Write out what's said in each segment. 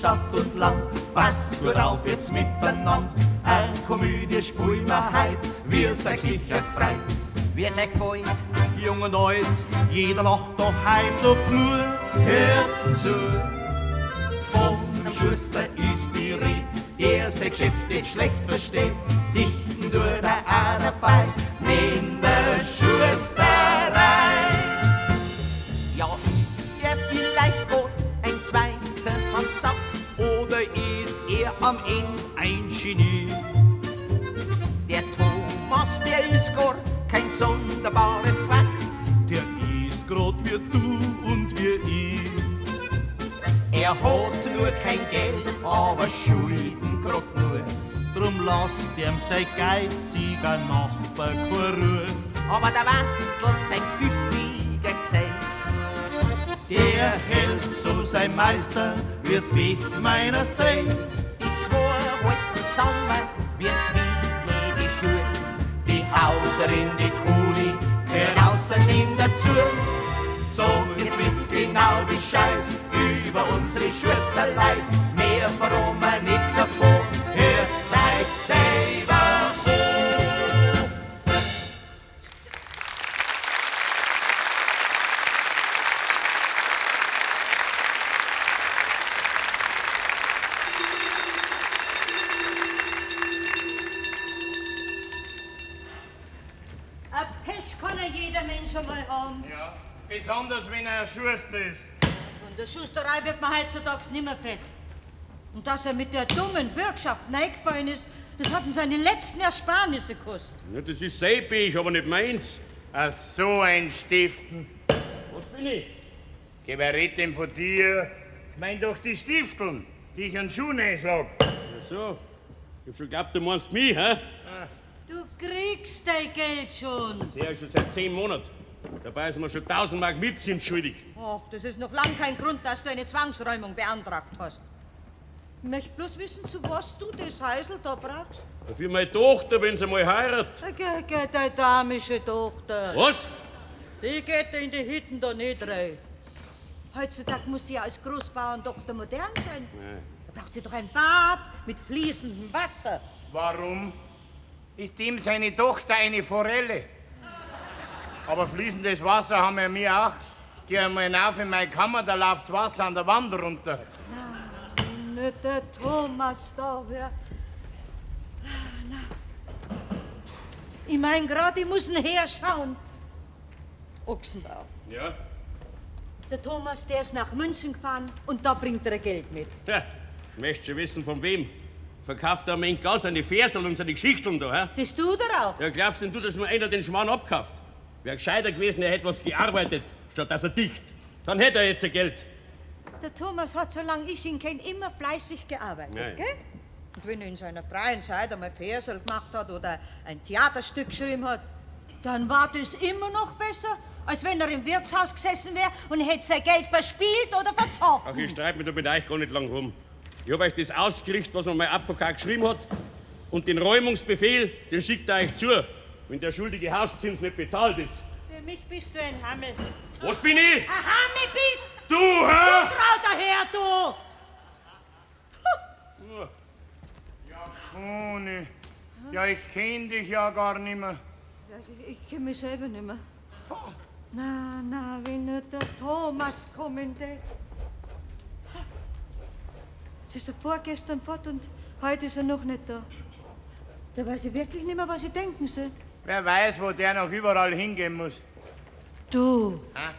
Stadt und Land. Passt gut auf jetzt miteinander, eine Komödie spielen wir heut, wir seid sicher gefreut. Wie sei gefreut? Jung und alt, jeder lacht doch heut und nur, hört's zu. Von dem Schuster ist die Red, der sein Geschäft nicht schlecht versteht. Dichten tut er auch dabei, neben der Schusterei. Ja, ist der vielleicht gut ein zweiter Hans Sachs? Oder ist er am Ende ein Genie? Der Thomas, der ist gar kein sonderbares Gewächs. Der ist grad wie du und wie ich. Er hat nur kein Geld, aber Schulden grad nur. Drum lasst ihm sein geiziger Nachbar keine Ruhe. Aber der Wastl sein pfiffiger Gesell. Der hält so sein Meister, wie's Pech meiner Seel. Die zwei halten zusammen wie Zwiebel die Schuhe. Die Hauserin, die Kuli, gehört außerdem dazu. So, jetzt wisst ihr genau Bescheid über unsere Schwesterleid. Mehr verraten wir nicht davon, hört's euch selber an. Ein Pech kann ja jeder Mensch einmal haben. Ja, besonders wenn er ein Schuster ist. Von der Schusterei wird man heutzutage nimmer fett. Und dass er mit der dummen Bürgschaft neigefallen ist, das hat ihn seine letzten Ersparnisse gekostet. Ja, das ist sein Pech, aber nicht meins. Ach, so ein Stiften. Was bin ich? Geh, wer redet denn von dir? Ich mein doch die Stifteln, die ich an den Schuh einschlag. Ach so. Ich hab schon geglaubt, du meinst mich, hä? Du kriegst dein Geld schon. Sehr schon seit 10 Monaten. Dabei ist mir schon 1000 Mark Mitzins schuldig. Ach, das ist noch lang kein Grund, dass du eine Zwangsräumung beantragt hast. Ich möchte bloß wissen, zu was du das Häusl da brauchst. Für meine Tochter, wenn sie mal heiratet. Geh, geh, deine damische Tochter. Was? Die geht in die Hütten da nicht rein. Heutzutage muss sie ja als Großbauerntochter modern sein. Da braucht sie doch ein Bad mit fließendem Wasser. Warum? Ist ihm seine Tochter eine Forelle? Aber fließendes Wasser haben wir mir auch. Geh einmal hinauf in meine Kammer, da läuft's Wasser an der Wand runter. Wenn nicht der Thomas da wär. Na. Ich mein grad, ich muss ihn herschauen. Ochsenbauer. Ja? Der Thomas, der ist nach München gefahren und da bringt er Geld mit. Ja, möchtest schon wissen, von wem? Verkauft der Mensch gar seine Versel und seine Geschichten da, hä? Das tut er auch. Ja, glaubst denn du, dass mir einer den Schmarrn abkauft? Wär gescheiter gewesen, er hätte was gearbeitet, statt dass er dicht. Dann hätte er jetzt sein Geld. Der Thomas hat, solange ich ihn kenne, immer fleißig gearbeitet, Ja, ja. gell? Und wenn er in seiner freien Zeit einmal Versel gemacht hat oder ein Theaterstück geschrieben hat, dann war das immer noch besser, als wenn er im Wirtshaus gesessen wäre und hätte sein Geld verspielt oder versoffen. Ach, ich streite mich da mit euch gar nicht lang rum. Ich hab euch das ausgerichtet, was mir mein Advokat geschrieben hat. Und den Räumungsbefehl, den schickt er euch zu, wenn der schuldige Hauszins nicht bezahlt ist. Für mich bist du ein Hammel. Was bin ich? Ein Hammel bist Du, hä? Du trauter Herr, du! Ja, Kone. Ja, ich kenn dich ja gar nicht mehr. Ja, ich kenn mich selber nicht mehr. Na, na, wenn nur der Thomas kommen tät. Jetzt ist er vorgestern fort und heute ist er noch nicht da. Da weiß ich wirklich nicht mehr, was ich denken soll. Wer weiß, wo der noch überall hingehen muss. Du, Ha?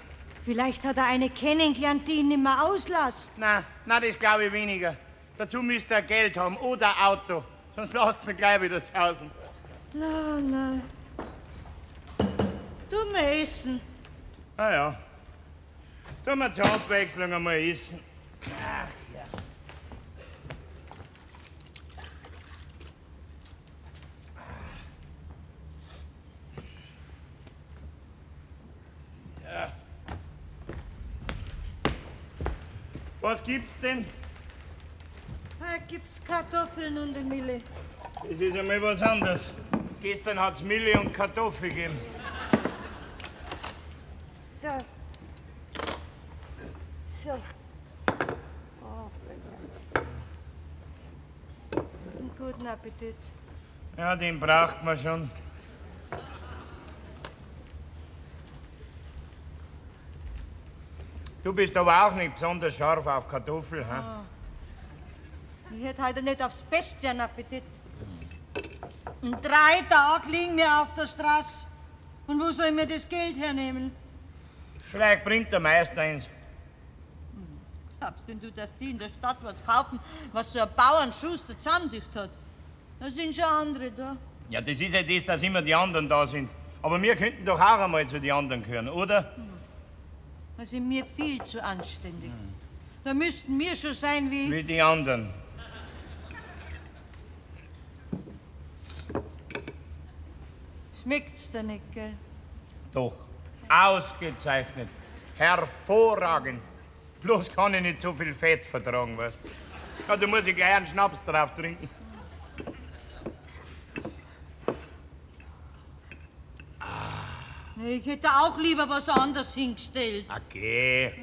vielleicht hat er eine kennengelernt, die ihn nicht mehr auslässt. Na, na, das glaube ich weniger. Dazu müsste er Geld haben oder Auto. Sonst lasst ihn gleich wieder zu Hause. Na, na. Du mir essen. Ah ja. Tun wir zur Abwechslung einmal essen. Ach ja. Ja. Was gibt's denn? Da gibt's Kartoffeln und eine Mille. Das ist einmal was anderes. Gestern hat's Mille und Kartoffeln gegeben. Da. So. Oh, Guten Appetit. Ja, den braucht man schon. Du bist aber auch nicht besonders scharf auf Kartoffel, hä? Ah. Ich hätte heute nicht aufs Beste einen Appetit. In 3 Tagen liegen wir auf der Straße. Und wo soll ich mir das Geld hernehmen? Vielleicht bringt der Meister eins. Glaubst denn du, dass die in der Stadt was kaufen, was so ein Bauernschuster zusammendicht hat? Da sind schon andere da. Ja, das ist ja das, dass immer die anderen da sind. Aber wir könnten doch auch einmal zu den anderen gehören, oder? Da sind wir viel zu anständig. Da müssten wir schon sein wie... Wie die anderen. Schmeckt's dir nicht, gell? Doch. Ausgezeichnet. Hervorragend. Bloß kann ich nicht so viel Fett vertragen, weißt du? Ja, da muss ich gleich einen Schnaps drauf trinken. Ich hätte auch lieber was anderes hingestellt. Okay.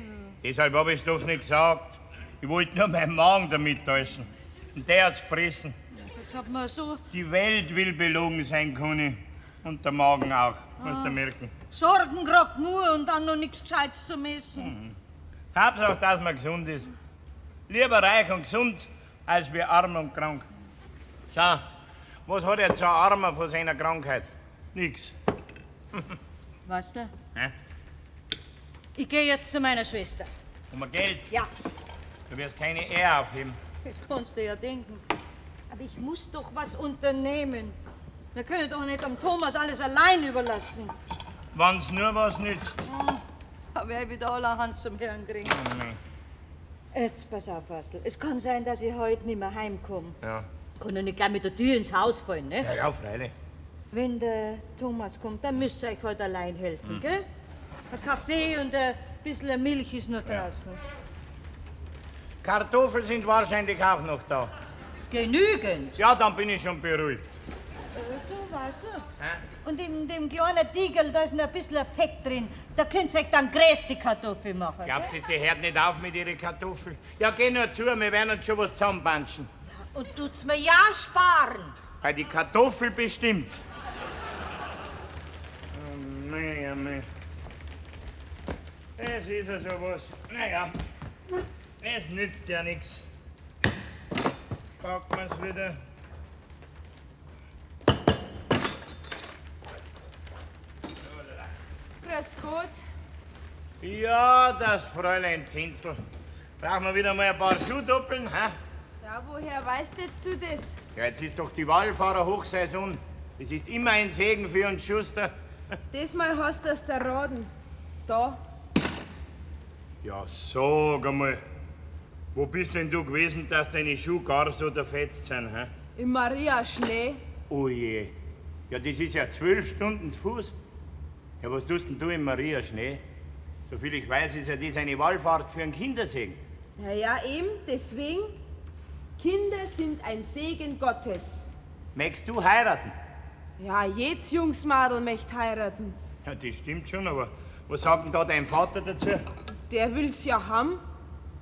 Deshalb hab ich's doch nicht gesagt. Ich wollte nur meinen Magen damit täuschen. Und der hat's gefressen. Jetzt hat man so... Die Welt will belogen sein, Kuni. Und der Magen auch, musst du merken. Sorgen grad nur und dann noch nichts Gescheites zum Essen. Mhm. Hauptsache, dass man gesund ist. Lieber reich und gesund, als wir arm und krank. Schau, was hat jetzt ein Armer von seiner Krankheit? Nix. Weißt du? Hä? Ich geh jetzt zu meiner Schwester. Um Geld? Ja. Du wirst keine Ehre aufheben. Das kannst du ja denken. Aber ich muss doch was unternehmen. Wir können doch nicht am Thomas alles allein überlassen. Wenn's nur was nützt. Da wär ich wieder allerhand zum Herrn kriegen. Nee. Jetzt pass auf, Wastl. Es kann sein, dass ich heute nicht mehr heimkomme. Ja. Kann ja nicht gleich mit der Tür ins Haus fallen, ne? Ja, ja, freilich. Wenn der Thomas kommt, dann müsst ihr euch heute allein helfen, gell? Ein Kaffee und ein bisschen Milch ist noch draußen. Kartoffeln sind wahrscheinlich auch noch da. Genügend? Ja, dann bin ich schon beruhigt. Du weißt noch. Hä? Und in dem kleinen Tiegel, da ist noch ein bisschen Fett drin. Da könnt ihr euch dann größte Kartoffel machen. Glaubst du, die hört nicht auf mit ihren Kartoffeln? Ja, geh nur zu, wir werden uns schon was zusammenbanschen. Ja, und tut's mir ja sparen. Bei die Kartoffel bestimmt. Oh, mei, oh, mei. Es ist ja sowas. Naja, es nützt ja nix. Packen wir's wieder. Grüß Gott. Ja, das Fräulein Zinzel. Brauchen wir wieder mal ein paar Schuhdoppeln, hä? Ja, woher weißt jetzt du das? Ja, jetzt ist doch die Wallfahrer-Hochsaison. Es ist immer ein Segen für uns Schuster. Diesmal hast du's erraten. Da. Ja, sag einmal. Wo bist denn du gewesen, dass deine Schuhe gar so zerfetzt sind, hä? Im Maria Schnee. Oh je. Ja, das ist ja 12 Stunden zu Fuß. Ja, was tust denn du im Maria Schnee? Soviel ich weiß, ist ja das eine Wallfahrt für einen Kindersegen. Ja, ja, eben, deswegen. Kinder sind ein Segen Gottes. Möchtest du heiraten? Ja, jedes Jungsmadel möchte heiraten. Ja, das stimmt schon, aber was sagt denn da dein Vater dazu? Der will's ja haben.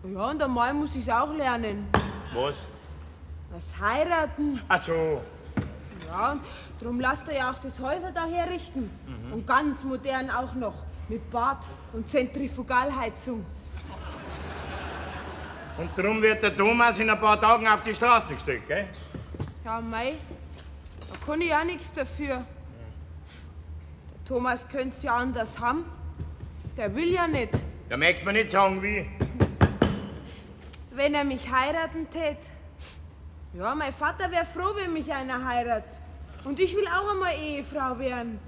Ja, und einmal muss ich's auch lernen. Was? Das Heiraten. Ach so. Ja, und drum lasst er ja auch das Häuser da herrichten. Mhm. Und ganz modern auch noch. Mit Bad und Zentrifugalheizung. Und drum wird der Thomas in ein paar Tagen auf die Straße gestellt, gell? Ja, mei, da kann ich auch nix dafür. Der Thomas könnt's ja anders haben. Der will ja nicht. Da möchtest du mir nicht sagen, wie. Wenn er mich heiraten tät. Ja, mein Vater wär froh, wenn mich einer heiratet. Und ich will auch einmal Ehefrau werden.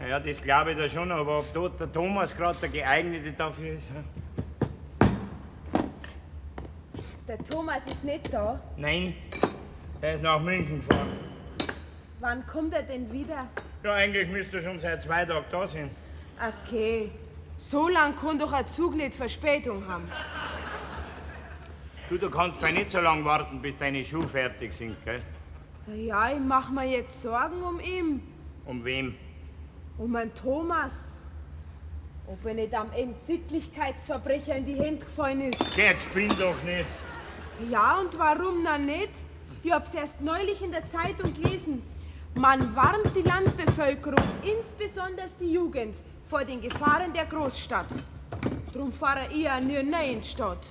Ja, das glaube ich da schon, aber ob dort der Thomas grad der Geeignete dafür ist. Hm? Der Thomas ist nicht da. Nein, der ist nach München gefahren. Wann kommt er denn wieder? Ja, eigentlich müsste er schon seit 2 Tagen da sein. Okay, so lang kann doch ein Zug nicht Verspätung haben. Du, du kannst ja nicht so lange warten, bis deine Schuhe fertig sind, gell? Ja, ich mach mir jetzt Sorgen um ihn. Um wem? Um einen Thomas. Ob er nicht am Ende Sittlichkeitsverbrecher in die Hände gefallen ist. Der spinnt doch nicht. Ja, und warum dann nicht? Ich hab's erst neulich in der Zeitung gelesen. Man warnt die Landbevölkerung, insbesondere die Jugend, vor den Gefahren der Großstadt. Drum fahre ich ja nie rein in die Stadt.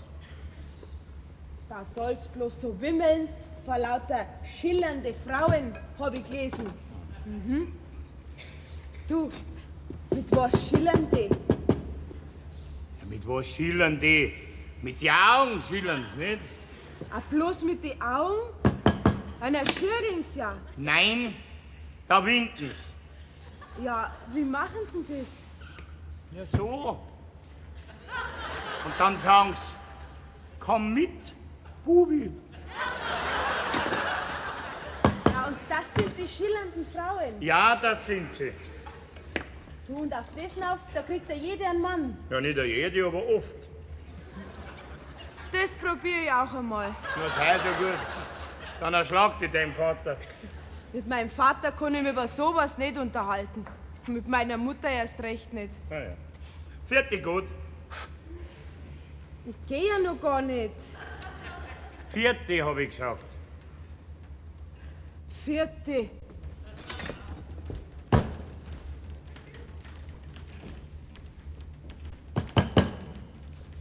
Da soll's bloß so wimmeln vor lauter schillernde Frauen, hab ich gelesen. Mhm. Du, mit was schillern die? Ja, mit was schillern die? Mit den Augen schillern sie, nicht? Ah, bloß mit den Augen? Einer schirgeln's ja. Nein, da winken sie. Ja, wie machen sie denn das? Ja, so. Und dann sagen sie, komm mit, Bubi. Ja, und das sind die schillernden Frauen. Ja, das sind sie. Du, und auf das auf, da kriegt ja jeder einen Mann. Ja, nicht jede, aber oft. Das probiere ich auch einmal. Na, sei so gut. Dann erschlag dich dein Vater. Mit meinem Vater kann ich mich über sowas nicht unterhalten. Mit meiner Mutter erst recht nicht. Ja, ja. Vierte gut. Ich geh ja noch gar nicht. Vierte, hab ich gesagt. Vierte.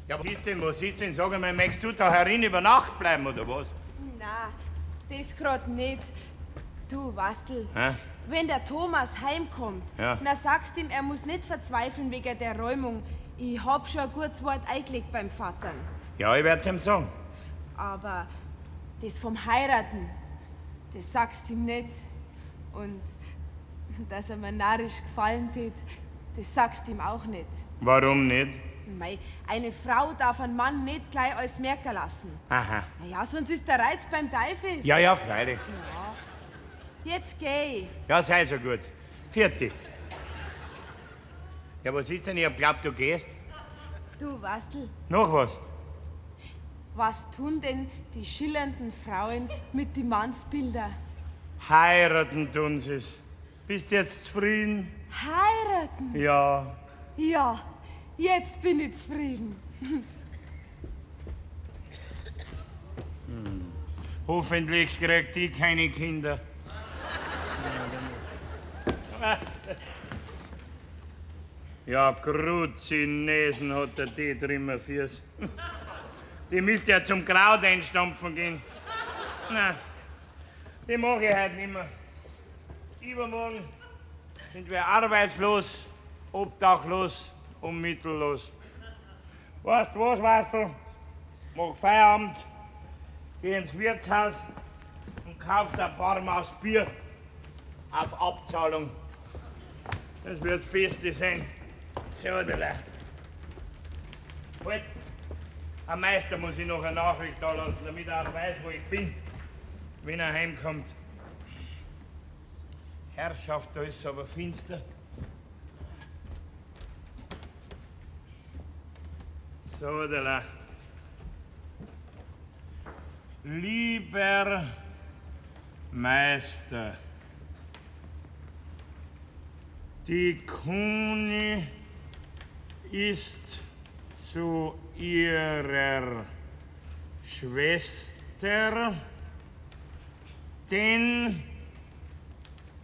Ja, was ist denn, was ist denn? Sag einmal, möchtest du da herin über Nacht bleiben, oder was? Na, das grad nicht. Du, Wastel, Hä? wenn der Thomas heimkommt, Ja. na sagst ihm, er muss nicht verzweifeln wegen der Räumung. Ich hab schon ein gutes Wort eingelegt beim Vater. Ja, ich werd's ihm sagen. Aber das vom Heiraten, das sagst ihm nicht. Und dass er mir narrisch gefallen tät, das sagst ihm auch nicht. Warum nicht? Mei, eine Frau darf einen Mann nicht gleich alles merken lassen. Aha. Na ja, sonst ist der Reiz beim Teufel. Ja, ja, freilich. Jetzt geh ich. Ja, sei so gut. Vierte. Ja, was ist denn? Ich hab glaubt, du gehst. Du, Wastel, Noch was? was tun denn die schillernden Frauen mit die Mannsbilder? Heiraten tun sie's. Bist jetzt zufrieden? Heiraten? Ja. Ja, jetzt bin ich zufrieden. Hoffentlich kriegt die keine Kinder. Ja, Kruzinesen hat der Tee drin fürs. Die müsst ja zum Kraut einstampfen gehen. Na, die mach ich heute nimmer. Übermorgen sind wir arbeitslos, obdachlos und mittellos. Weißt du was, Wastel? Mach Feierabend, geh ins Wirtshaus und kauf dir ein paar Maß Bier auf Abzahlung. Das wird das Beste sein. So, Halt, am Meister muss ich noch eine Nachricht da lassen, damit er auch weiß, wo ich bin, wenn er heimkommt. Herrschaft, da ist aber finster. So, da. Lieber Meister, die Kuni ist zu ihrer Schwester, denn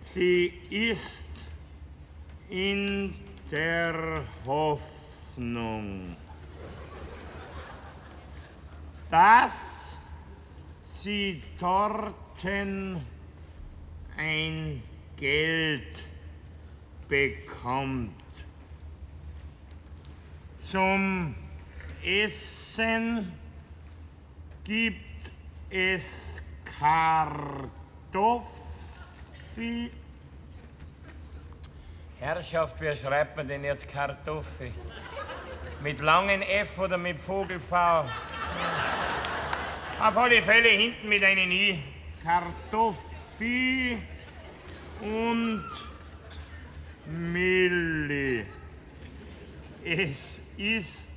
sie ist in der Hoffnung, dass sie dorten ein Geld bekommt. Zum Essen gibt es Kartoffel. Herrschaft, wer schreibt man denn jetzt Kartoffel? Mit langen F oder mit Vogel V? Auf alle Fälle hinten mit einem I. Kartoffel und Milli. Es ist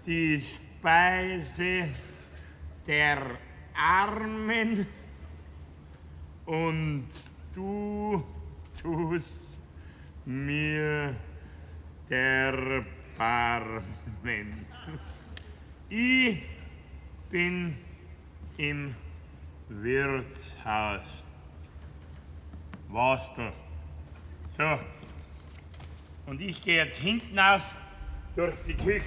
die Speise der Armen und du tust mir erbarmen. Ich bin im Wirtshaus. Wastel. So. Und ich gehe jetzt hinten aus durch die Küche.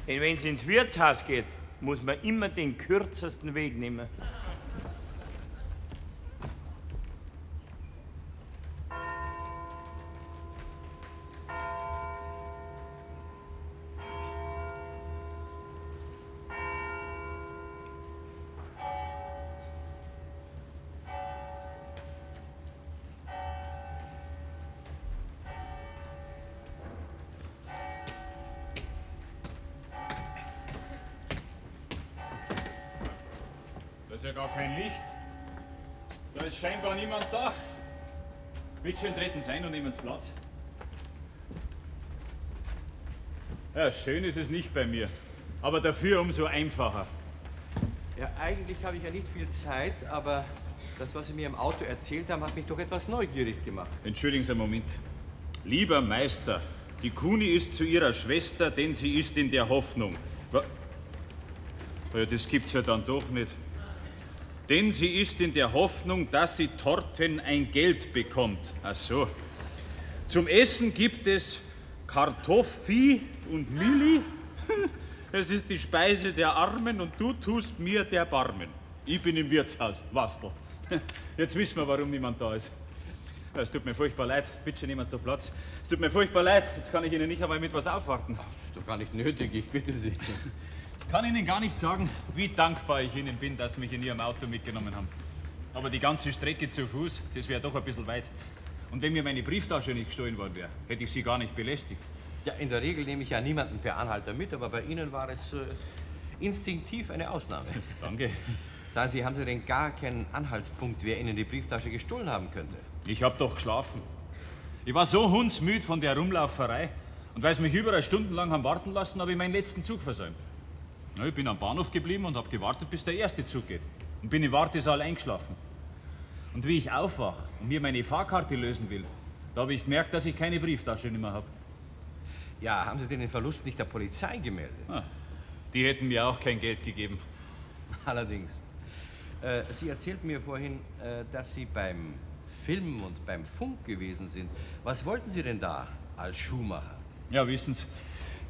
Denn wenn es ins Wirtshaus geht, muss man immer den kürzesten Weg nehmen. Da ist ja gar kein Licht. Da ist scheinbar niemand da. Bitte schön treten Sie ein und nehmen Sie Platz. Ja, schön ist es nicht bei mir. Aber dafür umso einfacher. Ja, eigentlich habe ich ja nicht viel Zeit, aber das, was Sie mir im Auto erzählt haben, hat mich doch etwas neugierig gemacht. Entschuldigen Sie einen Moment. Lieber Meister, die Kuni ist zu ihrer Schwester, denn sie ist in der Hoffnung. Ja, das gibt's ja dann doch nicht. Denn sie ist in der Hoffnung, dass sie Torten ein Geld bekommt. Ach so. Zum Essen gibt es Kartoffi und Milli. Es ist die Speise der Armen und du tust mir der Barmen. Ich bin im Wirtshaus, Wastel. Jetzt wissen wir, warum niemand da ist. Es tut mir furchtbar leid. Bitte nehmen Sie doch Platz. Es tut mir furchtbar leid. Jetzt kann ich Ihnen nicht einmal mit was aufwarten. Ist doch gar nicht nötig, ich bitte Sie. Ich kann Ihnen gar nicht sagen, wie dankbar ich Ihnen bin, dass Sie mich in Ihrem Auto mitgenommen haben. Aber die ganze Strecke zu Fuß, das wäre doch ein bisschen weit. Und wenn mir meine Brieftasche nicht gestohlen worden wäre, hätte ich Sie gar nicht belästigt. Ja, in der Regel nehme ich ja niemanden per Anhalter mit, aber bei Ihnen war es instinktiv eine Ausnahme. Danke. Sagen Sie, haben Sie denn gar keinen Anhaltspunkt, wer Ihnen die Brieftasche gestohlen haben könnte? Ich hab doch geschlafen. Ich war so hundsmüd von der Rumlauferei. Und weil sie mich überall stundenlang haben warten lassen, habe ich meinen letzten Zug versäumt. Na, ich bin am Bahnhof geblieben und hab gewartet, bis der erste Zug geht. Und bin im Wartesaal eingeschlafen. Und wie ich aufwach und mir meine Fahrkarte lösen will, da hab ich gemerkt, dass ich keine Brieftasche mehr hab. Ja, haben Sie denn den Verlust nicht der Polizei gemeldet? Ah, die hätten mir auch kein Geld gegeben. Allerdings. Sie erzählten mir vorhin, dass Sie beim Film und beim Funk gewesen sind. Was wollten Sie denn da als Schuhmacher? Ja, wissen Sie,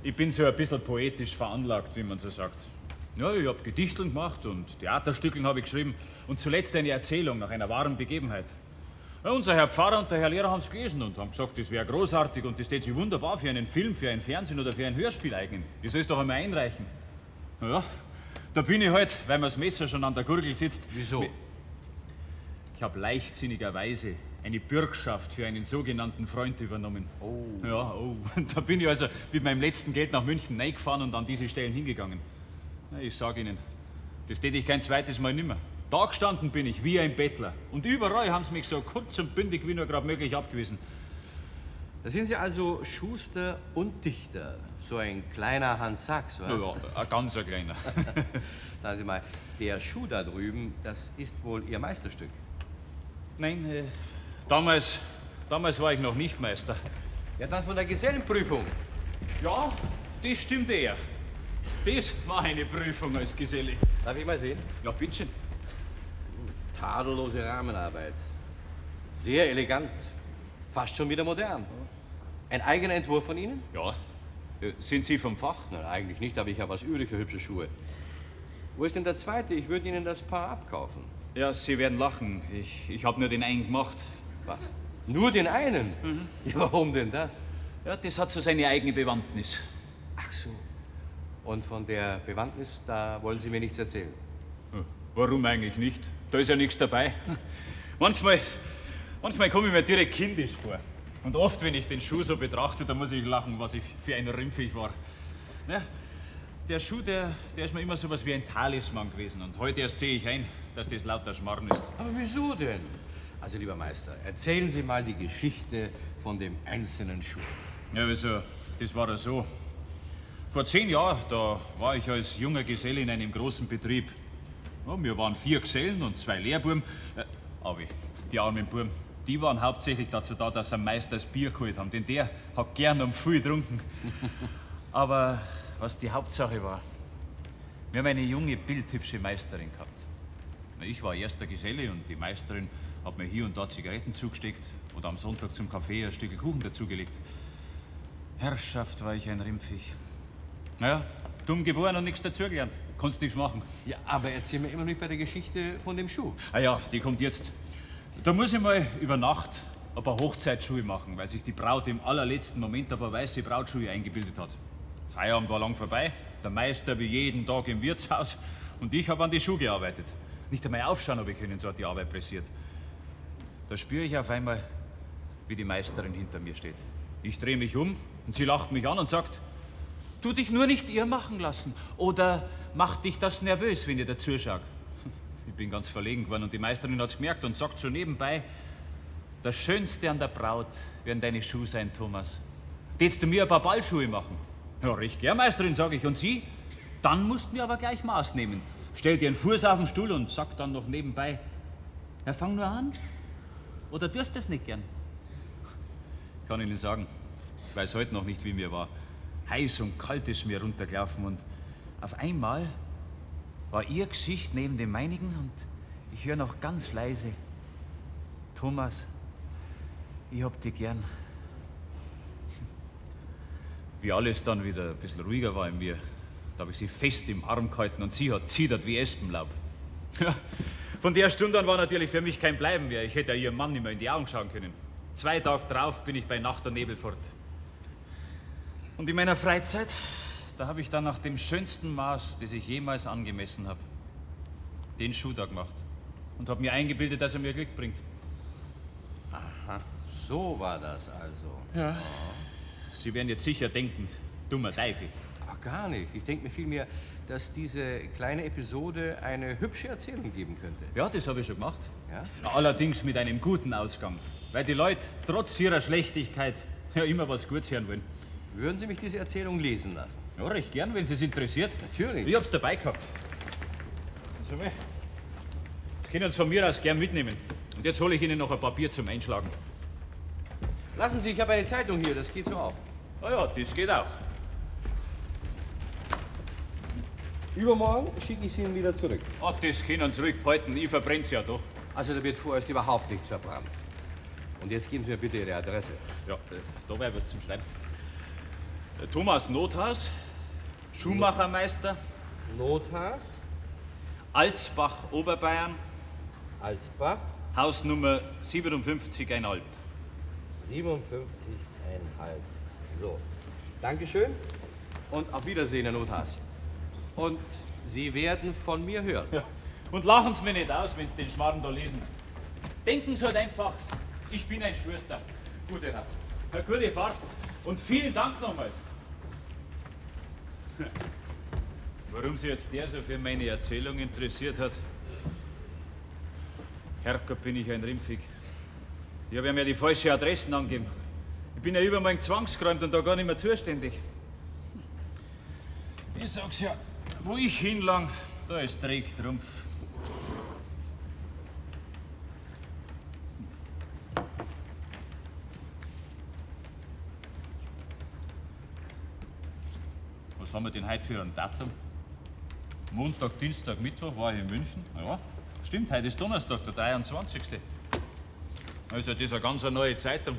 ich bin so ein bisschen poetisch veranlagt, wie man so sagt. Ja, ich hab Gedichteln gemacht und Theaterstückeln hab ich geschrieben und zuletzt eine Erzählung nach einer wahren Begebenheit. Ja, unser Herr Pfarrer und der Herr Lehrer haben's gelesen und haben gesagt, das wär großartig und das tät sich wunderbar für einen Film, für ein Fernsehen oder für ein Hörspiel eignen. Ich soll's doch einmal einreichen. Na ja, da bin ich halt, weil mir das Messer schon an der Gurgel sitzt. Wieso? Ich hab leichtsinnigerweise eine Bürgschaft für einen sogenannten Freund übernommen. Oh. Ja, oh. Da bin ich also mit meinem letzten Geld nach München reingefahren und an diese Stellen hingegangen. Na, ich sag Ihnen, das tät ich kein zweites Mal nimmer. Da gestanden bin ich wie ein Bettler. Und überall haben sie mich so kurz und bündig wie nur grad möglich abgewiesen. Da sind Sie also Schuster und Dichter. So ein kleiner Hans Sachs, was? Ja, ein ganz ein kleiner. Sagen Sie mal, der Schuh da drüben, das ist wohl Ihr Meisterstück. Nein, damals war ich noch nicht Meister. Ja, dann von der Gesellenprüfung. Ja, das stimmt eher. Das war eine Prüfung als Geselle. Darf ich mal sehen? Ja, bitteschön. Tadellose Rahmenarbeit. Sehr elegant. Fast schon wieder modern. Ein eigener Entwurf von Ihnen? Ja. Sind Sie vom Fach? Nein, eigentlich nicht, aber ich habe was übrig für hübsche Schuhe. Wo ist denn der zweite? Ich würde Ihnen das Paar abkaufen. Ja, Sie werden lachen. Ich hab nur den einen gemacht. Was? Nur den einen? Mhm. Ja, warum denn das? Ja, das hat so seine eigene Bewandtnis. Ach so. Und von der Bewandtnis, da wollen Sie mir nichts erzählen? Ja, warum eigentlich nicht? Da ist ja nichts dabei. Manchmal komme ich mir direkt kindisch vor. Und oft, wenn ich den Schuh so betrachte, da muss ich lachen, was ich für ein Rümpf ich war. Ja, der Schuh, der ist mir immer so was wie ein Talisman gewesen. Und heute erst sehe ich ein, dass das lauter Schmarrn ist. Aber wieso denn? Also, lieber Meister, erzählen Sie mal die Geschichte von dem einzelnen Schuh. Ja, wieso? Das war ja so. Vor 10 Jahren, da war ich als junger Geselle in einem großen Betrieb. Ja, wir waren 4 Gesellen und 2 Lehrbuben. Aber die armen Buben, die waren hauptsächlich dazu da, dass sie am Meister das Bier geholt haben, denn der hat gern und viel getrunken. Aber was die Hauptsache war, wir haben eine junge, bildhübsche Meisterin gehabt. Na, ich war erster Geselle und die Meisterin hat mir hier und da Zigaretten zugesteckt oder am Sonntag zum Kaffee ein Stück Kuchen dazugelegt. Herrschaft war ich ein Rimpfig. Naja, dumm geboren und nichts dazugelernt. Konntest nichts machen. Ja, aber erzähl mir immer noch nicht bei der Geschichte von dem Schuh. Ah ja, die kommt jetzt. Da muss ich mal über Nacht ein paar Hochzeitsschuhe machen, weil sich die Braut im allerletzten Moment ein paar weiße Brautschuhe eingebildet hat. Feierabend war lang vorbei, der Meister wie jeden Tag im Wirtshaus und ich habe an die Schuhe gearbeitet. Nicht einmal aufschauen habe ich können, so hat die Arbeit pressiert. Da spüre ich auf einmal, wie die Meisterin hinter mir steht. Ich drehe mich um und sie lacht mich an und sagt, tu dich nur nicht ihr machen lassen oder macht dich das nervös, wenn ihr dazu schaut. Ich bin ganz verlegen geworden und die Meisterin hat's gemerkt und sagt so nebenbei, das Schönste an der Braut werden deine Schuhe sein, Thomas. Tätst du mir ein paar Ballschuhe machen? Ja, recht gern, Meisterin, sag ich. Und sie? Dann musst du mir aber gleich Maß nehmen. Stell dir einen Fuß auf den Stuhl und sag dann noch nebenbei, ja, fang nur an. Oder tust das nicht gern? Kann Ihnen sagen, ich weiß heute noch nicht, wie mir war. Heiß und kalt ist mir runtergelaufen und auf einmal war ihr Gesicht neben dem meinigen und ich höre noch ganz leise, Thomas, ich hab dich gern. Wie alles dann wieder ein bisschen ruhiger war in mir, da habe ich sie fest im Arm gehalten und sie hat zittert wie Espenlaub. Ja, von der Stunde an war natürlich für mich kein Bleiben mehr. Ich hätte ja ihrem Mann nicht mehr in die Augen schauen können. 2 Tage drauf bin ich bei Nacht und Nebel fort. Und in meiner Freizeit, da habe ich dann nach dem schönsten Maß, das ich jemals angemessen habe, den Schuh da gemacht und habe mir eingebildet, dass er mir Glück bringt. Aha, so war das also. Ja. Sie werden jetzt sicher denken, dummer Teufel. Ach, gar nicht. Ich denke mir vielmehr, dass diese kleine Episode eine hübsche Erzählung geben könnte. Ja, das habe ich schon gemacht. Ja? Allerdings mit einem guten Ausgang, weil die Leute trotz ihrer Schlechtigkeit ja immer was Gutes hören wollen. Würden Sie mich diese Erzählung lesen lassen? Ja, recht gern, wenn Sie es interessiert. Natürlich. Ich hab's dabei gehabt. Also, das können Sie von mir aus gern mitnehmen. Und jetzt hole ich Ihnen noch ein Papier zum Einschlagen. Lassen Sie, ich habe eine Zeitung hier, das geht so auch. Ah ja, das geht auch. Übermorgen schicke ich sie Ihnen wieder zurück. Ach, das können Sie ruhig behalten, ich verbrenn's ja doch. Also da wird vorerst überhaupt nichts verbrannt. Und jetzt geben Sie mir bitte Ihre Adresse. Ja, da wäre was zum Schreiben. Thomas Nothaus, Schuhmachermeister. Nothaus. Alsbach, Oberbayern. Alsbach. Hausnummer 57,5. 57,5. So, Dankeschön und auf Wiedersehen, Herr Nothaus. Und Sie werden von mir hören. Ja. Und lachen Sie mir nicht aus, wenn Sie den Schmarrn da lesen. Denken Sie halt einfach, ich bin ein Schuster. Gute Nacht. Eine gute Fahrt und vielen Dank nochmals. Warum sich jetzt der so für meine Erzählung interessiert hat? Herrgott, bin ich ein Rimpfig. Ich habe ihm ja die falsche Adressen angegeben. Ich bin ja übermorgen zwangsgeräumt und da gar nicht mehr zuständig. Ich sag's ja, wo ich hinlang, da ist Dreck Trumpf. Was haben wir denn heute für ein Datum? Montag, Dienstag, Mittwoch war ich in München. Ja, stimmt, heute ist Donnerstag, der 23. Also das ist eine ganz neue Zeitung.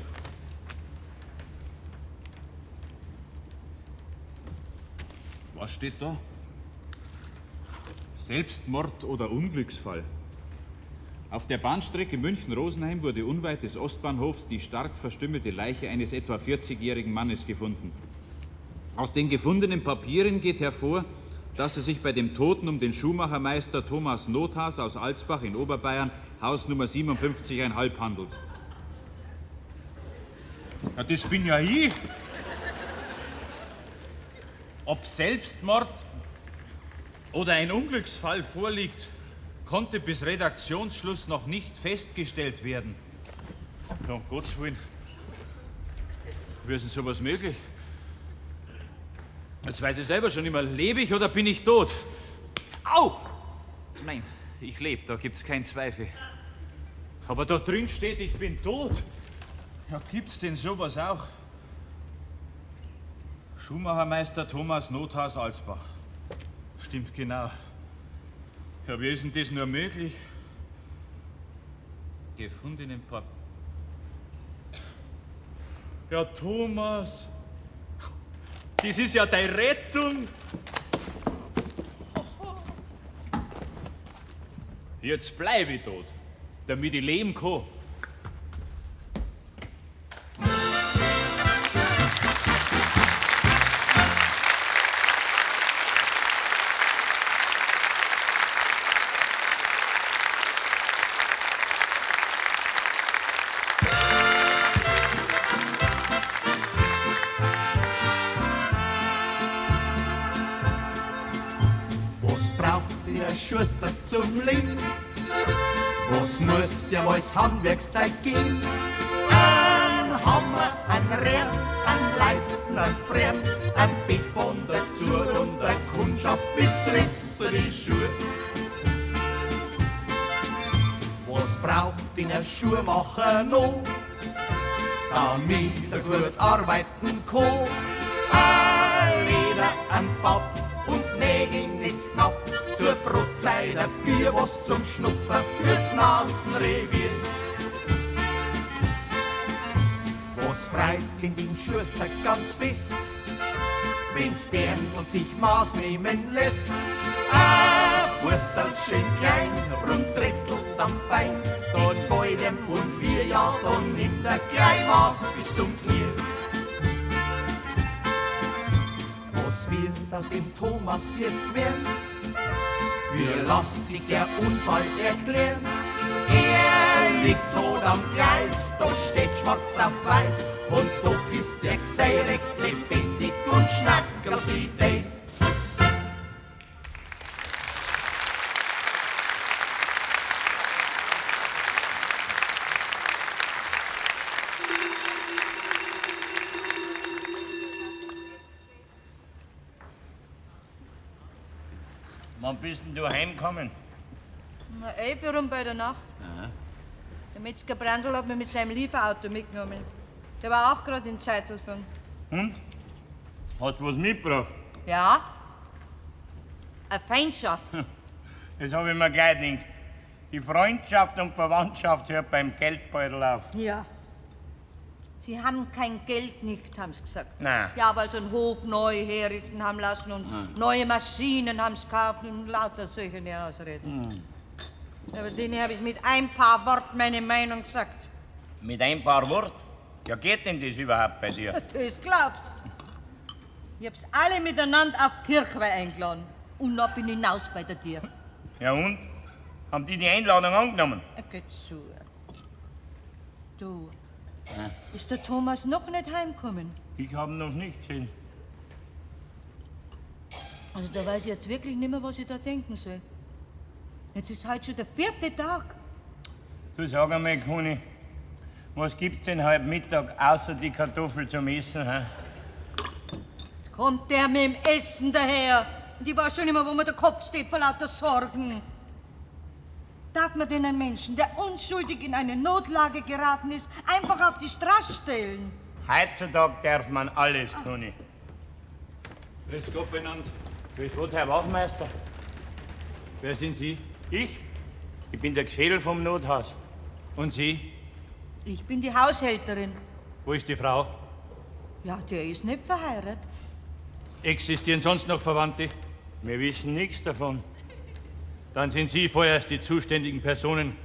Was steht da? Selbstmord oder Unglücksfall. Auf der Bahnstrecke München-Rosenheim wurde unweit des Ostbahnhofs die stark verstümmelte Leiche eines etwa 40-jährigen Mannes gefunden. Aus den gefundenen Papieren geht hervor, dass es sich bei dem Toten um den Schuhmachermeister Thomas Nothaus aus Alsbach in Oberbayern, Hausnummer 57,5 handelt. Na, das bin ja ich. Ob Selbstmord oder ein Unglücksfall vorliegt, konnte bis Redaktionsschluss noch nicht festgestellt werden. Ja, um Gottes Willen. Wie ist denn sowas möglich? Jetzt weiß ich selber schon immer, lebe ich oder bin ich tot? Au! Nein, ich lebe, da gibt's keinen Zweifel. Aber da drin steht, ich bin tot. Ja, gibt's denn sowas auch? Schuhmachermeister Thomas Nothaus Alsbach. Stimmt genau. Ja, wie ist denn das nur möglich? Gefundenen Pap. Ja, Thomas, das ist ja deine Rettung. Jetzt bleib ich tot, damit ich leben kann. Was braucht der Schuster zum Leben? Was muss der als Handwerkszeug geben? Ein Hammer, ein Rehr, ein Leisten, ein Pferd, ein Bett von der Zur und der Kundschaft mit zerrissenen Schuhe. Was braucht denn ein Schuhmacher noch, damit er gut arbeiten kann? Ein Leder, ein Papp und Nägel nicht knapp. Zur Brotzeit ein Bier, was zum Schnupfen fürs Nasenrevier. Was freit in den Schuster ganz fest, wenn's Dirndl sich Maß nehmen lässt. Ein Fußerl schön klein, rundrechselt am Bein, das gefällt ihm und wir, ja, dann nimmt er gleich Maß bis zum Knie. Was wird aus dem Thomas jetzt werden? Wie lässt sich der Unfall erklären? Er liegt tot am Gleis, da steht schwarz auf weiß, und doch ist der Gsei recht lebendig und schnackerl-fidel. Wann bist denn du heimgekommen? Na, 11 Uhr bei der Nacht. Der Metzger Brandl hat mich mit seinem Lieferauto mitgenommen. Der war auch gerade in Zeitelfang. Und? Hast du was mitgebracht? Ja. Eine Feindschaft. Das habe ich mir gleich gedacht. Die Freundschaft und Verwandtschaft hört beim Geldbeutel auf. Ja. Sie haben kein Geld nicht, haben sie gesagt. Nein. Ja, weil sie einen Hof neu herrichten haben lassen und neue Maschinen haben sie gekauft und lauter solche Ausreden. Aber denen habe ich mit ein paar Worten meine Meinung gesagt. Mit ein paar Worten? Ja, geht denn das überhaupt bei dir? Das glaubst. Ich hab's alle miteinander auf Kirchweih eingeladen. Und dann bin ich hinaus bei der Tür. Ja und? Haben die die Einladung angenommen? Er geht zu. Du, ist der Thomas noch nicht heimgekommen? Ich habe ihn noch nicht gesehen. Also da weiß ich jetzt wirklich nicht mehr, was ich da denken soll. Jetzt ist heute schon der 4. Tag. Du sag einmal, Kuni, was gibt's denn heute Mittag außer die Kartoffel zum Essen? Hä? Jetzt kommt der mit dem Essen daher. Und ich weiß schon immer, wo mir der Kopf steht vor lauter Sorgen. Darf man denn einen Menschen, der unschuldig in eine Notlage geraten ist, einfach auf die Straße stellen? Heutzutage darf man alles, Kuni. Grüß Gott benannt. Grüß Gott, Herr Wachtmeister. Wer sind Sie? Ich? Ich bin der Gesell vom Nothaus. Und Sie? Ich bin die Haushälterin. Wo ist die Frau? Ja, der ist nicht verheiratet. Existieren sonst noch Verwandte? Wir wissen nichts davon. Dann sind Sie vorerst die zuständigen Personen.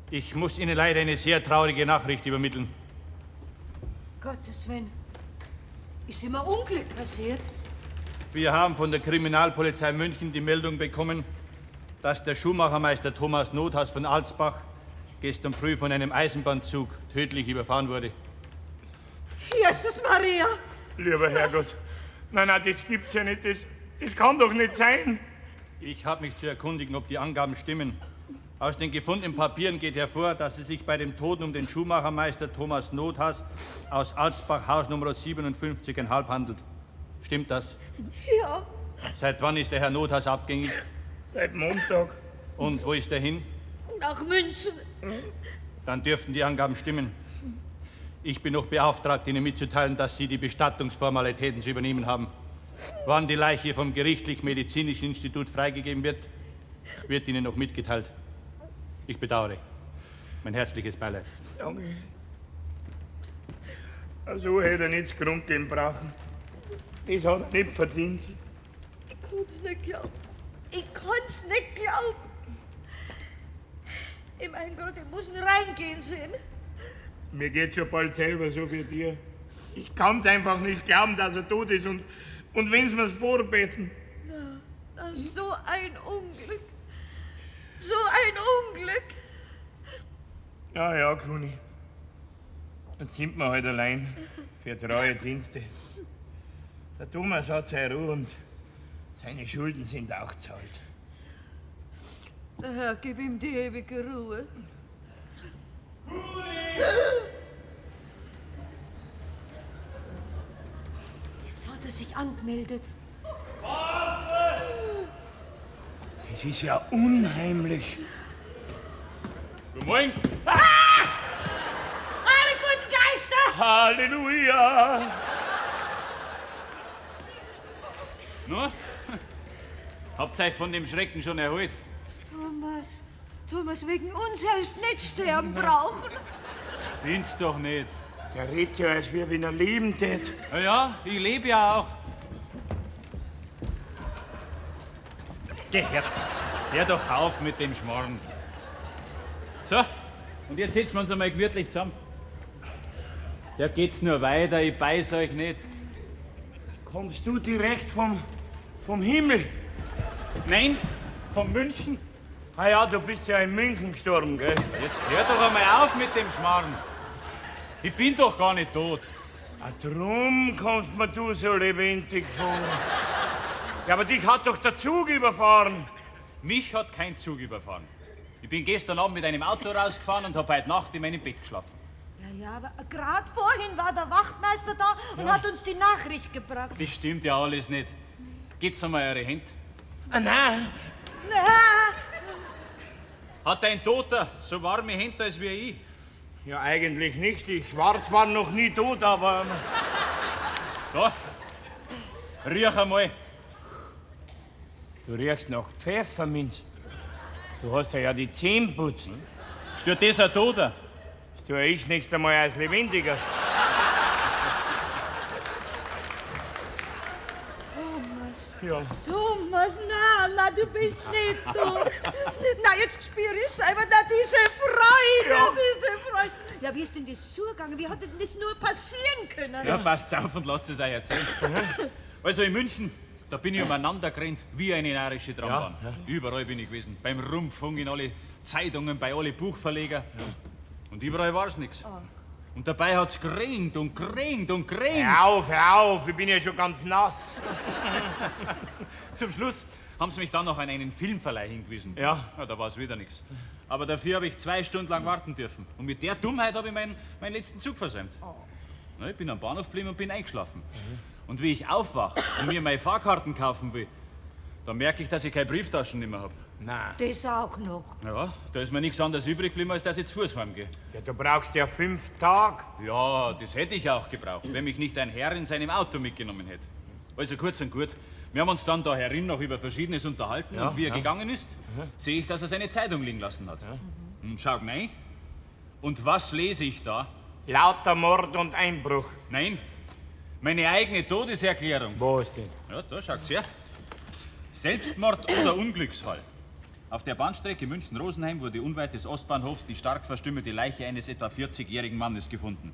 Ich muss Ihnen leider eine sehr traurige Nachricht übermitteln. Gottes Willen. Ist ihm ein Unglück passiert? Wir haben von der Kriminalpolizei München die Meldung bekommen, dass der Schuhmachermeister Thomas Nothaus von Alsbach gestern früh von einem Eisenbahnzug tödlich überfahren wurde. Jesus Maria! Lieber Herrgott, nein, nein, das gibt's ja nicht. Das kann doch nicht sein. Ich habe mich zu erkundigen, ob die Angaben stimmen. Aus den gefundenen Papieren geht hervor, dass es sich bei dem Toten um den Schuhmachermeister Thomas Nothaus aus Alsbach, Haus Nummer 57,5 handelt. Stimmt das? Ja. Seit wann ist der Herr Nothaus abgängig? Seit Montag. Und wo ist er hin? Nach München. Dann dürften die Angaben stimmen. Ich bin noch beauftragt, Ihnen mitzuteilen, dass Sie die Bestattungsformalitäten zu übernehmen haben. Wann die Leiche vom Gerichtlich-Medizinischen Institut freigegeben wird, wird Ihnen noch mitgeteilt. Ich bedauere. Mein herzliches Beileid. Danke. So hätte er nicht Grund geben brauchen. Das hat er nicht verdient. Ich kann's nicht glauben. Ich kann's nicht glauben. Ich mein Gott, ich muss ihn reingehen sehen. Mir geht schon bald selber so wie dir. Ich kann's einfach nicht glauben, dass er tot ist und wenn's mir's vorbeten. Na, na, so ein Unglück. So ein Unglück. Ja, ja, Kuni. Jetzt sind wir halt allein für treue Dienste. Der Thomas hat seine Ruhe und seine Schulden sind auch gezahlt. Der Herr, gib ihm die ewige Ruhe. Kuni! Jetzt hat er sich angemeldet. Das ist ja unheimlich. Guten Morgen. Ah! Alle guten Geister! Halleluja! No? Habt ihr euch von dem Schrecken schon erholt? Thomas, Thomas, wegen uns hättest nicht sterben brauchen. Spinnst doch nicht. Der redet ja, als wenn er leben tät. Ja, ja, ich lebe ja auch. Geh, hör doch auf mit dem Schmarrn. So, und jetzt setzen wir uns einmal gemütlich zusammen. Ja, geht's nur weiter, ich beiß euch nicht. Kommst du direkt vom Himmel? Nein, von München. Ah ja, du bist ja in München gestorben, gell? Jetzt hör doch einmal auf mit dem Schmarrn. Ich bin doch gar nicht tot. Ah, drum kommst mir du so lebendig vor. Ja, aber dich hat doch der Zug überfahren. Mich hat kein Zug überfahren. Ich bin gestern Abend mit einem Auto rausgefahren und hab heute Nacht in meinem Bett geschlafen. Ja, ja, aber gerade vorhin war der Wachtmeister da und hat uns die Nachricht gebracht. Das stimmt ja alles nicht. Gebt's einmal eure Hände. Ah, nein. Na. Hat ein Toter so warme Hände als wie ich? Ja, eigentlich nicht. Ich war zwar noch nie tot, aber... Da, riech einmal. Du riechst nach Pfefferminz. Du hast ja die Zähne putzt. Tut das ein Toter? Das tue ich nicht einmal als Lebendiger. Thomas. Ja. Thomas, na, du bist nicht tot. Na, jetzt spüre ich selber, na, diese Freude, ja. Diese Freude. Ja, wie ist denn das zugegangen? Wie hat denn das nur passieren können? Ja, passt auf und lasst es euch erzählen. Also in München, da bin ich umeinander gerannt wie eine narische Trambahn. Ja, ja. Überall bin ich gewesen. Beim Rundfunk, in alle Zeitungen, bei alle Buchverleger. Ja. Und überall war's nix. Oh. Und dabei hat's geregnet und geregnet und geregnet. Hör auf, ich bin ja schon ganz nass. Zum Schluss haben sie mich dann noch an einen Filmverleih hingewiesen. Ja. Ja, da war's wieder nix. Aber dafür habe ich 2 Stunden lang warten dürfen. Und mit der Dummheit habe ich meinen letzten Zug versäumt. Oh. Na, ich bin am Bahnhof geblieben und bin eingeschlafen. Mhm. Und wie ich aufwache und mir meine Fahrkarten kaufen will, da merke ich, dass ich keine Brieftaschen mehr habe. Nein. Das auch noch. Ja, da ist mir nichts anderes übrig geblieben, als dass ich zu Fuß heimgehe. Ja, du brauchst ja 5 Tage. Ja, das hätte ich auch gebraucht, wenn mich nicht ein Herr in seinem Auto mitgenommen hätte. Also kurz und gut, wir haben uns dann da herin noch über Verschiedenes unterhalten, ja, und wie er gegangen ist, sehe ich, dass er seine Zeitung liegen lassen hat. Ja. Und schau rein. Und was lese ich da? Lauter Mord und Einbruch. Nein, meine eigene Todeserklärung. Wo ist denn? Ja, da schaut's her. Selbstmord oder Unglücksfall. Auf der Bahnstrecke München-Rosenheim wurde unweit des Ostbahnhofs die stark verstümmelte Leiche eines etwa 40-jährigen Mannes gefunden.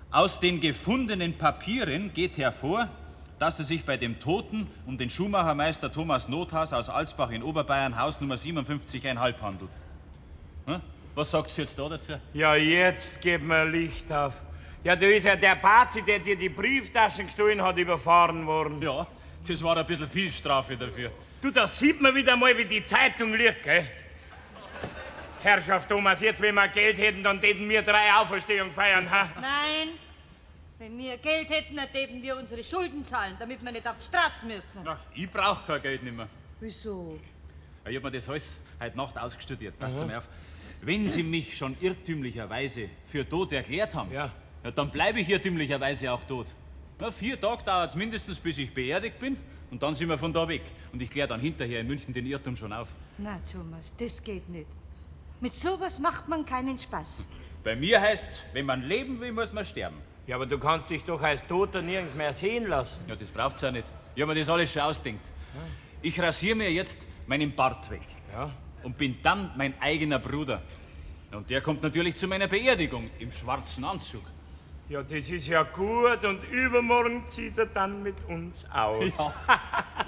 Aus den gefundenen Papieren geht hervor, dass es sich bei dem Toten um den Schuhmachermeister Thomas Nothaus aus Alsbach in Oberbayern, Hausnummer 57,5 handelt. Hm? Was sagt sie jetzt da dazu? Ja, jetzt geht mir Licht auf. Ja, da ist ja der Pazi, der dir die Brieftaschen gestohlen hat, überfahren worden. Ja, das war ein bisschen viel Strafe dafür. Du, das sieht man wieder mal, wie die Zeitung liegt, gell? Herrschaft Thomas, jetzt, wenn wir Geld hätten, dann täten wir 3 Auferstehung feiern, ha? Nein, wenn wir Geld hätten, dann täten wir unsere Schulden zahlen, damit wir nicht auf die Straße müssen. Na, ich brauch kein Geld nimmer. Wieso? Ich hab mir das alles heute Nacht ausgestudiert. Passt mal auf. Wenn Sie mich schon irrtümlicherweise für tot erklärt haben, ja, dann bleibe ich irrtümlicherweise auch tot. Na, 4 Tage dauert's mindestens, bis ich beerdigt bin. Und dann sind wir von da weg. Und ich kläre dann hinterher in München den Irrtum schon auf. Na, Thomas, das geht nicht. Mit sowas macht man keinen Spaß. Bei mir heißt's, wenn man leben will, muss man sterben. Ja, aber du kannst dich doch als Toter nirgends mehr sehen lassen. Ja, das braucht's ja nicht. Ich hab mir das alles schon ausdenkt. Ich rasiere mir jetzt meinen Bart weg. Ja. Und bin dann mein eigener Bruder. Und der kommt natürlich zu meiner Beerdigung im schwarzen Anzug. Ja, das ist ja gut und übermorgen zieht er dann mit uns aus. Ja.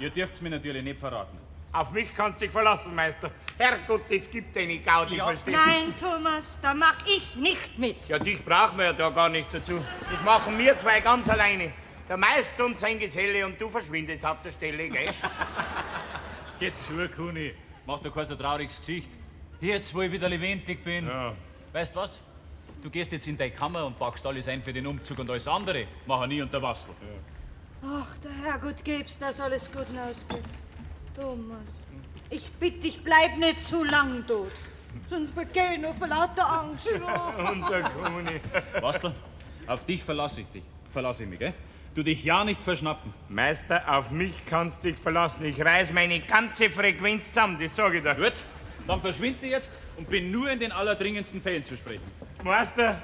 Ihr dürft's mir natürlich nicht verraten. Auf mich kannst du dich verlassen, Meister. Herrgott, es gibt eine Gaudi, Ja. verstehst du? Nein, Thomas, da mach ich nicht mit. Ja, dich brauchen wir ja da gar nicht dazu. Das machen wir zwei ganz alleine. Der Meister und sein Geselle und du verschwindest auf der Stelle, gell? Geh zu, Kuni. Mach doch keine so trauriges Gesicht. Jetzt, wo ich wieder lebendig bin. Ja. Weißt was? Du gehst jetzt in deine Kammer und packst alles ein für den Umzug und alles andere. Machen ich und der Wastel. Ach, der Herrgott geb's, dass alles gut ausgeht. Thomas, ich bitte dich, bleib nicht zu lang tot. Sonst vergeh ich noch vor lauter Angst. Unser Kuni. Wastel, auf dich verlasse ich dich. Verlasse ich mich, gell? Du dich ja nicht verschnappen. Meister, auf mich kannst du dich verlassen. Ich reiß meine ganze Frequenz zusammen, das sag ich dir. Gut, dann verschwinde ich jetzt und bin nur in den allerdringendsten Fällen zu sprechen. Meister,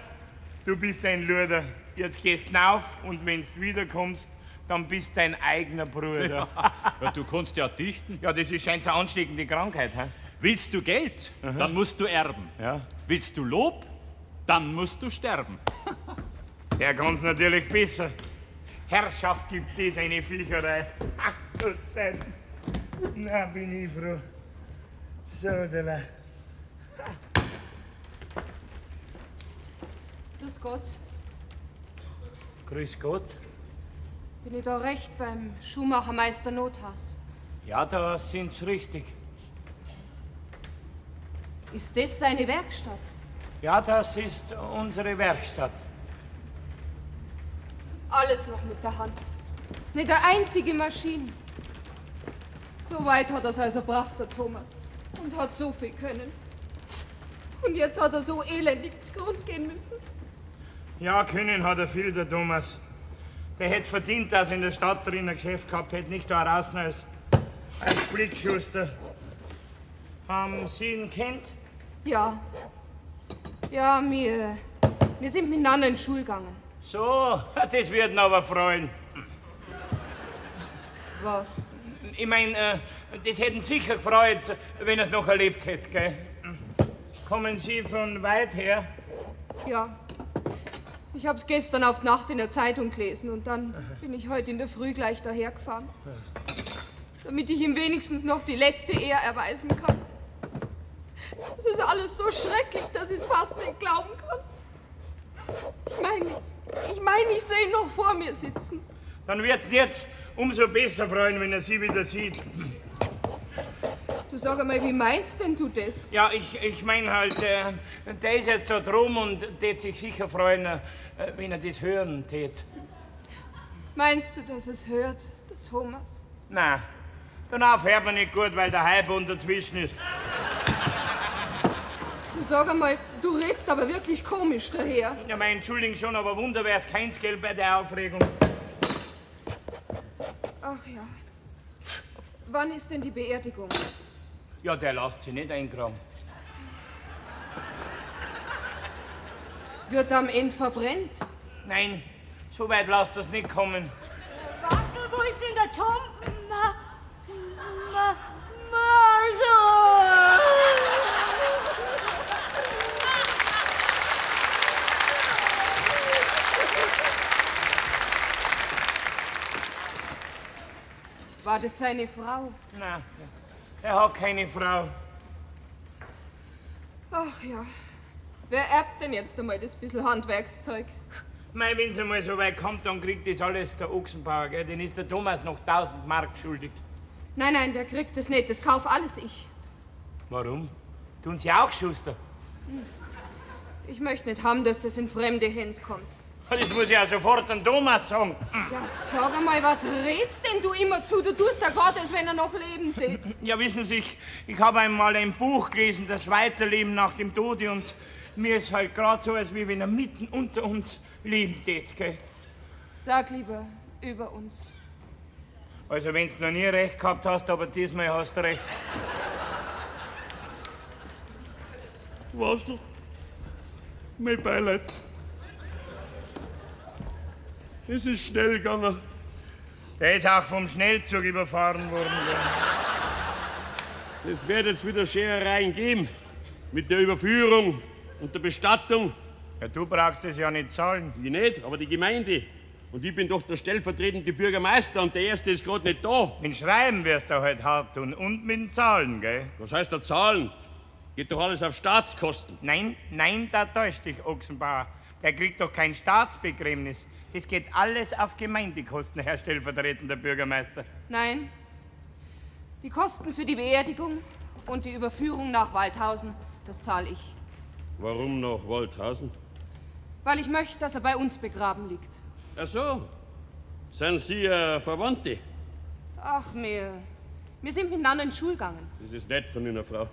du bist ein Luder. Jetzt gehst du auf und wenn du wiederkommst, dann bist dein eigener Bruder. Ja, du kannst ja dichten. Ja, das ist scheint so eine ansteckende Krankheit, hä? Willst du Geld, dann musst du erben. Ja. Willst du Lob, dann musst du sterben. Der kann's natürlich besser. Herrschaft gibt es eine Viecherei. Ach, Gott sei Dank. Na, bin ich froh. So, da. Grüß Gott. Grüß Gott. Bin ich da recht beim Schuhmachermeister Nothaus? Ja, da sind's richtig. Ist das seine Werkstatt? Ja, das ist unsere Werkstatt. Alles noch mit der Hand. Nicht eine einzige Maschine. So weit hat er's also gebracht, der Thomas. Und hat so viel können. Und jetzt hat er so elendig zugrunde gehen müssen. Ja, können hat er viel, der Thomas. Der hätte verdient, dass er in der Stadt drin ein Geschäft gehabt hätte, nicht da draußen als Blickschuster. Haben Sie ihn kennt? Ja. Ja, wir sind miteinander in die Schule gegangen. So, das wird ihn aber freuen. Was? Ich mein, das hätten sicher gefreut, wenn er es noch erlebt hätte, gell? Kommen Sie von weit her? Ja. Ich hab's gestern auf die Nacht in der Zeitung gelesen und dann bin ich heute in der Früh gleich dahergefahren. Damit ich ihm wenigstens noch die letzte Ehre erweisen kann. Es ist alles so schrecklich, dass ich's fast nicht glauben kann. Ich meine, ich sehe ihn noch vor mir sitzen. Dann wird's ihn jetzt umso besser freuen, wenn er Sie wieder sieht. Du sag einmal, wie meinst denn du das? Ja, ich mein halt, der ist jetzt da drum und tät sich sicher freuen, wenn er das hören tät. Meinst du, dass es hört, der Thomas? Na, danach hört man nicht gut, weil der Heilbund dazwischen ist. Du sag einmal, du redst aber wirklich komisch daher. Ja, mein, Entschuldigung schon, aber Wunder wär's keins Geld bei der Aufregung. Ach ja. Wann ist denn die Beerdigung? Ja, der lässt sich nicht eingraben. Wird am Ende verbrennt? Nein, so weit lasst das nicht kommen. Bastel, wo ist denn der Tom? Ma, ma, ma, so. War das seine Frau? Nein, er hat keine Frau. Ach ja. Wer erbt denn jetzt einmal das bisschen Handwerkszeug? Mei, wenn's einmal so weit kommt, dann kriegt das alles der Ochsenbauer, gell? Den ist der Thomas noch 1000 Mark schuldig. Nein, nein, der kriegt das nicht. Das kauf alles ich. Warum? Tun Sie auch, Schuster? Ich möchte nicht haben, dass das in fremde Hände kommt. Das muss ich ja sofort an Thomas sagen. Ja, sag einmal, was redst denn du immer zu? Du tust da gerade, als wenn er noch leben tät. Ja, wissen Sie, ich habe einmal ein Buch gelesen, das Weiterleben nach dem Tode, und mir ist halt grad so, als wie wenn er mitten unter uns leben tät, gell? Sag lieber, über uns. Also, wenn's noch nie recht gehabt hast, aber diesmal hast du recht. Wasl, mein Beileid. Es ist schnell gegangen. Der ist auch vom Schnellzug überfahren worden. Es wird jetzt wieder Scherereien geben. Mit der Überführung und der Bestattung. Ja, du brauchst es ja nicht zahlen. Ich nicht, aber die Gemeinde. Und ich bin doch der stellvertretende Bürgermeister und der Erste ist gerade nicht da. Mit Schreiben wirst du halt hart tun und mit den Zahlen, gell? Was heißt da Zahlen? Geht doch alles auf Staatskosten. Nein, nein, da täuscht dich, Ochsenbauer. Der kriegt doch kein Staatsbegräbnis. Das geht alles auf Gemeindekosten, Herr stellvertretender Bürgermeister. Nein. Die Kosten für die Beerdigung und die Überführung nach Waldhausen, das zahle ich. Warum nach Waldhausen? Weil ich möchte, dass er bei uns begraben liegt. Ach so. Sind Sie Verwandte? Ach, wir sind miteinander in die Schule gegangen. Das ist nett von Ihnen, Frau.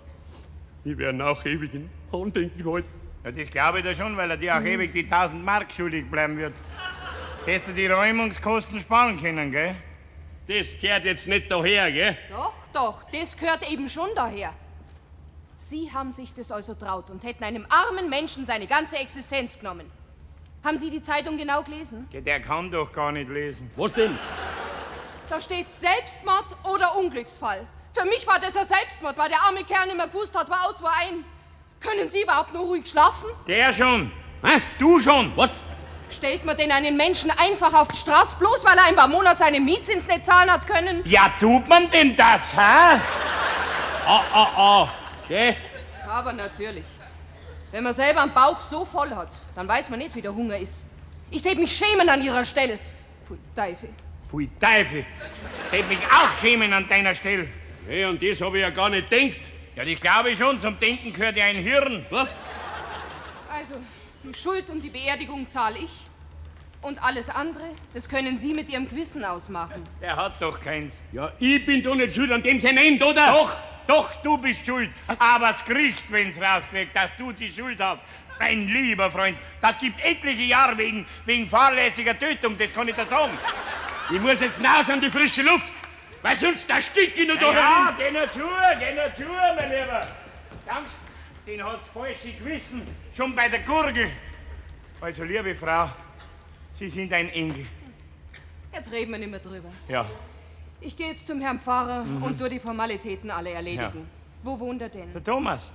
Ich werde auch ewig in Andenken halten. Ja, das glaube ich dir schon, weil er dir auch ewig die 1000 Mark schuldig bleiben wird. Jetzt hättest du die Räumungskosten sparen können, gell? Das gehört jetzt nicht daher, gell? Doch, doch, das gehört eben schon daher. Sie haben sich das also traut und hätten einem armen Menschen seine ganze Existenz genommen. Haben Sie die Zeitung genau gelesen? Ja, der kann doch gar nicht lesen. Was denn? Da steht Selbstmord oder Unglücksfall. Für mich war das ein Selbstmord, weil der arme Kerl nicht mehr gewusst hat, war aus, war ein. Können Sie überhaupt noch ruhig schlafen? Der schon. Hä? Du schon. Was? Stellt man denn einen Menschen einfach auf die Straße, bloß weil er ein paar Monate seine Mietzins nicht zahlen hat können? Ja, tut man denn das, hä? Ah, ah, ah. Gell? Aber natürlich. Wenn man selber einen Bauch so voll hat, dann weiß man nicht, wie der Hunger ist. Ich tät mich schämen an Ihrer Stelle. Pfui Teufel. Pfui Teufel. Ich tät mich auch schämen an deiner Stelle. Hey, an das hab ich ja gar nicht gedacht. Ja, das glaube ich schon. Zum Denken gehört ja ein Hirn. Was? Also, die Schuld und die Beerdigung zahle ich. Und alles andere, das können Sie mit Ihrem Gewissen ausmachen. Der hat doch keins. Ja, ich bin doch nicht schuld an dem sein End, oder? Doch, doch, du bist schuld. Aber das Gericht, wenn's rauskriegt, dass du die Schuld hast. Mein lieber Freund, das gibt etliche Jahre wegen fahrlässiger Tötung, das kann ich dir sagen. Ich muss jetzt raus an die frische Luft, weil sonst erstick ich noch da Ja, geh nur zu, mein Lieber. Angst, den hat's falsche Gewissen, schon bei der Gurgel. Also, liebe Frau, Sie sind ein Engel. Jetzt reden wir nicht mehr drüber. Ja. Ich gehe jetzt zum Herrn Pfarrer und tu die Formalitäten alle erledigen. Ja. Wo wohnt er denn? Der Thomas.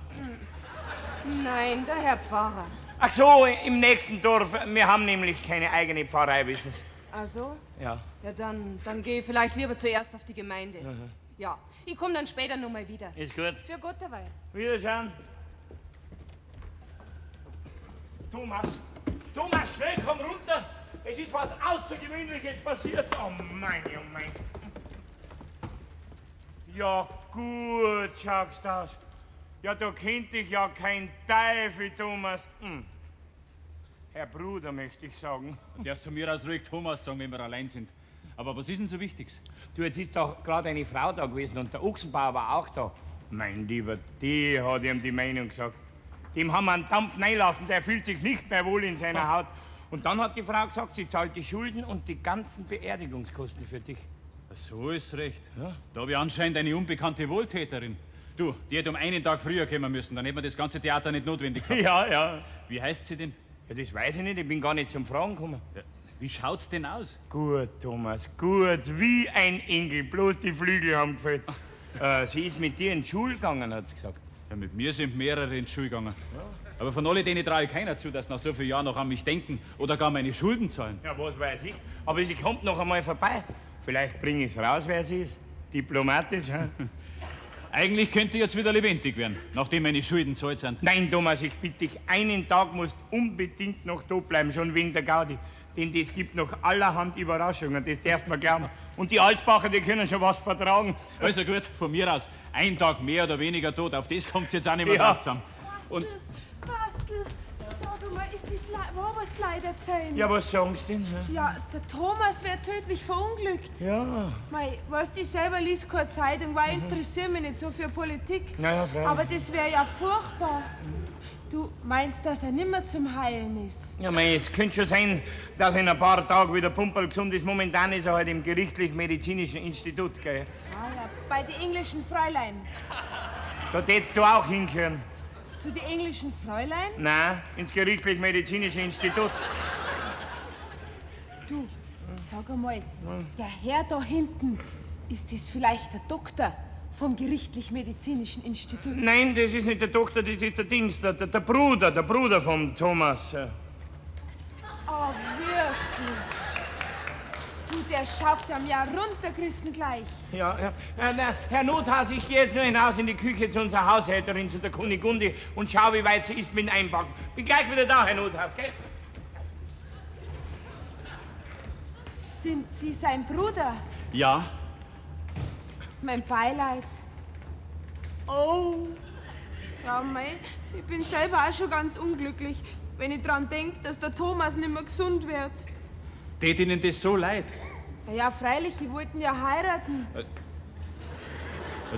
Nein, der Herr Pfarrer. Ach so, im nächsten Dorf. Wir haben nämlich keine eigene Pfarrei, wissen Sie. Ach so? Ja. Ja, dann geh ich vielleicht lieber zuerst auf die Gemeinde. Ja, ich komme dann später noch mal wieder. Ist gut. Für Gott dabei. Wiederschauen. Thomas, Thomas, schnell, komm runter. Es ist was Außergewöhnliches passiert. Oh mein, oh mein. Ja gut, schaust aus. Ja, da kennt dich ja kein Teufel, Thomas. Hm. Herr Bruder, möchte ich sagen. Du darfst von mir aus ruhig Thomas sagen, wenn wir allein sind. Aber was ist denn so Wichtiges? Du, jetzt ist doch gerade eine Frau da gewesen und der Ochsenbauer war auch da. Mein Lieber, die hat ihm die Meinung gesagt. Dem haben wir einen Dampf reinlassen, der fühlt sich nicht mehr wohl in seiner Haut. Und dann hat die Frau gesagt, sie zahlt die Schulden und die ganzen Beerdigungskosten für dich. So ist recht. Ja? Da habe ich anscheinend eine unbekannte Wohltäterin. Du, die hätte um einen Tag früher kommen müssen, dann hätte man das ganze Theater nicht notwendig gehabt. Ja, ja. Wie heißt sie denn? Ja, das weiß ich nicht, ich bin gar nicht zum Fragen gekommen. Ja, wie schaut's denn aus? Gut, Thomas, gut, wie ein Engel, bloß die Flügel haben gefehlt. Sie ist mit dir in die Schule gegangen, hat sie gesagt. Ja, mit mir sind mehrere in die Schule gegangen. Ja. Aber von all denen traue ich keiner zu, dass nach so vielen Jahren noch an mich denken oder gar meine Schulden zahlen. Ja, was weiß ich. Aber sie kommt noch einmal vorbei. Vielleicht bringe ich's raus, wer sie ist. Diplomatisch, hä? Eigentlich könnte ich jetzt wieder lebendig werden, nachdem meine Schulden zahlt sind. Nein, Thomas, ich bitte dich, einen Tag musst unbedingt noch da bleiben, schon wegen der Gaudi. Denn das gibt noch allerhand Überraschungen, das darf man glauben. Und die Alsbacher, die können schon was vertragen. Also gut, von mir aus, ein Tag mehr oder weniger tot, auf das kommt's jetzt auch nicht mehr drauf zusammen. Und Bastel, sag mal, ist das wahr, was die Leute erzählen? Ja, was sagen sie denn? Hä? Ja, der Thomas wär tödlich verunglückt. Ja. Mei, weißt du, ich selber lies keine Zeitung, weil ich interessiere mich nicht so für Politik. Na ja, freilich. Aber das wär ja furchtbar. Du meinst, dass er nimmer zum Heilen ist? Ja, mei, es könnte schon sein, dass er in ein paar Tagen wieder pumperlgesund ist. Momentan ist er halt im gerichtlich-medizinischen Institut, gell? Ah ja, bei den englischen Fräulein. Da tätst du auch hinkören. Zu die englischen Fräulein? Nein, ins Gerichtlich-Medizinische Institut. Du, sag einmal, der Herr da hinten, ist das vielleicht der Doktor vom Gerichtlich-Medizinischen Institut? Nein, das ist nicht der Doktor, das ist der Dings, der Bruder vom Thomas. Oh, wirklich? Du, der schaut am ja runtergerissen gleich. Ja, ja. Na, Herr Nothaus, ich gehe jetzt nur hinaus in die Küche zu unserer Haushälterin, zu der Kunigunde, und schau, wie weit sie ist mit dem Einpacken. Bin gleich wieder da, Herr Nothaus, gell? Sind Sie sein Bruder? Ja. Mein Beileid. Oh. Ja, mei, ich bin selber auch schon ganz unglücklich, wenn ich dran denk, dass der Thomas nicht mehr gesund wird. Tät Ihnen das so leid? Na ja, freilich, ich wollte ihn ja heiraten. Ja,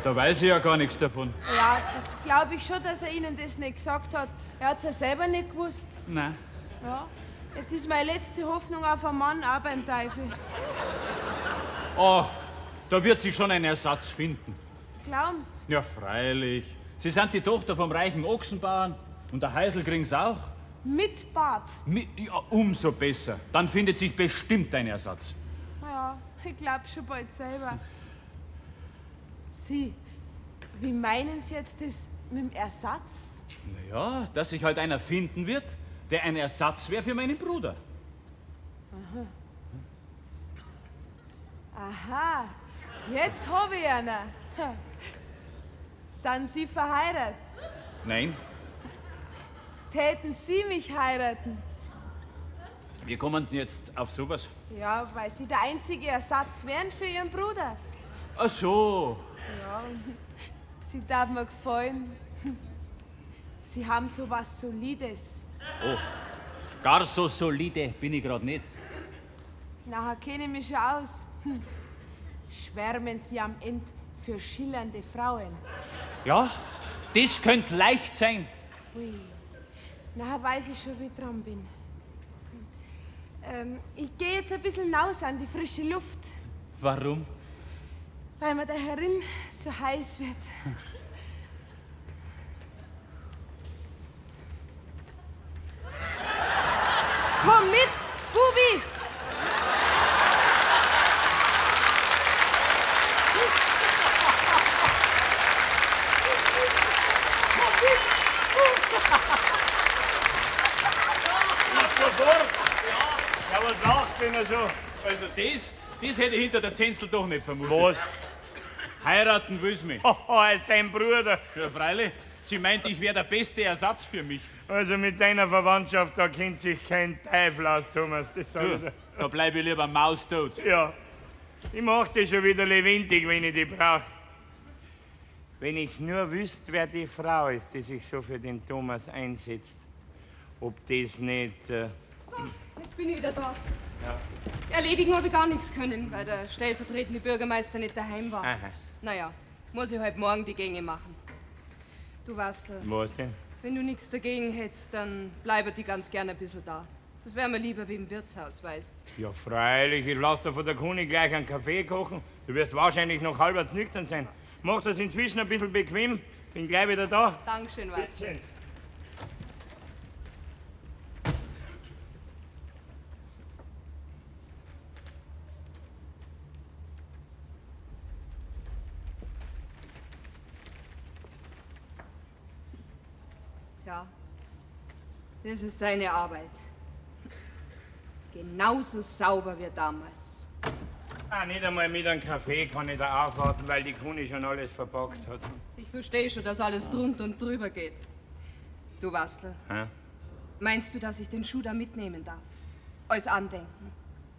da weiß ich ja gar nichts davon. Ja, das glaube ich schon, dass er Ihnen das nicht gesagt hat. Er hat's ja selber nicht gewusst. Nein. Ja, jetzt ist meine letzte Hoffnung auf einen Mann auch beim Teufel. Oh, da wird sich schon ein Ersatz finden. Glauben's? Ja, freilich. Sie sind die Tochter vom reichen Ochsenbauern und der Heisel kriegen's auch. Mit Bart. Ja, umso besser. Dann findet sich bestimmt ein Ersatz. Ja, ich glaub schon bald selber. Sie, wie meinen Sie jetzt das mit dem Ersatz? Naja, dass sich halt einer finden wird, der ein Ersatz wäre für meinen Bruder. Aha. Aha, jetzt hab ich einen. Sind Sie verheiratet? Nein. Täten Sie mich heiraten? Wie kommen Sie jetzt auf sowas? Ja, weil Sie der einzige Ersatz wären für Ihren Bruder. Ach so. Ja, Sie darf mir gefallen. Sie haben so was Solides. Oh, gar so solide bin ich grad nicht. Nachher kenne ich mich schon aus. Schwärmen Sie am Ende für schillernde Frauen. Ja, das könnte leicht sein. Ui, nachher weiß ich schon, wie ich dran bin. Ich gehe jetzt ein bisschen hinaus an die frische Luft. Warum? Weil mir da herin so heiß wird. Komm mit, Bubi! Ist schon fort? Ja, was lachst du denn so? Also das hätte ich hinter der Zenzel doch nicht vermutet. Was? Heiraten will's mich. Oh, als dein Bruder. Ja, freilich. Sie meint, ich wäre der beste Ersatz für mich. Also mit deiner Verwandtschaft, da kennt sich kein Teufel aus, Thomas. Das sag ich dir. Da bleib ich lieber maustot. Ja, ich mach dich schon wieder lebendig, wenn ich dich brauch. Wenn ich nur wüsste, wer die Frau ist, die sich so für den Thomas einsetzt. Ob das nicht... So, jetzt bin ich wieder da. Ja. Erledigen habe ich gar nichts können, weil der stellvertretende Bürgermeister nicht daheim war. Aha. Naja, muss ich halt morgen die Gänge machen. Du Wastl. Was denn? Wenn du nichts dagegen hättest, dann bleibe die ganz gerne ein bisschen da. Das wäre mir lieber wie im Wirtshaus, weißt. Ja, freilich. Ich lass dir von der Kuni gleich einen Kaffee kochen. Du wirst wahrscheinlich noch halbwegs nüchtern sein. Mach das inzwischen ein bisschen bequem. Bin gleich wieder da. Dankeschön, Wastl. Bittschön. Tja, das ist seine Arbeit. Genauso sauber wie damals. Ah, nicht einmal mit einem Kaffee kann ich da aufwarten, weil die Kuni schon alles verpackt hat. Ich verstehe schon, dass alles drunter und drüber geht. Du, Wastl, Hä? meinst du, dass ich den Schuh da mitnehmen darf? Als Andenken.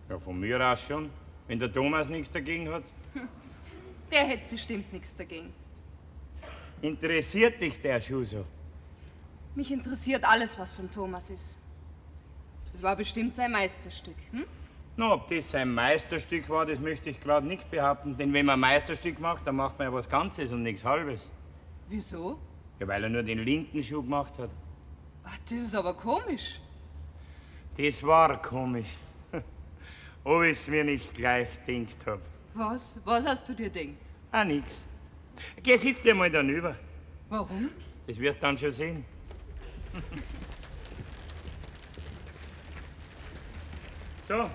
Ja, von mir aus schon. Wenn der Thomas nichts dagegen hat. Der hätte bestimmt nichts dagegen. Interessiert dich der Schuh so? Mich interessiert alles, was von Thomas ist. Es war bestimmt sein Meisterstück, hm? Na, ob das sein Meisterstück war, das möchte ich gerade nicht behaupten. Denn wenn man ein Meisterstück macht, dann macht man ja was Ganzes und nichts Halbes. Wieso? Ja, weil er nur den linken Schuh gemacht hat. Ach, das ist aber komisch. Das war komisch. Ob ich's mir nicht gleich gedacht hab. Was? Was hast du dir gedacht? Ah, nix. Geh, sitz dir mal da rüber. Warum? Das wirst du dann schon sehen. So.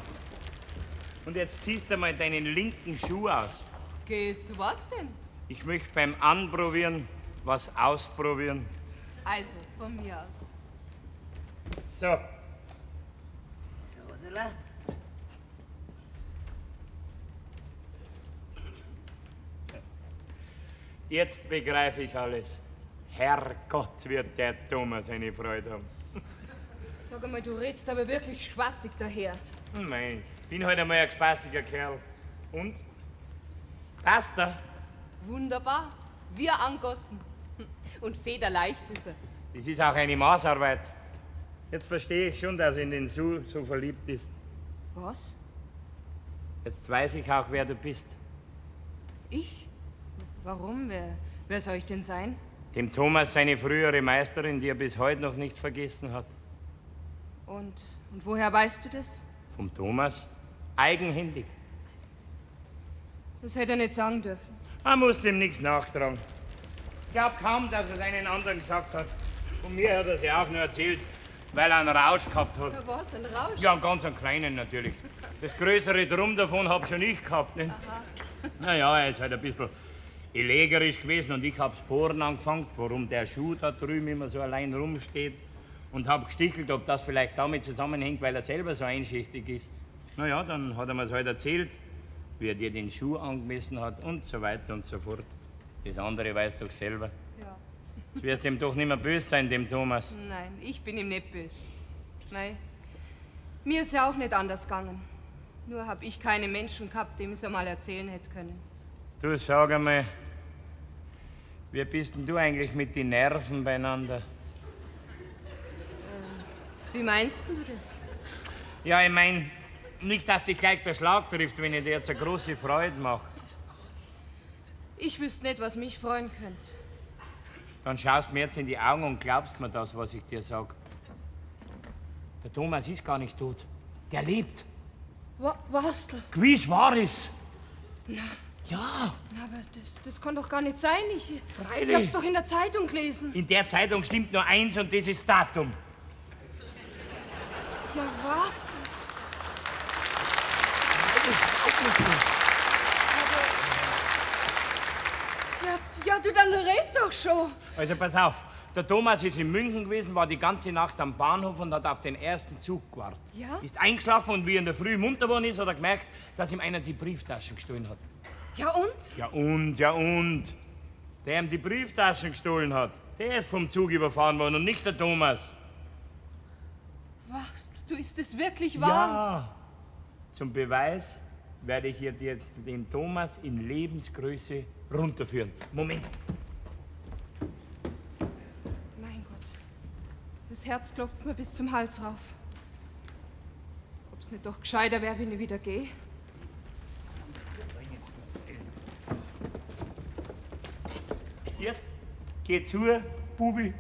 Und jetzt ziehst du mal deinen linken Schuh aus. Geh, zu was denn? Ich möchte beim Anprobieren was ausprobieren. Also, von mir aus. So. So, oder? Jetzt begreife ich alles. Herrgott, wird der Thomas eine Freude haben. Sag einmal, du redst aber wirklich spaßig daher. Nein, bin halt einmal ein spaßiger Kerl. Und? Passt er? Wunderbar. Wir angossen. Und federleicht ist er. Das ist auch eine Maßarbeit. Jetzt verstehe ich schon, dass er in den Sue so verliebt ist. Was? Jetzt weiß ich auch, wer du bist. Ich? Warum? Wer soll ich denn sein? Dem Thomas seine frühere Meisterin, die er bis heute noch nicht vergessen hat. Und woher weißt du das? Vom Thomas? Eigenhändig. Das hätte er nicht sagen dürfen. Man muss ihm nichts nachtragen. Ich glaub kaum, dass er es einen anderen gesagt hat. Und mir hat er es ja auch nur erzählt, weil er einen Rausch gehabt hat. Ja, was, ein Rausch? Ja, einen ganz einen kleinen natürlich. Das größere Drum davon hab schon ich gehabt. Nicht? Naja, er ist halt ein bisschen elegerisch gewesen und ich hab's bohren angefangen, warum der Schuh da drüben immer so allein rumsteht. Und hab gestichelt, ob das vielleicht damit zusammenhängt, weil er selber so einschichtig ist. Naja, dann hat er mir's halt erzählt, wie er dir den Schuh angemessen hat und so weiter und so fort. Das andere weißt du doch selber. Ja. Das wirst ihm doch nicht mehr böse sein, dem Thomas. Nein, ich bin ihm nicht böse. Nein. Mir ist ja auch nicht anders gegangen. Nur hab ich keine Menschen gehabt, dem ich's einmal erzählen hätte können. Du, sag einmal, wie bist denn du eigentlich mit den Nerven beieinander? Wie meinst denn du das? Ja, ich mein, nicht, dass dich gleich der Schlag trifft, wenn ich dir jetzt eine große Freude mach. Ich wüsste nicht, was mich freuen könnte. Dann schaust mir jetzt in die Augen und glaubst mir das, was ich dir sag. Der Thomas ist gar nicht tot. Der lebt. Was? Gewiss war es. Na. Ja. Na, aber das kann doch gar nicht sein. Freilich. Ich hab's doch in der Zeitung gelesen. In der Zeitung stimmt nur eins und das ist Datum. Ja, was? Ja, du, dann red doch schon. Also pass auf, der Thomas ist in München gewesen, war die ganze Nacht am Bahnhof und hat auf den ersten Zug gewartet. Ja? Ist eingeschlafen und wie er in der Früh munter geworden ist, hat er gemerkt, dass ihm einer die Brieftaschen gestohlen hat. Ja und? Ja und, ja und. Der ihm die Brieftaschen gestohlen hat, der ist vom Zug überfahren worden und nicht der Thomas. Was? Du, ist das wirklich wahr? Ja. Zum Beweis werde ich hier dir den Thomas in Lebensgröße runterführen. Moment. Mein Gott, das Herz klopft mir bis zum Hals rauf. Ob's nicht doch gescheiter wäre, wenn ich wieder gehe? Jetzt geh zu, Bubi.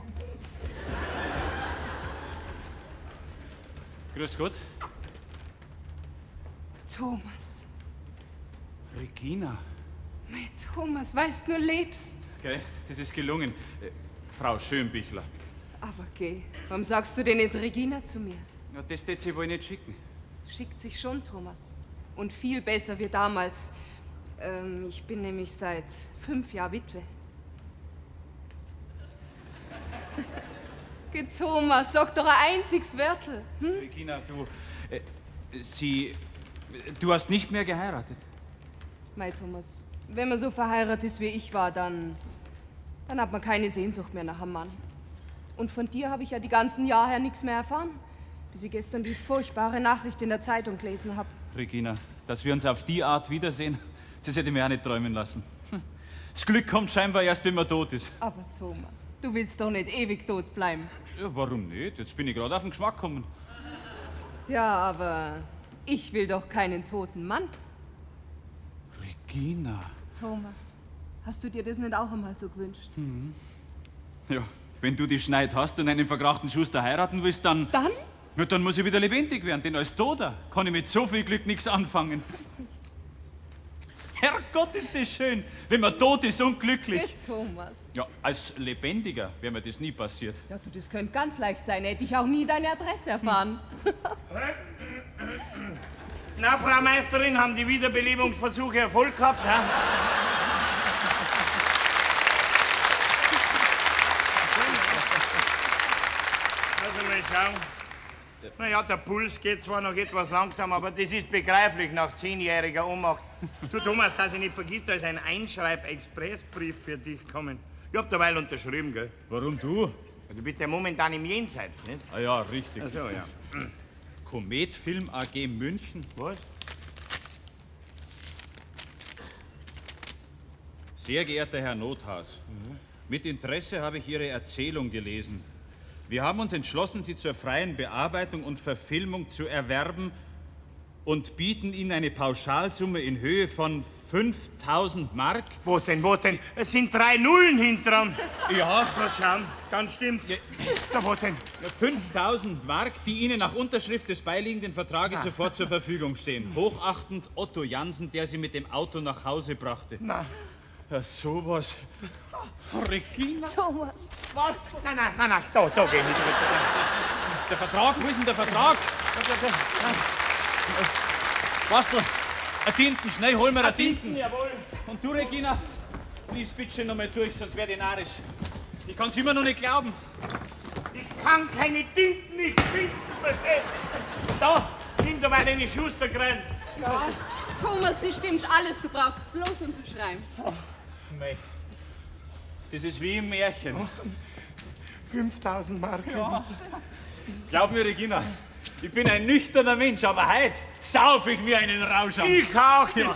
Grüß Gott. Thomas. Regina. Mein Thomas, weißt du, lebst. Gell, das ist gelungen. Frau Schönbichler. Aber geh, warum sagst du denn nicht Regina zu mir? Ja, das tät sie wohl nicht schicken. Schickt sich schon, Thomas. Und viel besser wie damals. Ich bin nämlich seit 5 Jahren Witwe. Geh, Thomas, sag doch ein einziges Wörtel. Hm? Regina, du... sie... Du hast nicht mehr geheiratet. Mei, Thomas, wenn man so verheiratet ist, wie ich war, dann hat man keine Sehnsucht mehr nach einem Mann. Und von dir habe ich ja die ganzen Jahre her nichts mehr erfahren, bis ich gestern die furchtbare Nachricht in der Zeitung gelesen habe. Regina, dass wir uns auf die Art wiedersehen, das hätte ich mir auch nicht träumen lassen. Das Glück kommt scheinbar erst, wenn man tot ist. Aber Thomas, du willst doch nicht ewig tot bleiben. Ja, warum nicht? Jetzt bin ich gerade auf den Geschmack gekommen. Tja, aber ich will doch keinen toten Mann. Regina. Thomas, hast du dir das nicht auch einmal so gewünscht? Mhm. Ja, wenn du die Schneid hast und einen verkrachten Schuster heiraten willst, dann... Dann? Na, dann muss ich wieder lebendig werden, denn als Toter kann ich mit so viel Glück nichts anfangen. Herrgott, ist das schön, wenn man tot ist und glücklich. Thomas. Ja, als Lebendiger wäre mir das nie passiert. Ja, du, das könnte ganz leicht sein. Hätte ich auch nie deine Adresse erfahren. Na, Frau Meisterin, haben die Wiederbelebungsversuche Erfolg gehabt? Ja? Also mal schauen. Naja, der Puls geht zwar noch etwas langsam, aber das ist begreiflich nach 10-jähriger Ohnmacht. Du, Thomas, dass ich nicht vergiss, da ist ein Einschreib-Expressbrief für dich gekommen. Ich hab derweil unterschrieben, gell? Warum du? Du bist ja momentan im Jenseits, nicht? Ah ja, richtig. Ach so, ja. Komet Film AG München. Was? Sehr geehrter Herr Nothaus, mit Interesse habe ich Ihre Erzählung gelesen. Wir haben uns entschlossen, sie zur freien Bearbeitung und Verfilmung zu erwerben und bieten Ihnen eine Pauschalsumme in Höhe von 5000 Mark. Was denn, was denn? Es sind 3 Nullen hinten dran. Ja. Mal schauen, dann stimmt's. Ja. Da, was denn? 5000 Mark, die Ihnen nach Unterschrift des beiliegenden Vertrages sofort zur Verfügung stehen. Hochachtend Otto Jansen, der Sie mit dem Auto nach Hause brachte. Na. Ja, sowas. Regina. Thomas. Was? Nein, nein, nein, nein, da geh ich nicht zurück. Der Vertrag, wo ist denn der Vertrag? Bastel, ein Tinten, schnell, hol mir ein Tinten. Jawohl. Und du, Regina, lies bitte noch mal durch, sonst werde ich narrisch. Ich kann's immer noch nicht glauben. Ich kann keine Tinten nicht finden, verstehst du? Da, nimm doch mal deine Schusterkrein. Ja, Thomas, das stimmt alles. Du brauchst bloß unterschreiben. Oh, mei. Das ist wie im Märchen. 5000 Mark. Ja. Glaub mir, Regina, ich bin ein nüchterner Mensch, aber heute sauf ich mir einen Rausch an. Ich auch. Ja.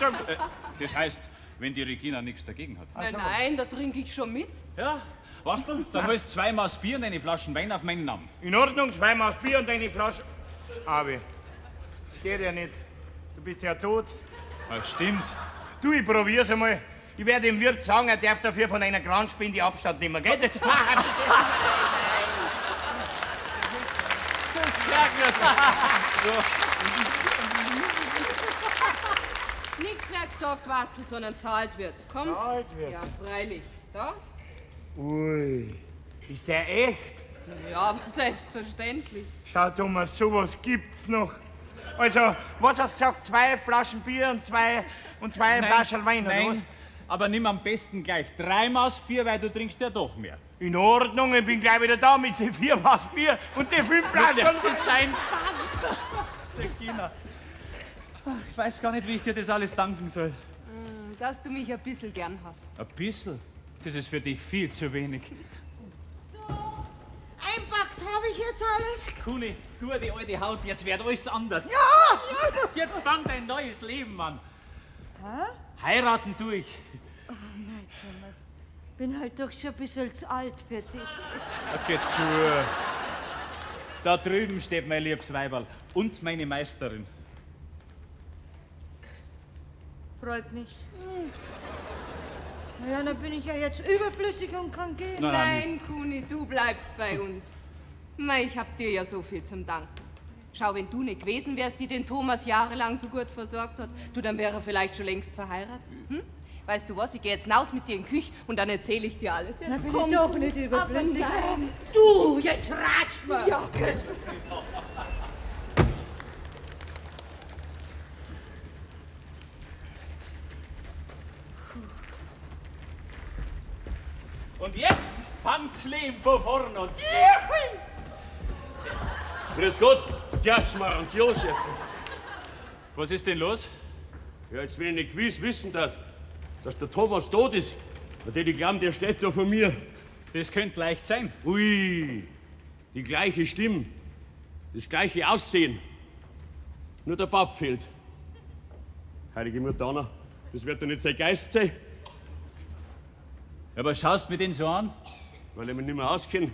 Das heißt, wenn die Regina nichts dagegen hat. Nein, nein, da trinke ich schon mit. Ja, was denn? Dann holst 2 Maß Bier und eine Flasche Wein auf meinen Namen. In Ordnung, 2 Maß Bier und eine Flasche. Abi, das geht ja nicht. Du bist ja tot. Ja, stimmt. Du, ich probier's einmal. Ich werde dem Wirt sagen, er darf dafür von einer Kranspende Abstand nehmen, gell? Das Nichts mehr gesagt, Wastel, sondern zahlt wird. Komm. Zahlt wird? Ja, freilich. Da? Ui, ist der echt? Ja, aber selbstverständlich. Schau, Thomas, sowas gibt's noch. Also, was hast du gesagt? 2 Flaschen Bier und zwei Flaschen Wein, oder nein, was? Aber nimm am besten gleich 3 Maß Bier, weil du trinkst ja doch mehr. In Ordnung, ich bin gleich wieder da mit den 4 Maß Bier und den 5 Flaschen. Das ist ein Panther. Regina, ich weiß gar nicht, wie ich dir das alles danken soll. Dass du mich ein bisschen gern hast. Ein bisschen? Das ist für dich viel zu wenig. So, einpackt habe ich jetzt alles. Kuni, gute alte Haut, jetzt wird alles anders. Ja! Jetzt fängt ein neues Leben an. Hä? Heiraten tue ich. Oh nein, Thomas. Bin halt doch schon ein bisschen zu alt für dich. Okay, zu. Da drüben steht mein liebes Weiberl und meine Meisterin. Freut mich. Na ja, dann bin ich ja jetzt überflüssig und kann gehen. Nein, Nein, Kuni, du bleibst bei uns. Mei, ich hab dir ja so viel zum Danken. Schau, wenn du nicht gewesen wärst, die den Thomas jahrelang so gut versorgt hat, du, dann wäre er vielleicht schon längst verheiratet. Hm? Weißt du was, ich geh jetzt hinaus mit dir in die Küche und dann erzähle ich dir alles. Jetzt Na, bin komm ich doch du. nicht überflüssig. Aber nein. Du, jetzt ratscht mir. Ja, gut. Und jetzt fangt's Leben von vorn an. Grüß Gott, Jasmar und Josef. Was ist denn los? Ja, jetzt will ich nicht gewiss wissen, dass der Thomas tot ist. Da tät ich glauben, der steht da vor mir. Das könnte leicht sein. Ui, die gleiche Stimme, das gleiche Aussehen. Nur der Bab fehlt. Heilige Mutter Anna, das wird doch nicht sein Geist sein. Aber schaust mir den so an? Weil ich mich nicht mehr auskenne,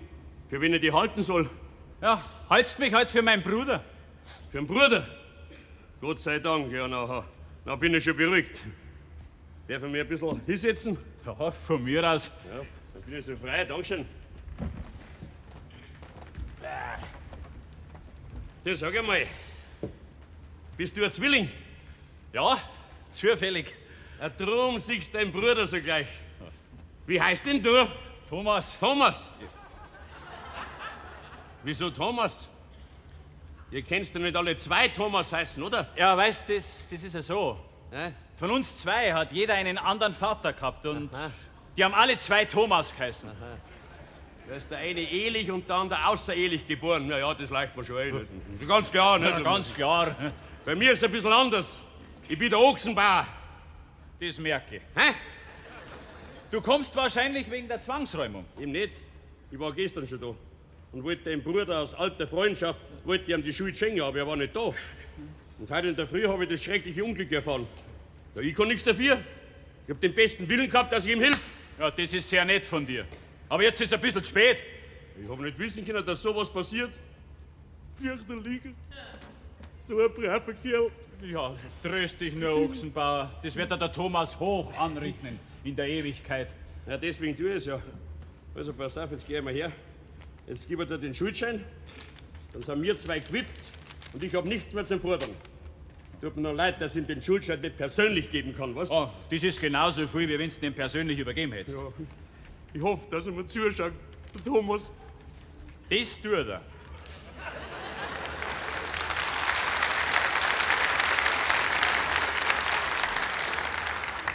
für wen ich die halten soll. Ja, haltst mich halt für meinen Bruder. Für den Bruder? Gott sei Dank, ja, na bin ich schon beruhigt. Darf ich mir ein bisschen hinsetzen? Ja, von mir aus. Ja, dann bin ich so frei, Dankeschön. Du, sag einmal, bist du ein Zwilling? Ja, zufällig. Ja, drum siehst dein Bruder so gleich. Wie heißt denn du? Thomas. Thomas? Wieso Thomas? Ihr kennst ja nicht alle zwei Thomas heißen, oder? Ja, weißt du, das, das ist ja so. Von uns zwei hat jeder einen anderen Vater gehabt und die haben alle zwei Thomas geheißen. Da ist der eine ehelich und der andere außerehelich geboren. Na ja, das leicht mir schon ein. Nicht? Ganz klar, nicht? Ja, ganz klar. Bei mir ist es ein bisschen anders. Ich bin der Ochsenbauer. Das merke ich. Hä? Du kommst wahrscheinlich wegen der Zwangsräumung. Eben nicht. Ich war gestern schon da und wollte dem Bruder aus alter Freundschaft wollte ihm die Schuld schenken, aber er war nicht da. Und heute in der Früh habe ich das schreckliche Unglück erfahren. Ja, ich kann nichts dafür. Ich habe den besten Willen gehabt, dass ich ihm hilf. Ja, das ist sehr nett von dir. Aber jetzt ist es ein bisschen spät. Ich habe nicht wissen können, dass sowas passiert. Fürchterlich. So ein braver Kerl. Ja, tröst dich nur, Ochsenbauer. Das wird dir der Thomas hoch anrechnen in der Ewigkeit. Ja, deswegen tue ich es ja. Also pass auf, jetzt geh ich mal her. Jetzt gib ich dir den Schuldschein. Dann sind wir zwei quittet und ich habe nichts mehr zum Fordern. Tut mir nur leid, dass ich ihm den Schuldschein nicht persönlich geben kann, weißt du? Oh, das ist genauso viel, wie wenn du den persönlich übergeben hättest. Ja. Ich hoffe, dass er mir zuschaut, der Thomas. Das tut er.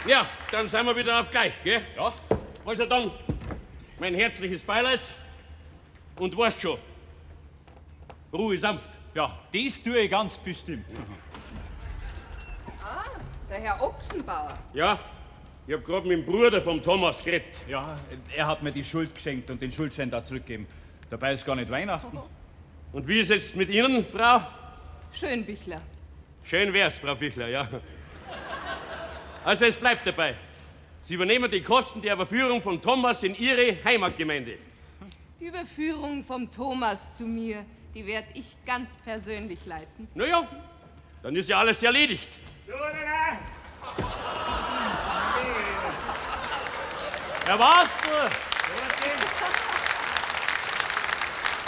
Ja, dann sind wir wieder auf gleich, gell? Ja. Also dann, mein herzliches Beileid und weißt schon, Ruhe sanft. Ja, das tue ich ganz bestimmt. Ah, der Herr Ochsenbauer. Ja, ich hab grad mit dem Bruder vom Thomas geredet. Ja, er hat mir die Schuld geschenkt und den Schuldschein da zurückgegeben. Dabei ist gar nicht Weihnachten. Und wie ist es mit Ihnen, Frau? Schön, Bichler. Schön wär's, Frau Bichler, ja. Also es bleibt dabei. Sie übernehmen die Kosten der Überführung von Thomas in Ihre Heimatgemeinde. Die Überführung vom Thomas zu mir, die werd ich ganz persönlich leiten. Na ja, dann ist ja alles erledigt. Ja, was du?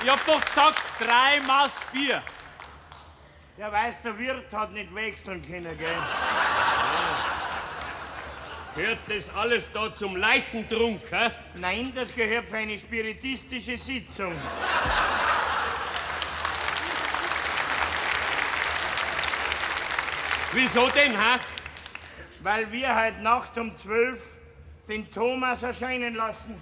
Ich hab doch gesagt, 3 Maß Bier. Ja, weißt, der Wirt hat nicht wechseln können, gell? Gehört das alles da zum Leichentrunk, hä? Nein, das gehört für eine spiritistische Sitzung. Wieso denn, hä? Weil wir heute Nacht um 12 den Thomas erscheinen lassen.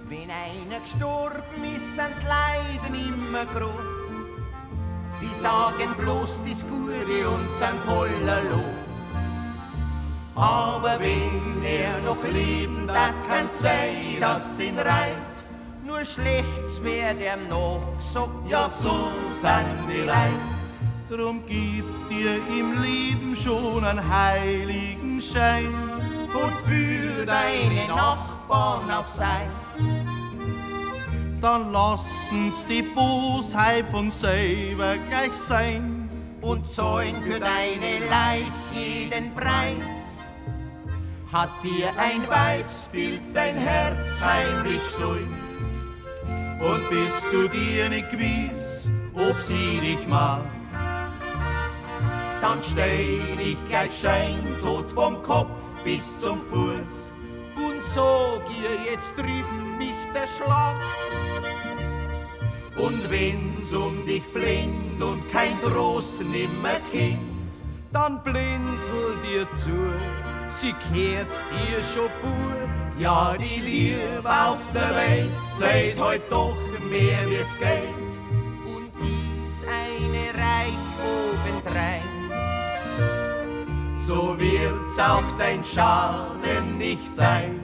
Wenn einer gestorben ist, sind die Leiden immer groß. Sie sagen bloß das Gute und sind voller Lob. Aber wenn er noch leben, dat kann sein, dass ihn reit. Nur Schlechts wird ihm nachgesagt, ja so sind die Leid. Drum gib dir im Leben schon einen heiligen Schein und führ deine Nachbarn aufs Eis. Dann lassen's die Bosheit von selber gleich sein und zahlen für deine Leiche den Preis. Hat dir ein Weibsbild dein Herz heimlich gestohlen und bist du dir nicht gewiss, ob sie dich mag, dann stell dich gleich scheintot vom Kopf bis zum Fuß und sag ihr, jetzt trifft mich der Schlag. Und wenn's um dich flennt und kein Trost nimmer kennt, dann blinzel dir zu, sie kehrt dir schon pur. Ja, die Liebe auf der Welt zählt heut doch mehr wie's Geld und ist eine reich obendrein. So wird's auch dein Schaden nicht sein.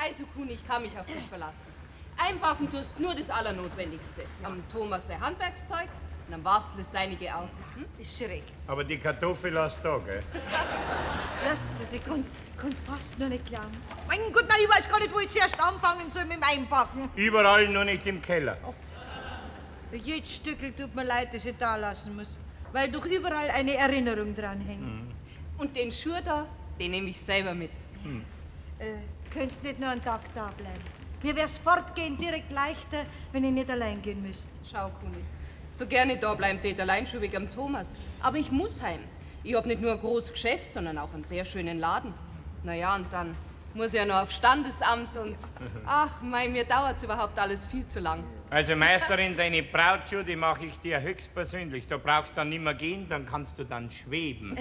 Also, Kuni, ich kann mich auf dich verlassen. Einpacken tust nur das Allernotwendigste. Am Thomas sein Handwerkszeug und am Wastl das seinige auch. Hm? Ist schon recht. Aber die Kartoffel lass da, gell? Lass es, ich kann's fast noch nicht glauben. Mein Gott, nein, ich weiß gar nicht, wo ich zuerst anfangen soll mit dem Einpacken. Überall, nur nicht im Keller. Jedes Stückel tut mir leid, das ich da lassen muss, weil doch überall eine Erinnerung dran hängt. Und den Schuh da, den nehme ich selber mit. Könntest nicht nur einen Tag da bleiben? Mir wär's fortgehen direkt leichter, wenn ich nicht allein gehen müsste. Schau, Kuni, so gerne da bleiben tät allein schon wegen am Thomas. Aber ich muss heim. Ich hab nicht nur ein großes Geschäft, sondern auch einen sehr schönen Laden. Na ja, und dann muss ich ja noch auf Standesamt und... Ach, mei, mir dauert's überhaupt alles viel zu lang. Also Meisterin, deine Brautschuhe, die mache ich dir höchstpersönlich. Da brauchst du dann nimmer gehen, dann kannst du dann schweben.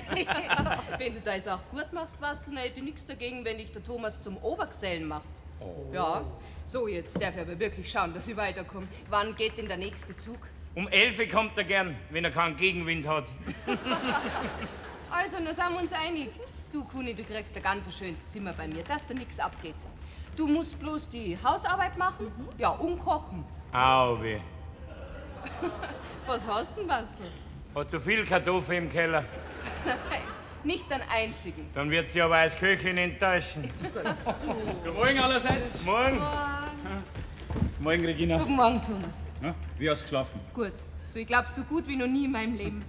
Wenn du das auch gut machst, Wastl, dann hätte ich nichts dagegen, wenn dich der Thomas zum Obergesellen macht. Oh. Ja, so, jetzt darf ich aber wirklich schauen, dass ich weiterkomme. Wann geht denn der nächste Zug? Um 11 Uhr kommt er gern, wenn er keinen Gegenwind hat. Also, na sind wir uns einig. Du, Kuni, du kriegst ein ganz schönes Zimmer bei mir, dass da nichts abgeht. Du musst bloß die Hausarbeit machen, ja, und kochen. Au weh. Was hast denn, Wastl? Hat zu viel Kartoffel im Keller. Nein, nicht einen einzigen. Dann wird sie aber als Köchin enttäuschen. Guten Morgen allerseits. Morgen. Morgen, Regina. Guten Morgen, Thomas. Na, wie hast du geschlafen? Gut. Du, ich glaub, so gut wie noch nie in meinem Leben.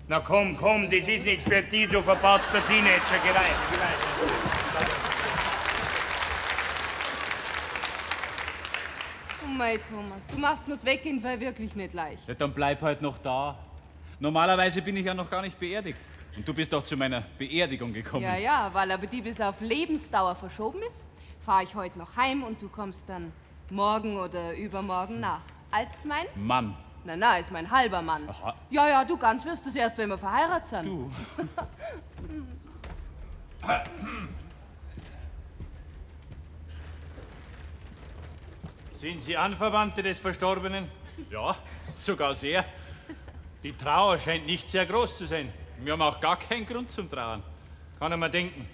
Na komm, komm, das ist nicht für die, du verbatzter Teenager. Geh weiter, geh weiter. Oh mei, Thomas, du machst mir's weggehen, weil wirklich nicht leicht. Ja, dann bleib halt noch da. Normalerweise bin ich ja noch gar nicht beerdigt. Und du bist doch zu meiner Beerdigung gekommen. Ja, ja, weil aber die bis auf Lebensdauer verschoben ist, fahre ich heute noch heim und du kommst dann morgen oder übermorgen nach. Als mein? Mann. Na, na, ist mein halber Mann. Aha. Ja, ja, du ganz wirst es erst, wenn wir verheiratet sind. Du. Sind Sie Anverwandte des Verstorbenen? Ja, sogar sehr. Die Trauer scheint nicht sehr groß zu sein. Wir haben auch gar keinen Grund zum Trauern. Kann ich mir denken.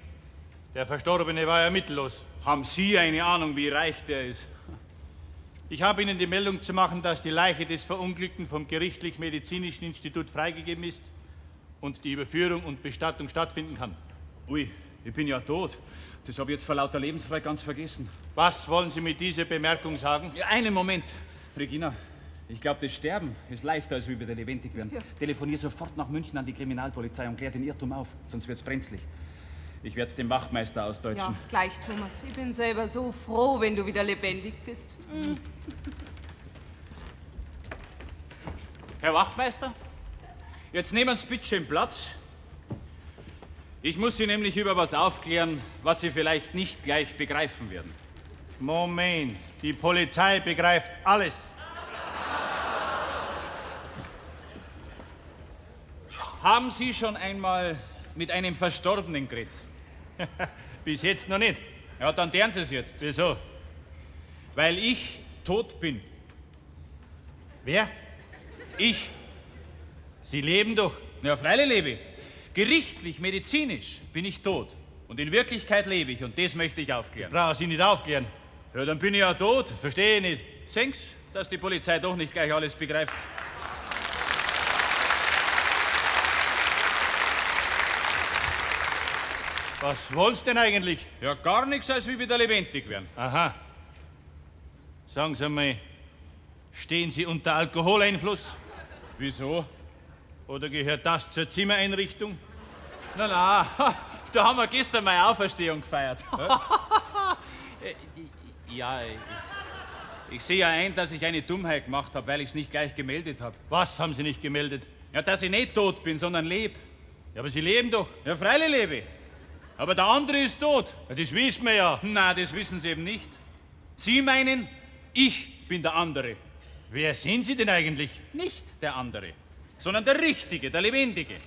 Der Verstorbene war ja mittellos. Haben Sie eine Ahnung, wie reich der ist? Ich habe Ihnen die Meldung zu machen, dass die Leiche des Verunglückten vom Gerichtlich-Medizinischen Institut freigegeben ist und die Überführung und Bestattung stattfinden kann. Ui, ich bin ja tot. Das habe ich jetzt vor lauter Lebensfreude ganz vergessen. Was wollen Sie mit dieser Bemerkung sagen? Ja, einen Moment. Regina, ich glaube, das Sterben ist leichter, als wie wieder lebendig werden. Ja. Telefonier sofort nach München an die Kriminalpolizei und klär den Irrtum auf, sonst wird's brenzlig. Ich werd's dem Wachtmeister ausdeutschen. Ja, gleich, Thomas. Ich bin selber so froh, wenn du wieder lebendig bist. Mhm. Herr Wachtmeister, jetzt nehmen Sie bitte schön Platz. Ich muss Sie nämlich über was aufklären, was Sie vielleicht nicht gleich begreifen werden. Moment, die Polizei begreift alles. Haben Sie schon einmal mit einem Verstorbenen geredet? Bis jetzt noch nicht. Ja, dann deren Sie es jetzt. Wieso? Weil ich tot bin. Wer? Ich. Sie leben doch. Ja, freilich lebe ich. Gerichtlich, medizinisch bin ich tot. Und in Wirklichkeit lebe ich und das möchte ich aufklären. Brauchen Sie nicht aufklären. Ja, dann bin ich ja tot. Das verstehe ich nicht. Sehen's, dass die Polizei doch nicht gleich alles begreift. Was wollen Sie denn eigentlich? Ja, gar nichts, als wie wieder lebendig werden. Aha. Sagen Sie mal, stehen Sie unter Alkoholeinfluss? Wieso? Oder gehört das zur Zimmereinrichtung? Na, na, da haben wir gestern meine Auferstehung gefeiert. Ja, ich sehe ja ein, dass ich eine Dummheit gemacht habe, weil ich es nicht gleich gemeldet habe. Was haben Sie nicht gemeldet? Ja, dass ich nicht tot bin, sondern leb. Ja, aber Sie leben doch. Ja, freilich lebe ich. Aber der andere ist tot. Ja, das wissen wir ja. Na, das wissen Sie eben nicht. Sie meinen, ich bin der andere. Wer sind Sie denn eigentlich? Nicht der andere, sondern der Richtige, der Lebendige.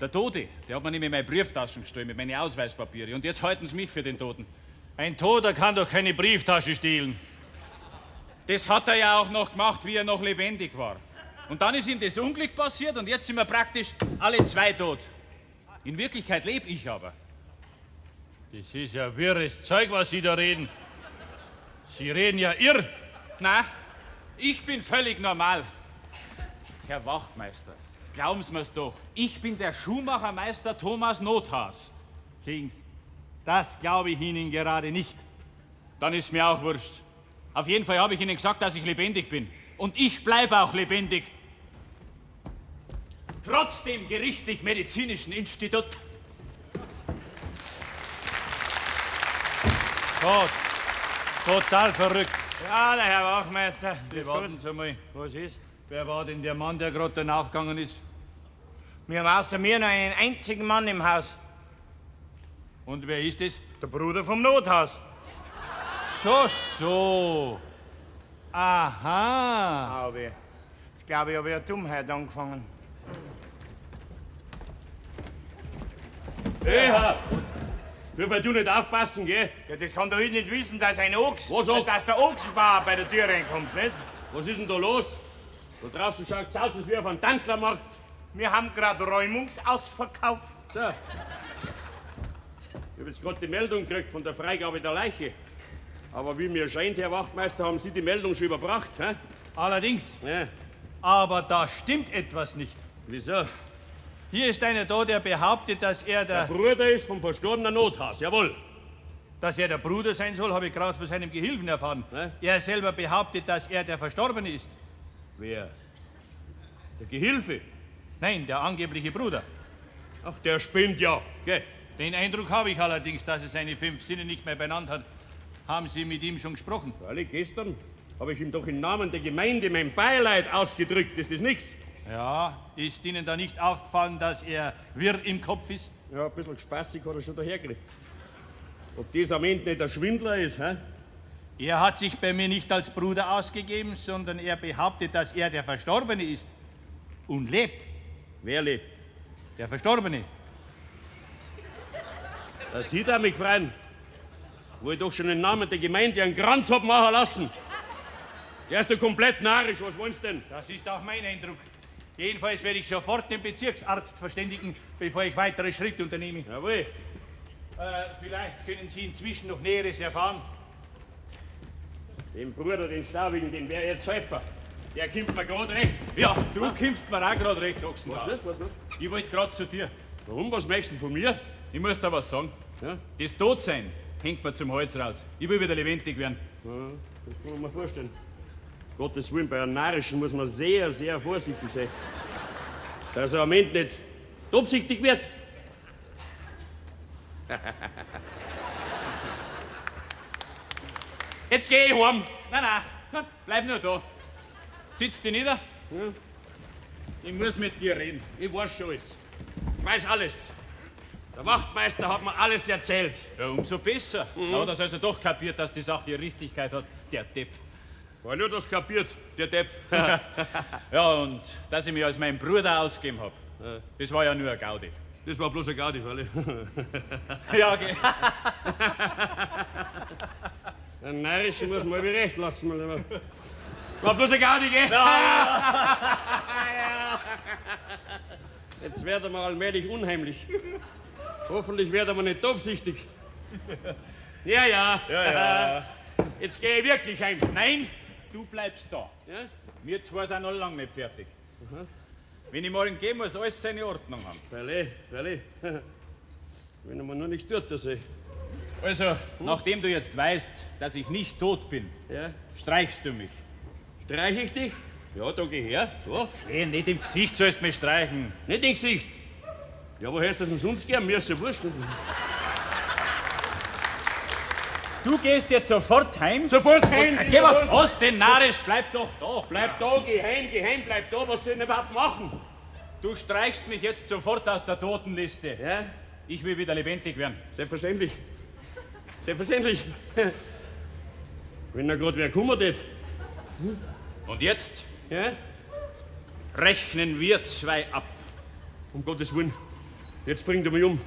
Der Tote, der hat mir nämlich meine Brieftaschen gestohlen mit meinen Ausweispapieren. Und jetzt halten sie mich für den Toten. Ein Toter kann doch keine Brieftasche stehlen. Das hat er ja auch noch gemacht, wie er noch lebendig war. Und dann ist ihm das Unglück passiert und jetzt sind wir praktisch alle zwei tot. In Wirklichkeit lebe ich aber. Das ist ja wirres Zeug, was Sie da reden. Sie reden ja irr. Na, ich bin völlig normal. Herr Wachtmeister, glauben Sie mir's doch. Ich bin der Schuhmachermeister Thomas Nothaus. Sehen Sie, das glaube ich Ihnen gerade nicht. Dann ist mir auch wurscht. Auf jeden Fall habe ich Ihnen gesagt, dass ich lebendig bin. Und ich bleibe auch lebendig. Trotz dem gerichtlich-medizinischen Institut. Gott, total verrückt. Ja, der Herr Wachtmeister. Wir warten Sie mal. Was ist? Wer war denn der Mann, der gerade dann aufgegangen ist? Wir haben außer mir noch einen einzigen Mann im Haus. Und wer ist es? Der Bruder vom Nothaus. So, so. Aha. Au weh. Jetzt glaube ich, habe ich eine Dummheit angefangen. Hey, Herr. Nur weil du nicht aufpassen, gell? Ja, das kann doch ich nicht wissen, dass ein Ochs, Was Ochs? dass der Ochsenbauer bei der Tür reinkommt, nicht? Was ist denn da los? Da draußen schaut's aus, als wäre auf einem Tantlermarkt. Wir haben gerade Räumungsausverkauf. So. Ich habe jetzt gerade die Meldung gekriegt von der Freigabe der Leiche. Aber wie mir scheint, Herr Wachtmeister, haben Sie die Meldung schon überbracht, hä? Allerdings. Ja. Aber da stimmt etwas nicht. Wieso? Hier ist einer da, der behauptet, dass er Der der, Bruder ist vom verstorbenen Nothaus, jawohl. dass er der Bruder sein soll, habe ich gerade von seinem Gehilfen erfahren. Hä? Er selber behauptet, dass er der Verstorbene ist. Wer? Der Gehilfe? Nein, der angebliche Bruder. Ach, der spinnt ja, gell? Den Eindruck habe ich allerdings, dass er seine fünf Sinne nicht mehr benannt hat. Haben Sie mit ihm schon gesprochen? Freilich, gestern habe ich ihm doch im Namen der Gemeinde mein Beileid ausgedrückt. Ist das nix? Ja, ist Ihnen da nicht aufgefallen, dass er wirr im Kopf ist? Ja, ein bisschen spaßig hat er schon dahergekriegt. Ob das am Ende nicht der Schwindler ist, hä? Er hat sich bei mir nicht als Bruder ausgegeben, sondern er behauptet, dass er der Verstorbene ist und lebt. Wer lebt? Der Verstorbene. Das sieht er mich freuen. Wo ich doch schon im Namen der Gemeinde einen Kranz hab machen lassen. Der ist doch komplett narrisch, was wollen Sie denn? Das ist auch mein Eindruck. Jedenfalls werde ich sofort den Bezirksarzt verständigen, bevor ich weitere Schritte unternehme. Jawohl. Vielleicht können Sie inzwischen noch Näheres erfahren. Den Bruder, den Staubigen, den wär ich jetzt helfen. Der kommt mir gerade recht. Ja, du kommst mir auch gerade recht, Ochsenbauer. Was ist, was ist? Ich wollte gerade zu dir. Warum, was möchtest du denn von mir? Ich muss da was sagen. Ja? Das Todsein hängt mir zum Hals raus. Ich will wieder lebendig werden. Ja, das kann ich mir vorstellen. Gottes Willen, bei einem Narischen muss man sehr, sehr vorsichtig sein. Dass er am Ende nicht tobsüchtig wird. Jetzt geh ich heim. Nein, nein, bleib nur da. Sitz dich nieder. Ich muss mit dir reden. Ich weiß schon alles. Ich weiß alles. Der Wachtmeister hat mir alles erzählt. Ja, umso besser. Mhm. Da hat er also doch kapiert, dass die Sache ihre Richtigkeit hat. Der Depp. Weil nur das kapiert, der Depp. Ja, und dass ich mich als mein Bruder ausgegeben hab, das war ja nur eine Gaudi. Das war bloß eine Gaudi, freilich. Ja, okay. Den Narischen muss man recht lassen. Mein Lieber. War bloß eine Gaudi, gell? Jetzt werden wir allmählich unheimlich. Hoffentlich werden wir nicht tobsüchtig. Ja, ja. Ja, ja. Jetzt gehe ich wirklich heim. Nein, du bleibst da. Ja? Wir zwei sind noch lange nicht fertig. Wenn ich morgen gehe, muss alles seine Ordnung haben. Freilich, freilich. Wenn er mir nur nichts tut, das ich. Also, nachdem du jetzt weißt, dass ich nicht tot bin, Ja? streichst du mich. Streich ich dich? Ja, da geh her. Da. Nee, nicht im Gesicht sollst du mich streichen. Nicht im Gesicht. Ja, wo hast du das denn sonst gern? Mir ist ja wurscht. Du gehst jetzt sofort heim. Sofort heim! Geh, was hast denn, narrisch? Bleib doch da. Bleib da, geh heim, bleib da. Was soll ich denn überhaupt machen? Du streichst mich jetzt sofort aus der Totenliste. Ja? Ich will wieder lebendig werden. Selbstverständlich. Selbstverständlich. Wenn da grad wer kommen tät. Und jetzt Ja? rechnen wir zwei ab. Um Gottes Willen. Jetzt bringt er mich um.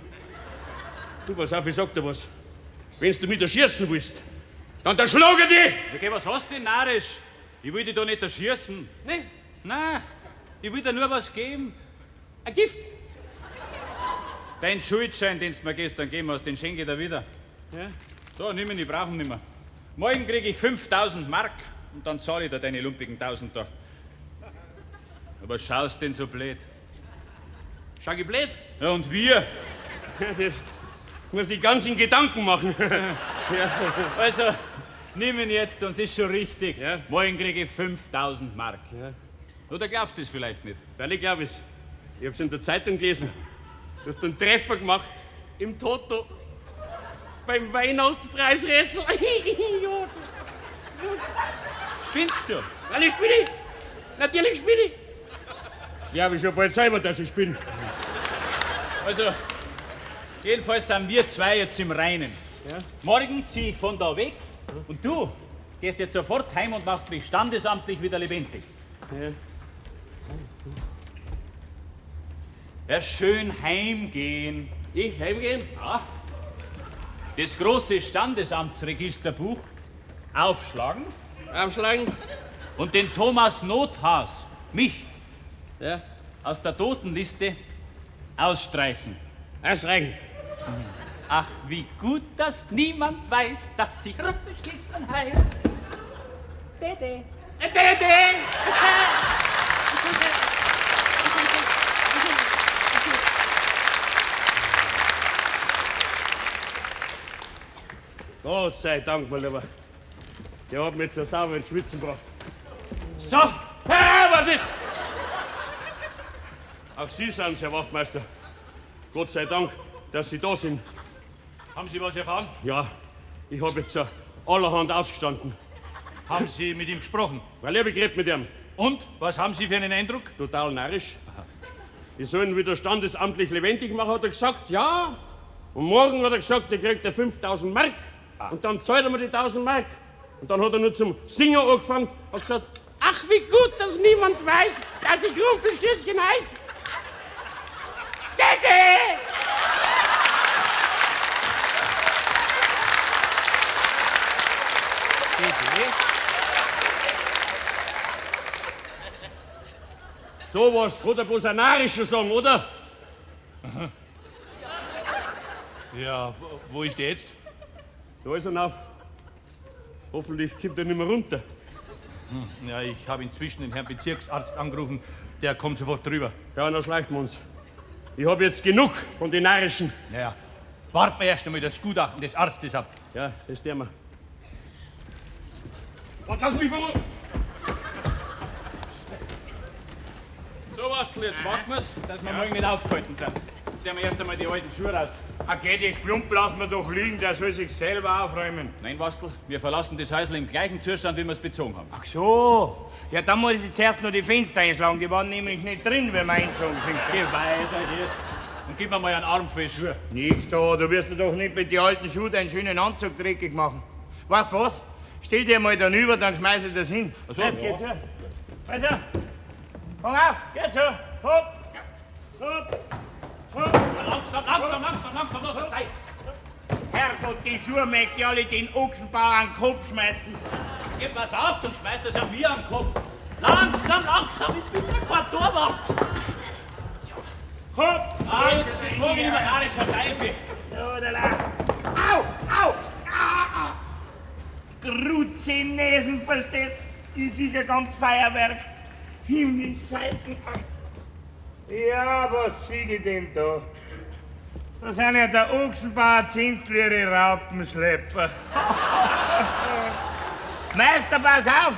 Du, pass auf, ich sag dir was. Wenn du mich erschießen willst, dann erschlage ich dich! Okay, was hast du denn, narrisch? Ich will dich doch nicht erschießen. Ne? Nein, ich will dir nur was geben. Ein Gift? Dein Schuldschein, den du mir gestern gegeben hast, den schenke ich dir wieder. Ja? So, nimm ihn, ich brauche ihn nicht mehr. Morgen krieg ich 5000 Mark und dann zahle ich dir deine lumpigen 1000 da. Aber schaust denn so blöd? Schau ich blöd? Ja, und wir? Das muss ich ganz in Gedanken machen. Ja. Also, nimm ihn jetzt, und es ist schon richtig. Ja. Morgen kriege ich 5000 Mark. Ja. Oder glaubst du es vielleicht nicht? Weil ich glaube es. Ich hab's in der Zeitung gelesen. Du hast einen Treffer gemacht im Toto. Beim Weihnachtspreisrätsel. Spinnst du? Weil ich spinne. Natürlich spinne ich. Glaube ich schon bald selber, dass ich spinne. Also, jedenfalls sind wir zwei jetzt im Reinen. Ja? Morgen ziehe ich von da weg und du gehst jetzt sofort heim und machst mich standesamtlich wieder lebendig. Ja. Ja, schön heimgehen. Ich heimgehen? Ja. Das große Standesamtsregisterbuch aufschlagen. Aufschlagen. Und den Thomas Nothaas, mich, ja, aus der Totenliste ausstreichen. Ausstreichen. Ach, wie gut, dass niemand weiß, dass ich Rumpelstilzchen heiß. Dede. Dede. Gott sei Dank, mein Lieber. Der hat mich jetzt sauber ins Schwitzen gebracht. So! Ah, was ist? Auch Sie sind's, Herr Wachtmeister. Gott sei Dank, dass Sie da sind. Haben Sie was erfahren? Ja, ich habe jetzt allerhand ausgestanden. Haben Sie mit ihm gesprochen? Weil ich habe geredet mit ihm. Und? Was haben Sie für einen Eindruck? Total narrisch. Aha. Die sollen wieder standesamtlich lebendig machen, hat er gesagt. Ja. Und morgen hat er gesagt, er kriegt er 5000 Mark. Ah. Und dann zahlt er mir die 1000 Mark. Und dann hat er nur zum Singen angefangen und gesagt, ach, wie gut, dass niemand weiß, dass ich Rumpelstilzchen heiß. Dede! Dede? So was kann der bloß ein Narischer sagen, oder? Aha. Ja, wo ist der jetzt? Da ist er auf. Hoffentlich kommt er nicht mehr runter. Ja, ich habe inzwischen den Herrn Bezirksarzt angerufen. Der kommt sofort drüber. Ja, dann schleichen wir uns. Ich habe jetzt genug von den Narischen. Naja, warten wir erst einmal das Gutachten des Arztes ab. Ja, das tun wir. Und lass mich vor! So, Wastl, jetzt warten wir's, dass wir morgen nicht aufgehalten sind. Jetzt tun wir erst einmal die alten Schuhe raus. Okay, das Plump lassen wir doch liegen, der soll sich selber aufräumen. Nein, Wastl, wir verlassen das Häusl im gleichen Zustand, wie wir es bezogen haben. Ach so. Ja, dann muss ich zuerst noch die Fenster einschlagen. Die waren nämlich nicht drin, wenn wir eingezogen sind. Geh weiter jetzt. Und gib mir mal einen Arm voll Schuhe. Nix da, du wirst dir doch nicht mit den alten Schuhen deinen schönen Anzug dreckig machen. Weißt du was? Stell dir mal dann über, dann schmeiß ich das hin. Ach so, jetzt ja. geht's her. Also, fang auf, geht schon. Hopp, hopp, hopp. Langsam, langsam, langsam, langsam, los, Zeit. Herrgott, die Schuhe möchte ich alle den Ochsenbauer an den Kopf schmeißen. Geh, pass auf, sonst schmeißt das ja mir am Kopf. Langsam, langsam, ich bin ja kein Torwart. Hopp! Ah, jetzt ist morgen immer narischer Teufel. Au, au, ah, ah. Gruzinesen, versteht? Ist sicher ganz Feuerwerk. Himmelsseiten. Ja, was sehe ich denn da? Da sind ja der Ochsenbauer Zinzl ihre Raupenschlepper. Meister, pass auf!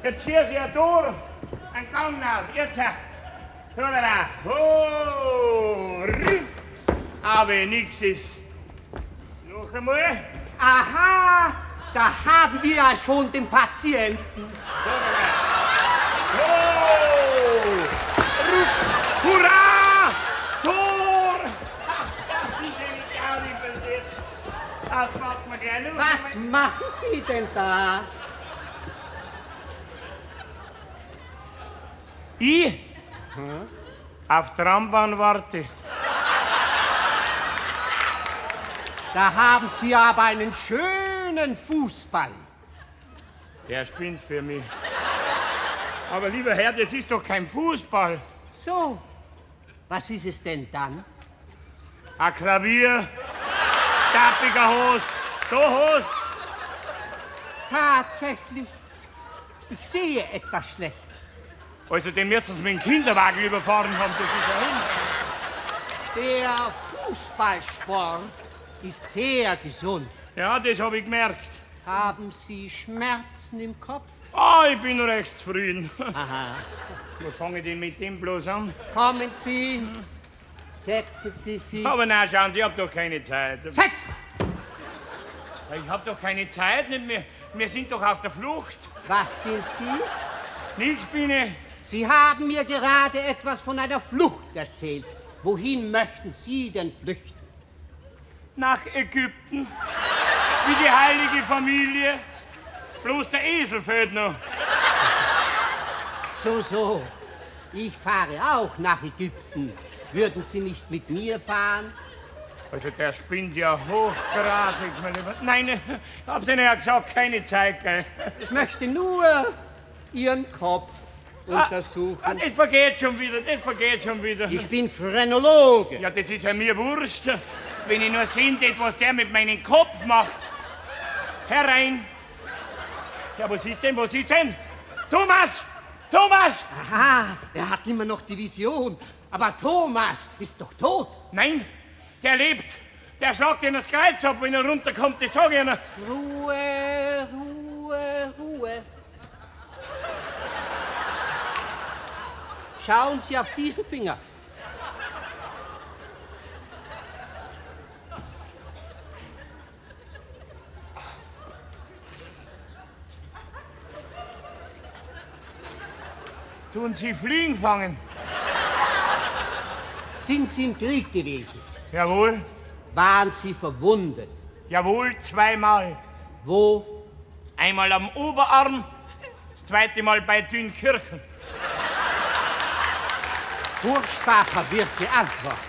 Jetzt schieß ich ja durch. Ein Gang raus. Jetzt. So, da. Ho, Aber nix ist. Noch einmal. Aha, da haben wir ja schon den Patienten. So, Hurra! Tor! Das ist eine Gaudi von dir. Das macht man gleich noch. Was machen Sie denn da? Ich? Hm? Auf Trambahn warte. Da haben Sie aber einen schönen Fußball. Der spinnt für mich. Aber lieber Herr, das ist doch kein Fußball. So, was ist es denn dann? Ein Klavier, tappiger Host, da host's. Tatsächlich. Ich sehe etwas schlecht. Also, den müssen Sie mit dem Kinderwagen überfahren haben, das ist ja hin. Der Fußballsport ist sehr gesund. Ja, das habe ich gemerkt. Haben Sie Schmerzen im Kopf? Ah, ich bin recht zufrieden. Aha. Wo fange ich denn mit dem bloß an? Kommen Sie, setzen Sie sich. Aber na, schauen Sie, ich hab doch keine Zeit. Setzen! Ich hab doch keine Zeit, nicht mehr. Wir sind doch auf der Flucht. Was sind Sie? Nichts bin ich. Sie haben mir gerade etwas von einer Flucht erzählt. Wohin möchten Sie denn flüchten? Nach Ägypten. Wie die heilige Familie. Bloß der Esel fehlt noch. So, so. Ich fahre auch nach Ägypten. Würden Sie nicht mit mir fahren? Also der spinnt ja hochgradig, mein Lieber. Nein, ich hab's Ihnen ja gesagt, keine Zeit, gell? Ich möchte nur Ihren Kopf untersuchen. Ah, das vergeht schon wieder, das vergeht schon wieder. Ich bin Phrenologe. Ja, das ist ja mir wurscht. Wenn ich nur sehen tät, was der mit meinem Kopf macht. Herein. Ja, was ist denn, was ist denn? Thomas! Thomas! Aha, er hat immer noch die Vision. Aber Thomas ist doch tot. Nein, der lebt. Der schlagt Ihnen das Kreuz ab, wenn er runterkommt, das sag ich Ihnen. Ruhe, Ruhe, Ruhe. Schauen Sie auf diesen Finger. Tun Sie Fliegen fangen? Sind Sie im Krieg gewesen? Jawohl. Waren Sie verwundet? Jawohl, zweimal. Wo? Einmal am Oberarm, das zweite Mal bei Dünkirchen. Furchtbar verwirrte Antwort.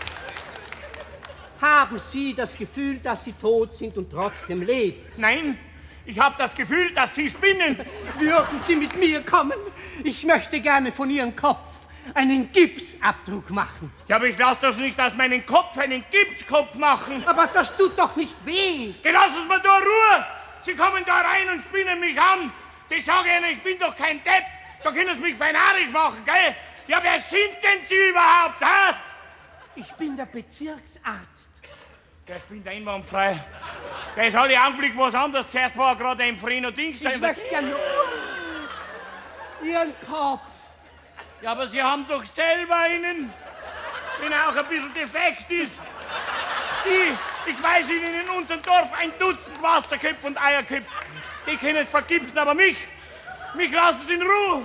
Haben Sie das Gefühl, dass Sie tot sind und trotzdem leben? Nein, ich habe das Gefühl, dass Sie spinnen. Würden Sie mit mir kommen? Ich möchte gerne von Ihrem Kopf einen Gipsabdruck machen. Ja, aber ich lasse das nicht aus meinem Kopf einen Gipskopf machen. Aber das tut doch nicht weh. Geh, lassen Sie mir da Ruhe. Sie kommen da rein und spinnen mich an. Das sage ich Ihnen, ich bin doch kein Depp. Da können Sie mich feinarisch machen, gell? Ja, wer sind denn Sie überhaupt, hä? Ich bin der Bezirksarzt. Der spinnt einwandfrei. Der ist alle Augenblick was anderes. Zuerst war er gerade ein Freno Dings. Ich möchte ja nur Ihren Kopf. Ja, aber Sie haben doch selber einen, wenn er auch ein bisschen defekt ist. Ich weiß Ihnen in unserem Dorf ein Dutzend Wasserköpfe und Eierköpfe. Die können es vergipsen, aber mich lassen Sie in Ruhe.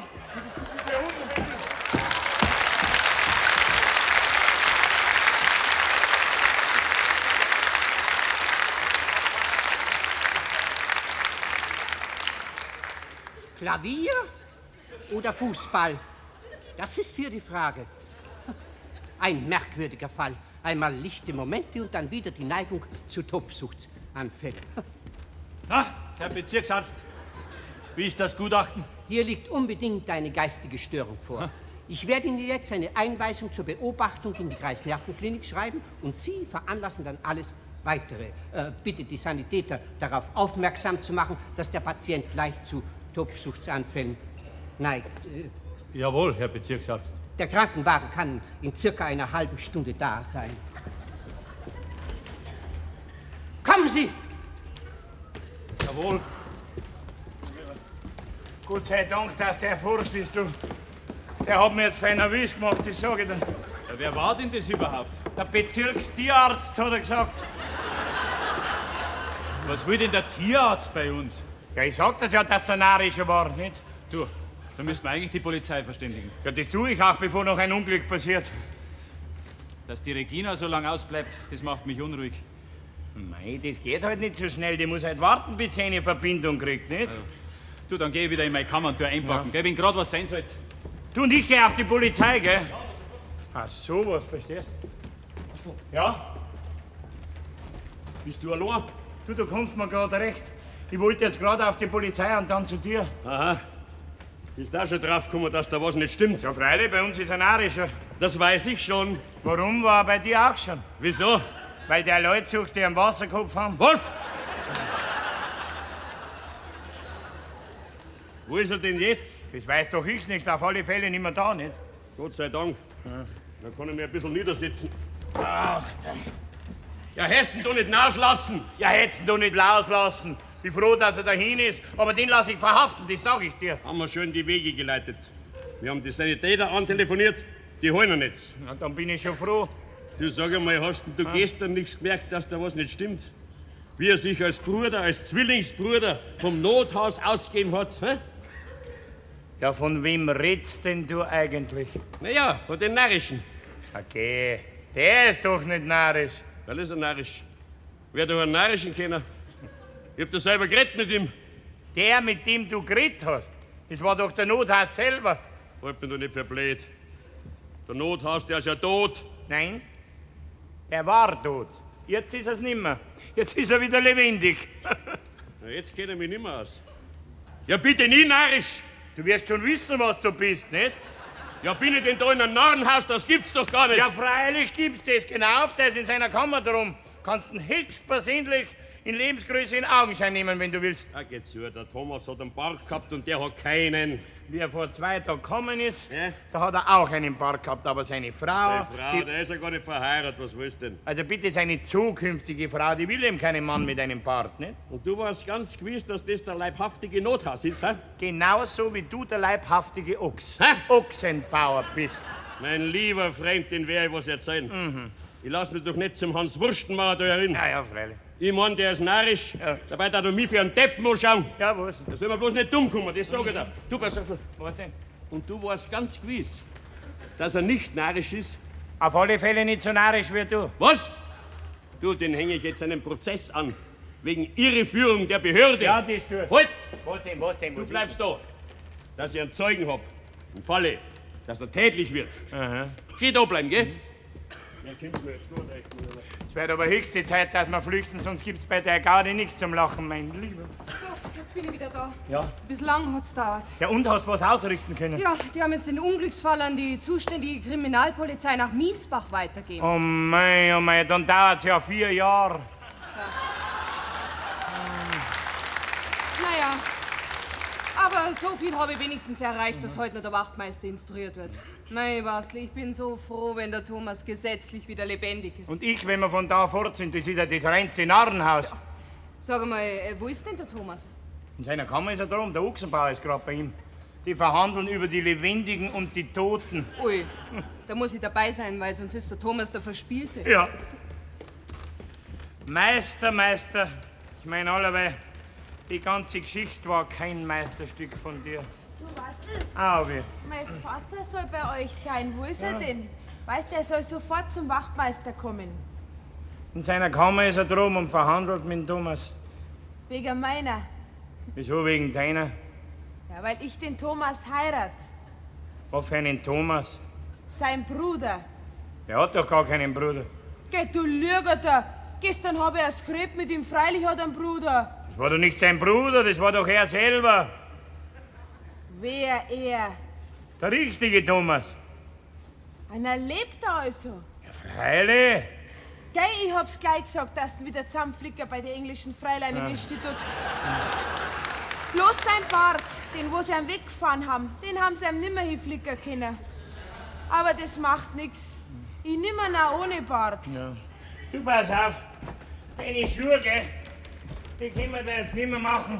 Klavier oder Fußball? Das ist hier die Frage. Ein merkwürdiger Fall. Einmal lichte Momente und dann wieder die Neigung zu Tobsuchtsanfällen. Na, Herr Bezirksarzt, wie ist das Gutachten? Hier liegt unbedingt eine geistige Störung vor. Ich werde Ihnen jetzt eine Einweisung zur Beobachtung in die Kreisnervenklinik schreiben und Sie veranlassen dann alles Weitere. Bitte die Sanitäter darauf aufmerksam zu machen, dass der Patient leicht zu Tobsuchtsanfällen neigt. Jawohl, Herr Bezirksarzt. Der Krankenwagen kann in circa einer halben Stunde da sein. Kommen Sie! Jawohl. Gott sei Dank, dass der fort ist, du. Der hat mir jetzt fein nervös gemacht, das sag ich dir. Ja, wer war denn das überhaupt? Der Bezirkstierarzt, hat er gesagt. Was will denn der Tierarzt bei uns? Ja, ich sag das ja, dass er narrischer war, nicht? Du, da müssten wir eigentlich die Polizei verständigen. Ja, das tue ich auch, bevor noch ein Unglück passiert. Dass die Regina so lange ausbleibt, das macht mich unruhig. Mei, das geht halt nicht so schnell. Die muss halt warten, bis sie eine Verbindung kriegt, nicht? Also, du, dann geh ich wieder in meine Kammer und tu einpacken, ja. Gell, wenn grad was sein sollte. Du und ich geh auf die Polizei, gell? Ach, sowas, verstehst du? Ja? Bist du allein? Du, du kommst mir gerade recht. Ich wollte jetzt gerade auf die Polizei und dann zu dir. Aha. Bist auch schon drauf gekommen, dass da was nicht stimmt? Ja, freilich, bei uns ist ein Arischer. Das weiß ich schon. Warum war er bei dir auch schon? Wieso? Weil der Leute sucht, die einen Wasserkopf haben. Was? Wo ist er denn jetzt? Das weiß doch ich nicht, auf alle Fälle nicht mehr da, nicht? Gott sei Dank. Da kann ich mir ein bisschen niedersitzen. Ach, Ja, hättest du nicht nachlassen. Ja, hättest du nicht loslassen. Bin froh, dass er dahin ist, aber den lass ich verhaften, das sag ich dir. Haben wir schön die Wege geleitet. Wir haben die Sanitäter antelefoniert, die holen ihn jetzt. Na, dann bin ich schon froh. Du sag einmal, hast denn du gestern nichts gemerkt, dass da was nicht stimmt? Wie er sich als Bruder, als Zwillingsbruder vom Nothaus ausgegeben hat, hä? Ja, von wem redst denn du eigentlich? Naja, von den Narrischen. Okay, der ist doch nicht narrisch. Weil ist er narrisch. Wer doch einen Narrischen kennen? Ich hab da selber geredet mit ihm. Der, mit dem du geredet hast, das war doch der Nothaus selber. Halt mich doch nicht für blöd. Der Nothaus, der ist ja tot. Nein, der war tot. Jetzt ist er's nimmer. Jetzt ist er wieder lebendig. Na, jetzt kennt er mich nimmer aus. Ja, bitte nie narrisch. Du wirst schon wissen, was du bist, nicht? Ja, bin ich denn da in einem Narrenhaus? Das gibt's doch gar nicht. Ja, freilich gibt's das. Genau, der ist in seiner Kammer drum. Kannst ihn höchstpersönlich in Lebensgröße in Augenschein nehmen, wenn du willst. Ah, geht's zu. Der Thomas hat einen Bart gehabt und der hat keinen. Wie er vor 2 Tagen gekommen ist, Ja? da hat er auch einen Bart gehabt, aber seine Frau... Seine Frau, die, der ist ja gar nicht verheiratet, was willst du denn? also bitte, seine zukünftige Frau, die will eben keinen Mann mit einem Bart, nicht? Und du warst ganz gewiss, dass das der leibhaftige Nothaus ist, hä? Genauso wie du der leibhaftige Ochs. Hä? Ochsenbauer bist. Mein lieber Freund, den werde ich was erzählen. Ich lass mich doch nicht zum Hans Wurstenmauer da herin. Ja, ja, freilich. Ich mein, der ist narrisch. Ja. Dabei darf er mich für einen Deppen anschauen. Ja, was? Da soll man bloß nicht dumm kommen, das sag ich dir. Du, pass auf. Was denn? Und du warst ganz gewiss, dass er nicht narrisch ist. Auf alle Fälle nicht so narrisch wie du. Was? Du, den hänge ich jetzt einen Prozess an. Wegen Irreführung der Behörde. Ja, das tust. Halt! Was denn, was denn? Du Was bleibst da, dass ich einen Zeugen hab. Im Falle, dass er tätlich wird. Aha. Schön da bleiben, gell? Ja, kommt mir jetzt gut, echt. Es wird aber höchste Zeit, dass wir flüchten, sonst gibt's bei der Gaudi nichts zum Lachen, mein Lieber. So, jetzt bin ich wieder da. Ja. Bislang hat's dauert. Ja, und hast was ausrichten können? Ja, die haben jetzt den Unglücksfall an die zuständige Kriminalpolizei nach Miesbach weitergegeben. Oh mei, dann dauert's ja 4 Jahre. Naja, aber so viel habe ich wenigstens erreicht, dass heute noch der Wachtmeister instruiert wird. Mei, Basli, ich bin so froh, wenn der Thomas gesetzlich wieder lebendig ist. Und ich, wenn wir von da fort sind, das ist ja das reinste Narrenhaus. Ja. Sag mal, wo ist denn der Thomas? In seiner Kammer ist er drum, der Ochsenbauer ist gerade bei ihm. Die verhandeln über die Lebendigen und die Toten. Ui, da muss ich dabei sein, weil sonst ist der Thomas der Verspielte. Ja. Meister, Meister, ich meine allerweil, die ganze Geschichte war kein Meisterstück von dir. Du, Bastel, Auwe. mein Vater soll bei euch sein. Wo ist er denn? Weißt du, er soll sofort zum Wachtmeister kommen. In seiner Kammer ist er drum und verhandelt mit dem Thomas. Wegen meiner. Wieso wegen deiner? Ja, weil ich den Thomas heirat. Was für einen Thomas? Sein Bruder. Der hat doch gar keinen Bruder. Geh, du Lüger da. Gestern habe ich erst geredet mit ihm. Freilich hat er einen Bruder. Das war doch nicht sein Bruder, das war doch er selber. Wer er? Der richtige Thomas. Einer lebt er also. Ja, freilich. Gell, ich hab's gleich gesagt, dass ihn wieder zusammenflicker bei den englischen Fräulein im Institut. Bloß sein Bart, den wo sie ihm weggefahren haben, den haben sie ihm nimmer hinflicken können. Aber das macht nix. Ich nimm ihn auch ohne Bart. Ja. Du pass auf, deine Schuhe, gell, die können wir da jetzt nimmer machen,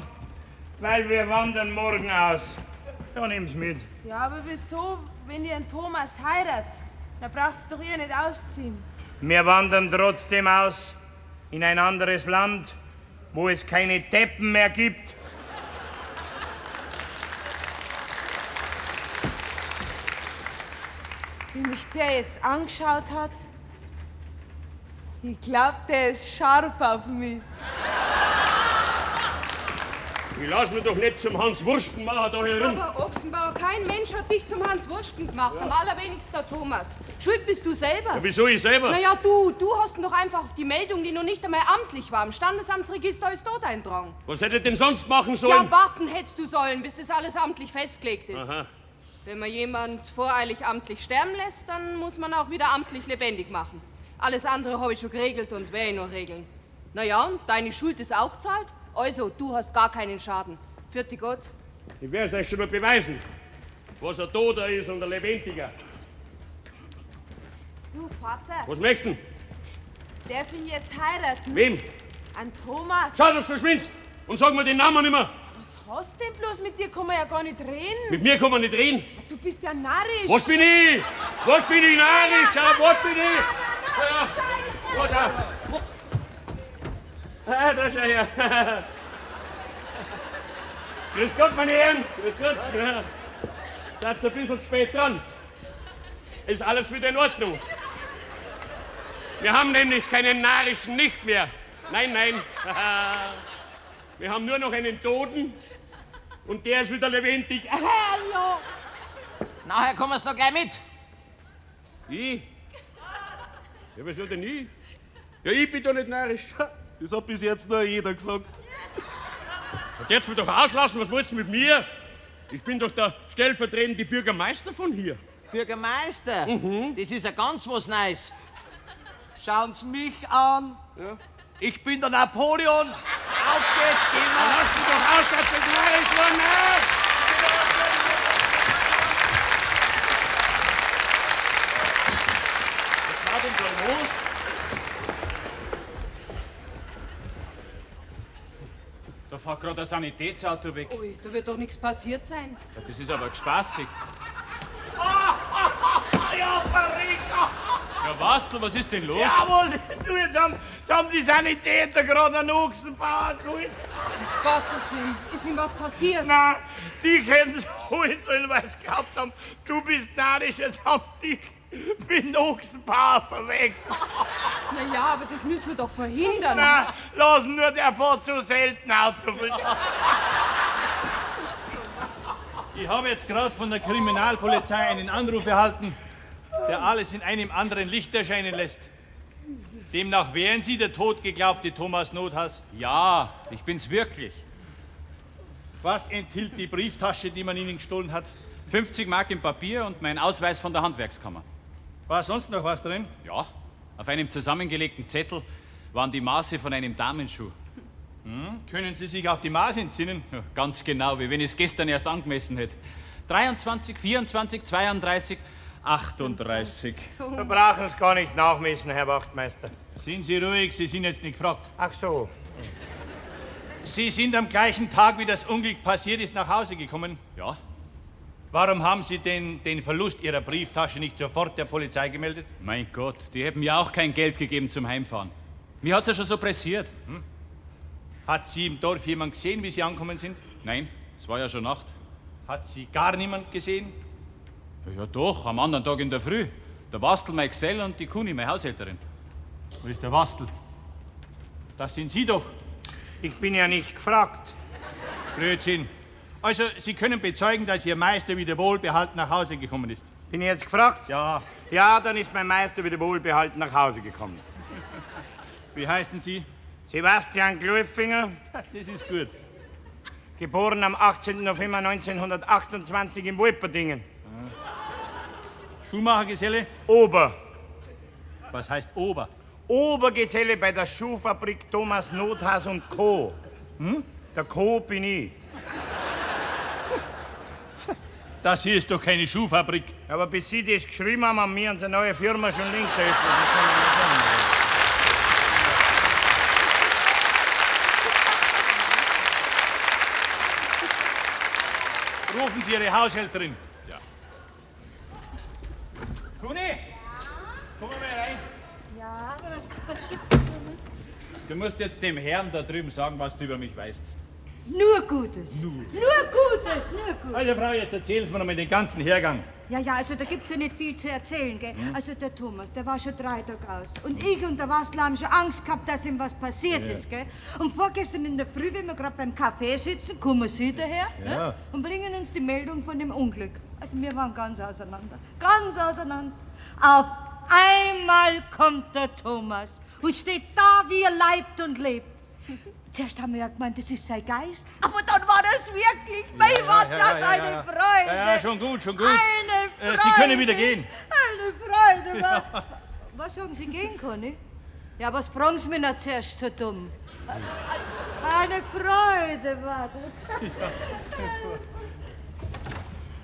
weil wir wandern morgen aus. Da nimm's mit. Ja, aber wieso, wenn ihr einen Thomas heirat? Da braucht's doch ihr nicht ausziehen. Wir wandern trotzdem aus in ein anderes Land, wo es keine Deppen mehr gibt. Wie mich der jetzt angeschaut hat. Ich glaub, der ist scharf auf mich. Ich lass mich doch nicht zum Hans Wurstenmacher da herin. Aber Ochsenbauer, kein Mensch hat dich zum Hans Wursten gemacht. Am allerwenigsten der Thomas. Schuld bist du selber. Ja, wieso ich selber? Naja, du hast ihn doch einfach auf die Meldung, die noch nicht einmal amtlich war, im Standesamtsregister als tot eintragen. Was hätte ich denn sonst machen sollen? Ja, warten hättest du sollen, bis das alles amtlich festgelegt ist. Aha. Wenn man jemand voreilig amtlich sterben lässt, dann muss man auch wieder amtlich lebendig machen. Alles andere habe ich schon geregelt und werde ich noch regeln. Naja, und deine Schuld ist auch zahlt. Also, du hast gar keinen Schaden. Vierte Gott. Ich werde es euch schon noch beweisen, was ein Toter ist und ein Lebendiger. Du, Vater. Was möchtest du? Darf ich ihn jetzt heiraten? Wem? An Thomas. Schau, dass du verschwindest und sag mir den Namen nicht mehr. Was hast denn bloß? Mit dir kann man ja gar nicht reden. Mit mir kann man nicht reden. Du bist ja narrisch. Was bin ich? Was bin ich narrisch? Schau, was bin ich? Ja, ja. Da. Ah, da schau her. Grüß Gott, meine Herren. Grüß Gott. Ja. Seid ein bisschen spät dran. Ist alles wieder in Ordnung. Wir haben nämlich keinen Narischen nicht mehr. Nein, nein. Wir haben nur noch einen Toten und der ist wieder lebendig. Hallo. Nachher kommen wir's noch gleich mit. Ich? Ja, was soll denn ich? Ja, ich bin doch nicht narrisch. Das hat bis jetzt nur jeder gesagt. Und jetzt mich doch auslassen, was wollt ihr mit mir? Ich bin doch der stellvertretende Bürgermeister von hier. Bürgermeister? Das ist ja ganz was Neues. Schauen Sie mich an. Ja. Ich bin der Napoleon. Auf geht's, gehen wir. Lass mich doch aus, dass das narrisch war. Nein! Was war denn da los? Da fährt gerade ein Sanitätsauto weg. Ui, da wird doch nichts passiert sein. Ja, das ist aber spaßig. Ja, verrückt! Ja, Wastel, was ist denn los? Ja, was? Du, jetzt haben die Sanitäter gerade einen Ochsenbauer geholt. Um Gottes Willen, ist ihm was passiert? Nein, dich hätten sie holen sollen, weil sie geglaubt haben, du bist narrisch, jetzt haben sie dich mit dem Ochsenbauer verwechselt. Na ja, aber das müssen wir doch verhindern. Nein, lass nur, der fährt so selten Auto. Ich habe jetzt gerade von der Kriminalpolizei einen Anruf erhalten, der alles in einem anderen Licht erscheinen lässt. Demnach wären Sie der totgeglaubte Thomas Nothaus? Ja, ich bin's wirklich. Was enthielt die Brieftasche, die man Ihnen gestohlen hat? 50 Mark im Papier und mein Ausweis von der Handwerkskammer. War sonst noch was drin? Ja, auf einem zusammengelegten Zettel waren die Maße von einem Damenschuh. Hm? Können Sie sich auf die Maße entsinnen? Ja, ganz genau, wie wenn ich es gestern erst angemessen hätte. 23, 24, 32, 38. Da brauchen Sie gar nicht nachmessen, Herr Wachtmeister. Sind Sie ruhig, Sie sind jetzt nicht gefragt. Ach so. Sie sind am gleichen Tag, wie das Unglück passiert ist, nach Hause gekommen? Ja. Warum haben Sie denn den Verlust Ihrer Brieftasche nicht sofort der Polizei gemeldet? Mein Gott, die hätten mir auch kein Geld gegeben zum Heimfahren. Mir hat's ja schon so pressiert. Hm? Hat Sie im Dorf jemand gesehen, wie Sie angekommen sind? Nein, es war ja schon Nacht. Hat Sie gar niemand gesehen? Ja, doch, am anderen Tag in der Früh. Der Wastel, mein Gesell und die Kuni, meine Haushälterin. Wo ist der Wastel? Das sind Sie doch. Ich bin ja nicht gefragt. Blödsinn. Also, Sie können bezeugen, dass Ihr Meister wieder wohlbehalten nach Hause gekommen ist. Bin ich jetzt gefragt? Ja. Ja, dann ist mein Meister wieder wohlbehalten nach Hause gekommen. Wie heißen Sie? Sebastian Glöffinger. Das ist gut. Geboren am 18. November 1928 in Wolperdingen. Schuhmachergeselle? Ober. Was heißt Ober? Obergeselle bei der Schuhfabrik Thomas Nothaus und Co. Hm? Der Co. bin ich. Das hier ist doch keine Schuhfabrik. Aber bis Sie das geschrieben haben, haben wir unsere neue Firma schon längst eröffnet. Das kann ich nicht sagen. Rufen Sie Ihre Haushälterin. Ja. Kuni, komm mal rein. Ja, was gibt's denn? Du musst jetzt dem Herrn da drüben sagen, was du über mich weißt. Nur Gutes. Nur Gutes, nur Gutes. Also Frau, jetzt erzählen Sie mir noch mal den ganzen Hergang. Ja, ja, also da gibt's ja nicht viel zu erzählen, gell? Hm. Also der Thomas, der war schon 3 Tage aus. Und ich und der Wastl haben schon Angst gehabt, dass ihm was passiert Ja. ist, gell? Und vorgestern in der Früh, wenn wir gerade beim Kaffee sitzen, kommen sie daher, Ja. ne? Und bringen uns die Meldung von dem Unglück. Also wir waren ganz auseinander, ganz auseinander. Auf einmal kommt der Thomas und steht da, wie er leibt und lebt. Zuerst haben wir ja gemeint, das ist sein Geist. Aber dann war das wirklich, mei, war das eine Freude. Ja, ja, schon gut, schon gut. Eine Freude. Sie können wieder gehen. Eine Freude. Was, was sagen Sie gehen, Conny? Ja, was fragen Sie mich noch zuerst so dumm? Eine Freude war das.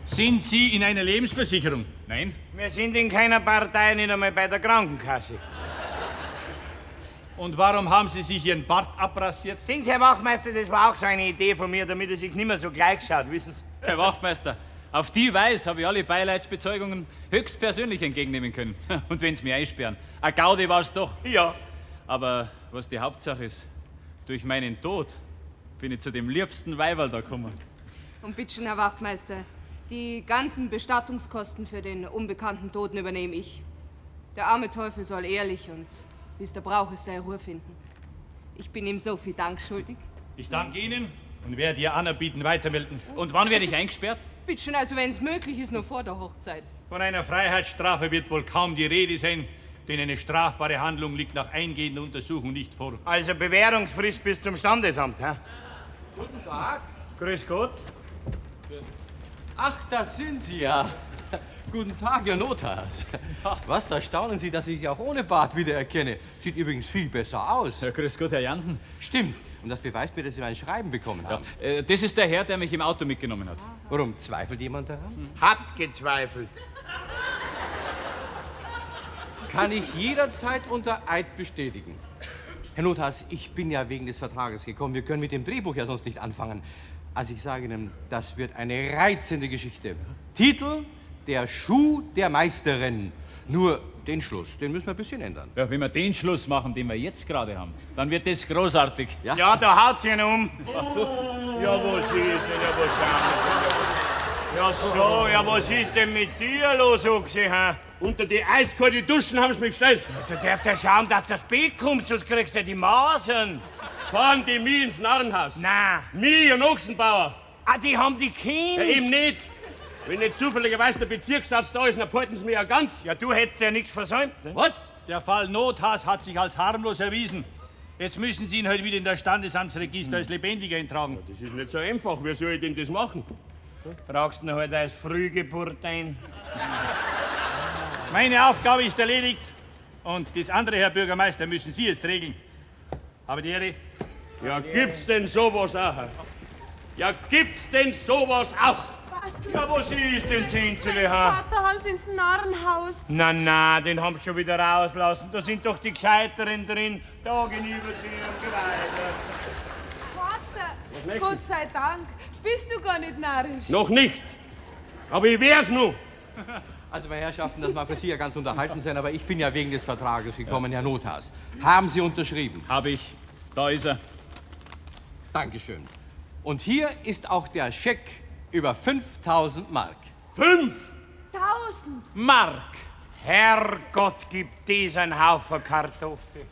Sind Sie in einer Lebensversicherung? Nein. Wir sind in keiner Partei, nicht einmal bei der Krankenkasse. Und warum haben Sie sich Ihren Bart abrasiert? Sehen Sie, Herr Wachtmeister, das war auch so eine Idee von mir, damit er sich nicht mehr so gleich schaut, wissen Sie? Herr Wachtmeister, auf die Weise habe ich alle Beileidsbezeugungen höchstpersönlich entgegennehmen können. Und wenn sie mich einsperren. A Gaudi war's doch. Ja. Aber was die Hauptsache ist, durch meinen Tod bin ich zu dem liebsten Weiberl da gekommen. Und bitteschön, Herr Wachtmeister, die ganzen Bestattungskosten für den unbekannten Toten übernehme ich. Der arme Teufel soll ehrlich und, wie es der Brauch ist, seine Ruhe finden. Ich bin ihm so viel Dank schuldig. Ich danke Ihnen und werde Ihr Anerbieten weitermelden. Und wann werde ich eingesperrt? Bitteschön, also wenn es möglich ist, noch vor der Hochzeit. Von einer Freiheitsstrafe wird wohl kaum die Rede sein, denn eine strafbare Handlung liegt nach eingehender Untersuchung nicht vor. Also Bewährungsfrist bis zum Standesamt, hä? Guten Tag. Grüß Gott. Ach, das sind Sie ja. Guten Tag, Herr Notas. Was, da staunen Sie, dass ich Sie auch ohne Bart wiedererkenne. Sieht übrigens viel besser aus. Ja, grüß Gott, Herr Jansen. Stimmt. Und das beweist mir, dass Sie mein Schreiben bekommen haben. Ja, das ist der Herr, der mich im Auto mitgenommen hat. Warum? Zweifelt jemand daran? Hat gezweifelt. Kann ich jederzeit unter Eid bestätigen. Herr Notas, ich bin ja wegen des Vertrages gekommen. Wir können mit dem Drehbuch ja sonst nicht anfangen. Also ich sage Ihnen, das wird eine reizende Geschichte. Titel: Der Schuh der Meisterin. Nur den Schluss, den müssen wir ein bisschen ändern. Ja, wenn wir den Schluss machen, den wir jetzt gerade haben, dann wird das großartig. Ja, ja, da haut sie ihn um. Ja, was ist denn? Ja, was ja, so, ja, was ist denn mit dir los, Ochse, hä? Unter die eiskalte Duschen haben sie mich gestellt. Ja, du darfst ja schauen, dass du spät kommst, sonst kriegst du ja die Masern. Fahren die mich ins Narrenhaus? Nein. Mich und Ochsenbauer. Ah, die haben die Kinder. Ja, eben nicht. Wenn nicht zufälligerweise der Bezirksarzt da ist, dann behalten sie mich ja ganz. Ja, du hättest ja nichts versäumt, ne? Was? Der Fall Nothas hat sich als harmlos erwiesen. Jetzt müssen Sie ihn heute wieder in das Standesamtsregister als lebendig eintragen. Ja, das ist nicht so einfach. Wie soll ich denn das machen? Tragst ihn halt als Frühgeburt ein. Meine Aufgabe ist erledigt. Und das andere, Herr Bürgermeister, müssen Sie jetzt regeln. Habe die Ehre. Ja, gibt's denn sowas auch? Ja, gibt's denn sowas auch? Was? Ja, was ist denn, Zinzele, ha? Vater, haben sie ins Narrenhaus. Na, na, den haben sie schon wieder rauslassen. Da sind doch die Gescheiteren drin. Da gegenüber sie und so weiter. Vater, Gott sei Dank, bist du gar nicht narrisch. Noch nicht. Aber ich wär's noch. Also, meine Herrschaften, das mag für Sie ja ganz unterhalten sein, aber ich bin ja wegen des Vertrages gekommen, Herr Nothas. Haben Sie unterschrieben? Habe ich. Da ist er. Dankeschön. Und hier ist auch der Scheck über 5000 Mark. 5.000 Mark! Herrgott, gibt dies einen Haufen Kartoffeln.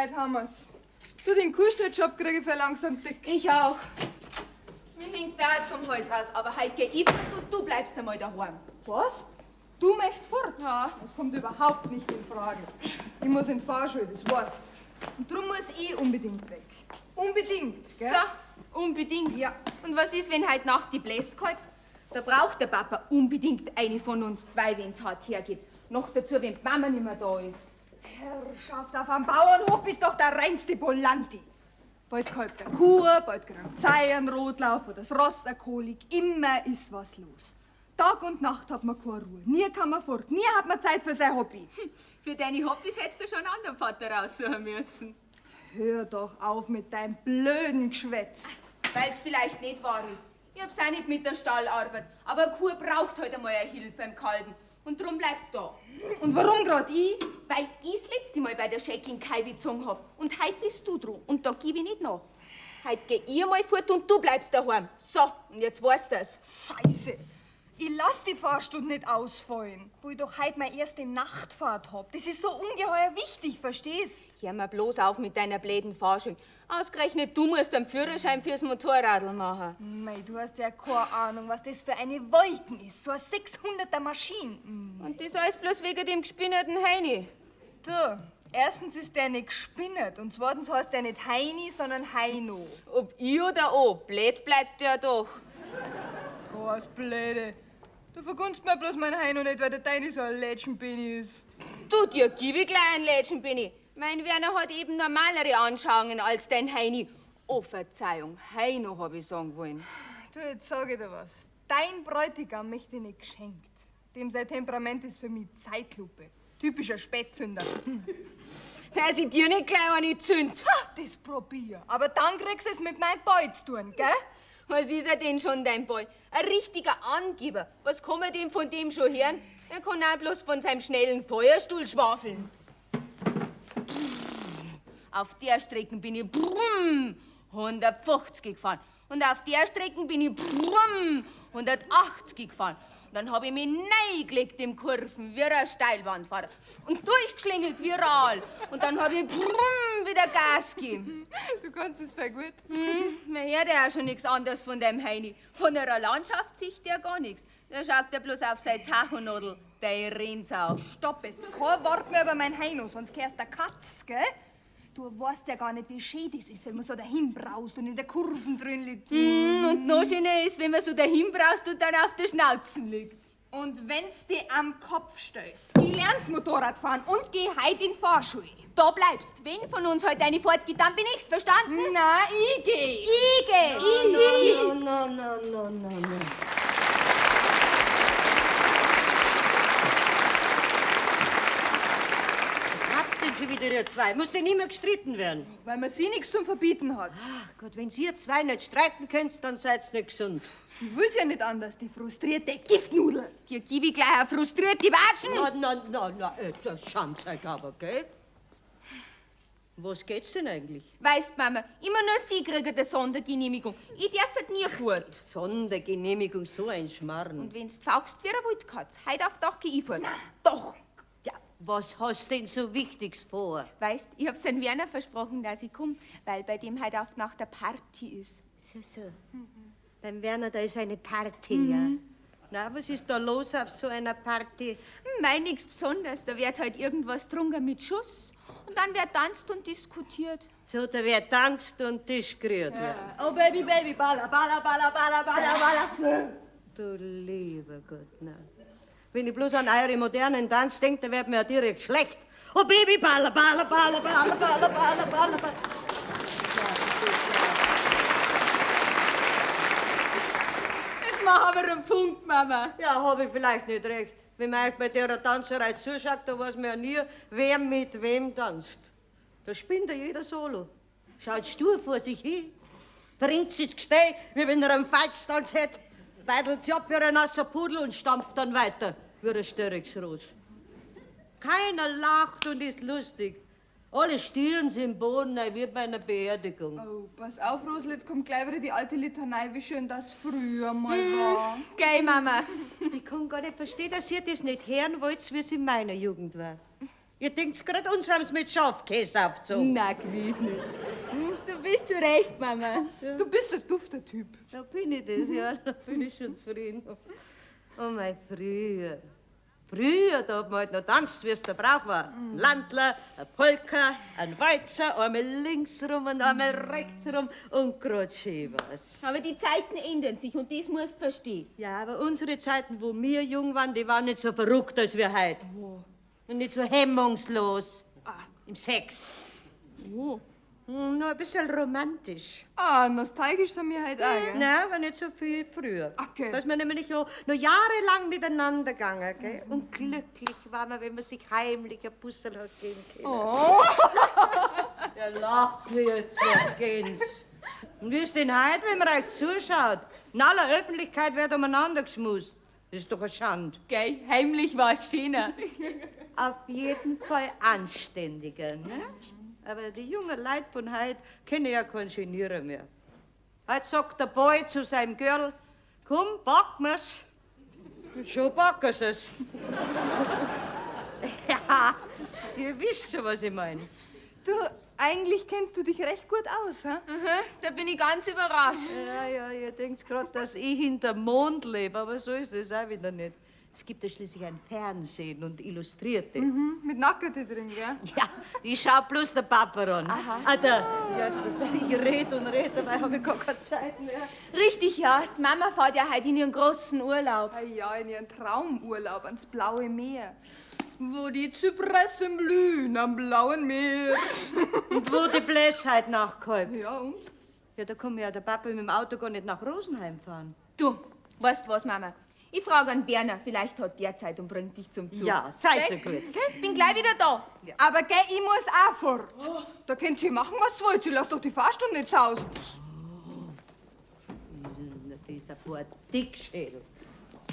Heute haben wir's. Du, den Kuhstalljob krieg ich für langsam dick. Ich auch. Mir hängt da zum Haus raus, aber heute geh ich fort und du bleibst einmal daheim. Was? Du möchtest fort? Ja. Das kommt überhaupt nicht in Frage. Ich muss in die Fahrschule, das weißt. Und drum muss ich unbedingt weg. Unbedingt, gell? So, unbedingt. Ja. Und was ist, wenn heute Nacht die Bläs kalt? Da braucht der Papa unbedingt eine von uns zwei, wenn's hart hergeht. Noch dazu, wenn die Mama nicht mehr da ist. Herrschaft, auf einem Bauernhof bist doch der reinste Bolanti. Bald kalbt der Kuh, bald kriegt Zei einen Rotlauf oder das Ross eine Kolik. Immer ist was los. Tag und Nacht hat man keine Ruhe. Nie kann man fort, nie hat man Zeit für sein Hobby. Für deine Hobbys hättest du schon einen anderen Vater raussuchen müssen. Hör doch auf mit deinem blöden Geschwätz. Weil's vielleicht nicht wahr ist. Ich hab's auch nicht mit der Stallarbeit. Aber eine Kuh braucht halt einmal eine Hilfe beim Kalben. Und drum bleibst du da. Und warum grad ich? Weil ich's letzte Mal bei der Scheck in Kai gezogen hab. Und heut bist du dran. Und da geb ich nicht nach. Heut geh ich einmal fort und du bleibst daheim. So, und jetzt weißt du's. Scheiße. Ich lass die Fahrstunde nicht ausfallen, wo ich doch heute meine erste Nachtfahrt hab. Das ist so ungeheuer wichtig, verstehst? Hör mal bloß auf mit deiner bläden Fahrschule. Ausgerechnet du musst einen Führerschein fürs Motorradl machen. Mei, du hast ja keine Ahnung, was das für eine Wolken ist. So eine 600er Maschine. Und das alles bloß wegen dem gespinnerten Heini. Du, erstens ist der nicht gespinnert und zweitens heißt der nicht Heini, sondern Heino. Ob ich oder o, blöd bleibt der doch. Ganz blöde. Du vergunst mir bloß mein Heino nicht, weil der deine so ein Lätschenbini ist. Du, dir gib ich gleich einen Lätschenbini. Mein Werner hat eben normalere Anschauungen als dein Heini. Oh, Verzeihung, Heino hab ich sagen wollen. Du, jetzt sag ich dir was. Dein Bräutigam möchte ich nicht geschenkt. Dem sein Temperament ist für mich Zeitlupe. Typischer Spätzünder. Dass ich dir nicht gleich eine zünd. Ha, das probier. Aber dann kriegst du es mit meinem Boy zu tun, gell? Was ist er denn schon, dein Boy? Ein richtiger Angeber. Was kann man denn von dem schon hören? Er kann auch bloß von seinem schnellen Feuerstuhl schwafeln. Auf der Strecke bin ich brumm, 150 gefahren. Und auf der Strecke bin ich brumm, 180 gefahren. Und dann hab ich mich reingelegt im Kurven wie ein Steilwandfahrer. Und durchgeschlängelt wie ein Aal. Und dann hab ich brumm wieder Gas gegeben. Du kannst es voll gut. Man hört ja auch schon nichts anderes von dem Heini. Von einer Landschaft sieht der gar nichts. Da schaut er bloß auf sein Tachonadel, der Rennsau. Stopp jetzt, kein Wort mehr über mein Heino, sonst kehrst der Katz, gell? Du weißt ja gar nicht, wie schön das ist, wenn man so dahin braust und in der Kurven drin liegt. Und noch schöner ist, wenn man so dahin braust und dann auf der Schnauzen liegt. Und wenn's dir am Kopf stößt, ich lern's Motorradfahren und geh heut in die Fahrschule. Da bleibst. Wenn von uns heute eine fortgeht, dann bin ich's, verstanden? Na, ich geh. Ich geh. Ich, ich. Na, na, na, na, na. Was habt denn schon wieder ihr zwei? Muss denn immer gestritten werden? Weil man sie nichts zum Verbieten hat. Ach Gott, wenn ihr zwei nicht streiten könnt, dann seid's nicht gesund. Sie will's ja nicht anders, die frustrierte Giftnudel. Dir geb ich gleich eine frustrierte Watschen. Na, na, na, na, jetzt das Schamzeug aber, gell? Was geht's denn eigentlich? Weißt, Mama, immer nur sie kriegen eine Sondergenehmigung. Ich darf halt nie fort. Sondergenehmigung, so ein Schmarrn. Und wenn's fauchst wie eine Wildkatz, heut auf Dach geh ich fort. Doch! Ja, was hast denn so Wichtiges vor? Weißt, ich hab's den Werner versprochen, dass ich komm, weil bei dem heute auf Nacht eine Party ist. So, so. Beim Werner, da ist eine Party, ja. Na, was ist da los auf so einer Party? Mei, nix Besonderes. Da wird halt irgendwas trunken mit Schuss. Und dann wird tanzt und diskutiert. So, da wird tanzt und Tisch gerührt. Ja. Oh Baby, Baby, balla, balla, balla, balla, balla, balla. Du lieber Gott, na. Wenn ich bloß an eure modernen Tanz denke, da wird mir ja direkt schlecht. Oh Baby, balla, balla, balla, balla, balla, balla, balla, balla. Jetzt machen wir einen Punkt, Mama. Ja, hab ich vielleicht nicht recht. Wenn man euch bei der Tanzerei zuschaut, da weiß man ja nie, wer mit wem tanzt. Da spinnt ja jeder solo. Schaut stur vor sich hin, trinkt sich Gestell, wie wenn er einen Falztanz hätte, beidelt sich ab wie ein nasser Pudel und stampft dann weiter wie ein Störrigsros. Keiner lacht und ist lustig. Alle stieren sie im Boden, wie bei einer Beerdigung. Oh, pass auf, Rosel, jetzt kommt gleich wieder die alte Litanei, wie schön das früher mal war. Gell, Mama? Sie kann gar nicht verstehen, dass ihr das nicht hören wollt, wie es in meiner Jugend war. Ihr denkt grad, uns haben's mit Schafkäse aufgezogen. Na, gewiss nicht. Du bist schon recht, Mama. Du bist ein dufter Typ. Da bin ich das, ja. Da bin ich schon zufrieden. Oh, mein früher. Früher, da hat man halt noch tanzt, wie es der Brauch war. Ein Landler, ein Polka, ein Walzer, einmal links rum und einmal rechts rum und grad schön was. Aber die Zeiten ändern sich und das musst du verstehen. Ja, aber unsere Zeiten, wo wir jung waren, die waren nicht so verrückt, als wir heute. Und nicht so hemmungslos. Im Sex. Oh. Nur ein bisschen romantisch. Ah, nostalgisch sind wir halt auch, gell? Nein, aber nicht so viel früher. Okay. Da ist man nämlich noch jahrelang miteinander gegangen, gell? Und glücklich war man, wenn man sich heimlich ein Bussel hat geben können. Oh. Ja, lacht's mir jetzt noch, gehen's. Und wie ist denn heute, wenn man euch zuschaut? In aller Öffentlichkeit wird umeinander geschmust. Das ist doch eine Schande. Gell, heimlich war's schöner. Auf jeden Fall anständiger, ne? Aber die jungen Leute von heute kennen ja keinen Genierer mehr. Heute sagt der Boy zu seinem Girl, komm, back mir's. Und schon backen sie es. Ja, ihr wisst schon, was ich meine. Du, eigentlich kennst du dich recht gut aus, hä? Mhm, da bin ich ganz überrascht. Ja, ja, ihr denkt gerade, dass ich hinterm Mond lebe, aber so ist es auch wieder nicht. Es gibt ja schließlich ein Fernsehen und Illustrierte. Mhm, mit Nackerte drin, gell? Ja, ich schau bloß der Papa an. Ah, der, ja, ich red und red, dabei habe ich gar keine Zeit mehr. Richtig, ja. Die Mama fährt ja heute in ihren großen Urlaub. Ah ja, in ihren Traumurlaub ans blaue Meer. Wo die Zypressen blühen am blauen Meer. Und wo die Bläsheit nachkommt. Ja, und? Ja, da kann ja der Papa mit dem Auto gar nicht nach Rosenheim fahren. Du, weißt was, Mama? Ich frage an Werner, vielleicht hat der Zeit und bringt dich zum Zug. Ja, sei so Gell? gut. Gell? Bin gleich wieder da. Aber gell, ich muss auch fort. Da könnt ihr machen, was ihr wollt. Ich lass doch die Fahrstunde nicht zu Hause. Na, Dieser paar Dickschädel.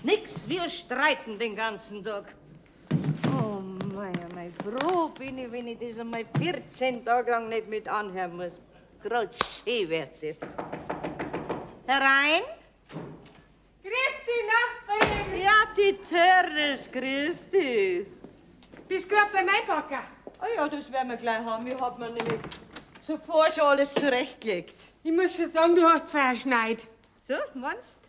Nix, wir streiten den ganzen Tag. Oh mei, oh mei, froh bin ich, wenn ich das einmal 14 Tage lang nicht mit anhören muss. Grad schön wird das. Herein? Grüß dich, Nachbarin. Ja, die Teres, grüß dich. Bist grad beim Einpacken? Ah ja, das werden wir gleich haben. Ich hab mir nämlich zuvor schon alles zurechtgelegt. Ich muss schon sagen, du hast verschneit. So, meinst?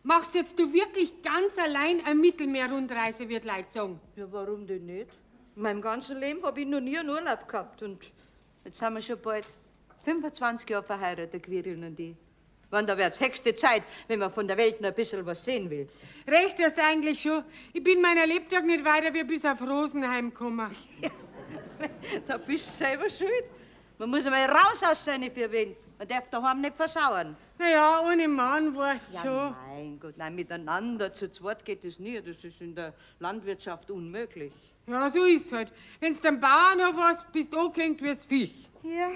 Machst jetzt du wirklich ganz allein eine Mittelmeerrundreise, wird Leute sagen. Ja, warum denn nicht? In meinem ganzen Leben habe ich noch nie einen Urlaub gehabt. Und jetzt sind wir schon bald 25 Jahre verheiratet, der Quirin und ich. Wann, da wird's höchste Zeit, wenn man von der Welt noch ein bisschen was sehen will. Recht hast du eigentlich schon. Ich bin meiner Lebtag nicht weiter wie bis auf Rosenheim gekommen. Da bist du selber schuld. Man muss einmal raus aus seinen vier Wänden. Man darf daheim nicht versauern. Naja, ohne Mann weißt du Ja, schon. mein Gott, nein, miteinander zu zweit geht das nie. Das ist in der Landwirtschaft unmöglich. Ja, so ist halt. Wenn's dem Bauernhof hast, bist du angehängt wie's Viech. Ja,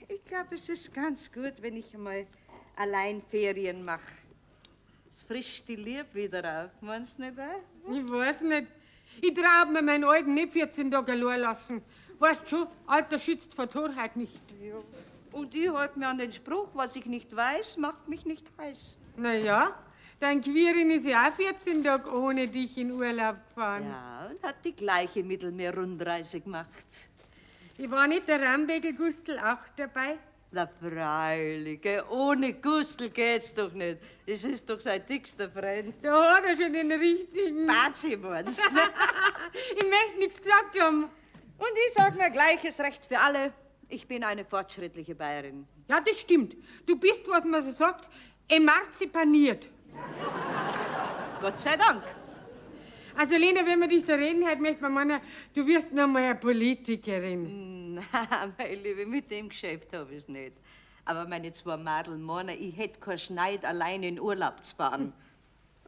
ich glaube, es ist ganz gut, wenn ich einmal allein Ferien mache. Es frischt die Liebe wieder auf, meinst du nicht auch? Ich weiß nicht. Ich trau mir meinen Alten nicht 14 Tage allein lassen. Weißt schon, Alter schützt vor Torheit nicht. Ja. Und ich halte mir an den Spruch, was ich nicht weiß, macht mich nicht heiß. Na ja, dein Quirin ist ja auch 14 Tage ohne dich in Urlaub gefahren. Ja, und hat die gleiche Mittelmeer-Rundreise gemacht. Ich war nicht der Rambegel-Gustl auch dabei? Na freilich, gell, ohne Gustl geht's doch nicht. Es ist doch sein dickster Freund. Da hat er schon den richtigen. Bazi meinst du? Ich möchte nichts gesagt haben. Und ich sag mir gleiches Recht für alle. Ich bin eine fortschrittliche Bayerin. Ja, das stimmt. Du bist, was man so sagt, emanzipaniert. Gott sei Dank. Also, Lena, wenn man dich so reden hört, möchte man meinen, du wirst noch mal eine Politikerin. Na, meine Liebe, mit dem Geschäft hab ich's nicht. Aber meine zwei Madel meinen, ich hätt keinen Schneid, allein in Urlaub zu fahren.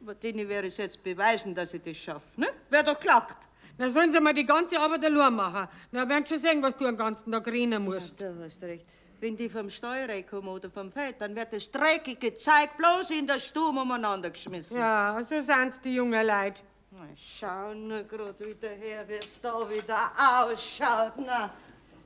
Aber denen werde ich jetzt beweisen, dass ich das schaff, ne? Wär doch gelacht. Na, sollen sie mal die ganze Arbeit allein machen. Na, werden schon sehen, was du den ganzen Tag rennen musst. Ja, da hast recht. Wenn die vom Steuer kommen oder vom Feld, dann wird das dreckige Zeug bloß in der Stube umeinander geschmissen. Ja, so sind's die jungen Leute. Na, schau nur grad wieder her, wie's da wieder ausschaut. Na,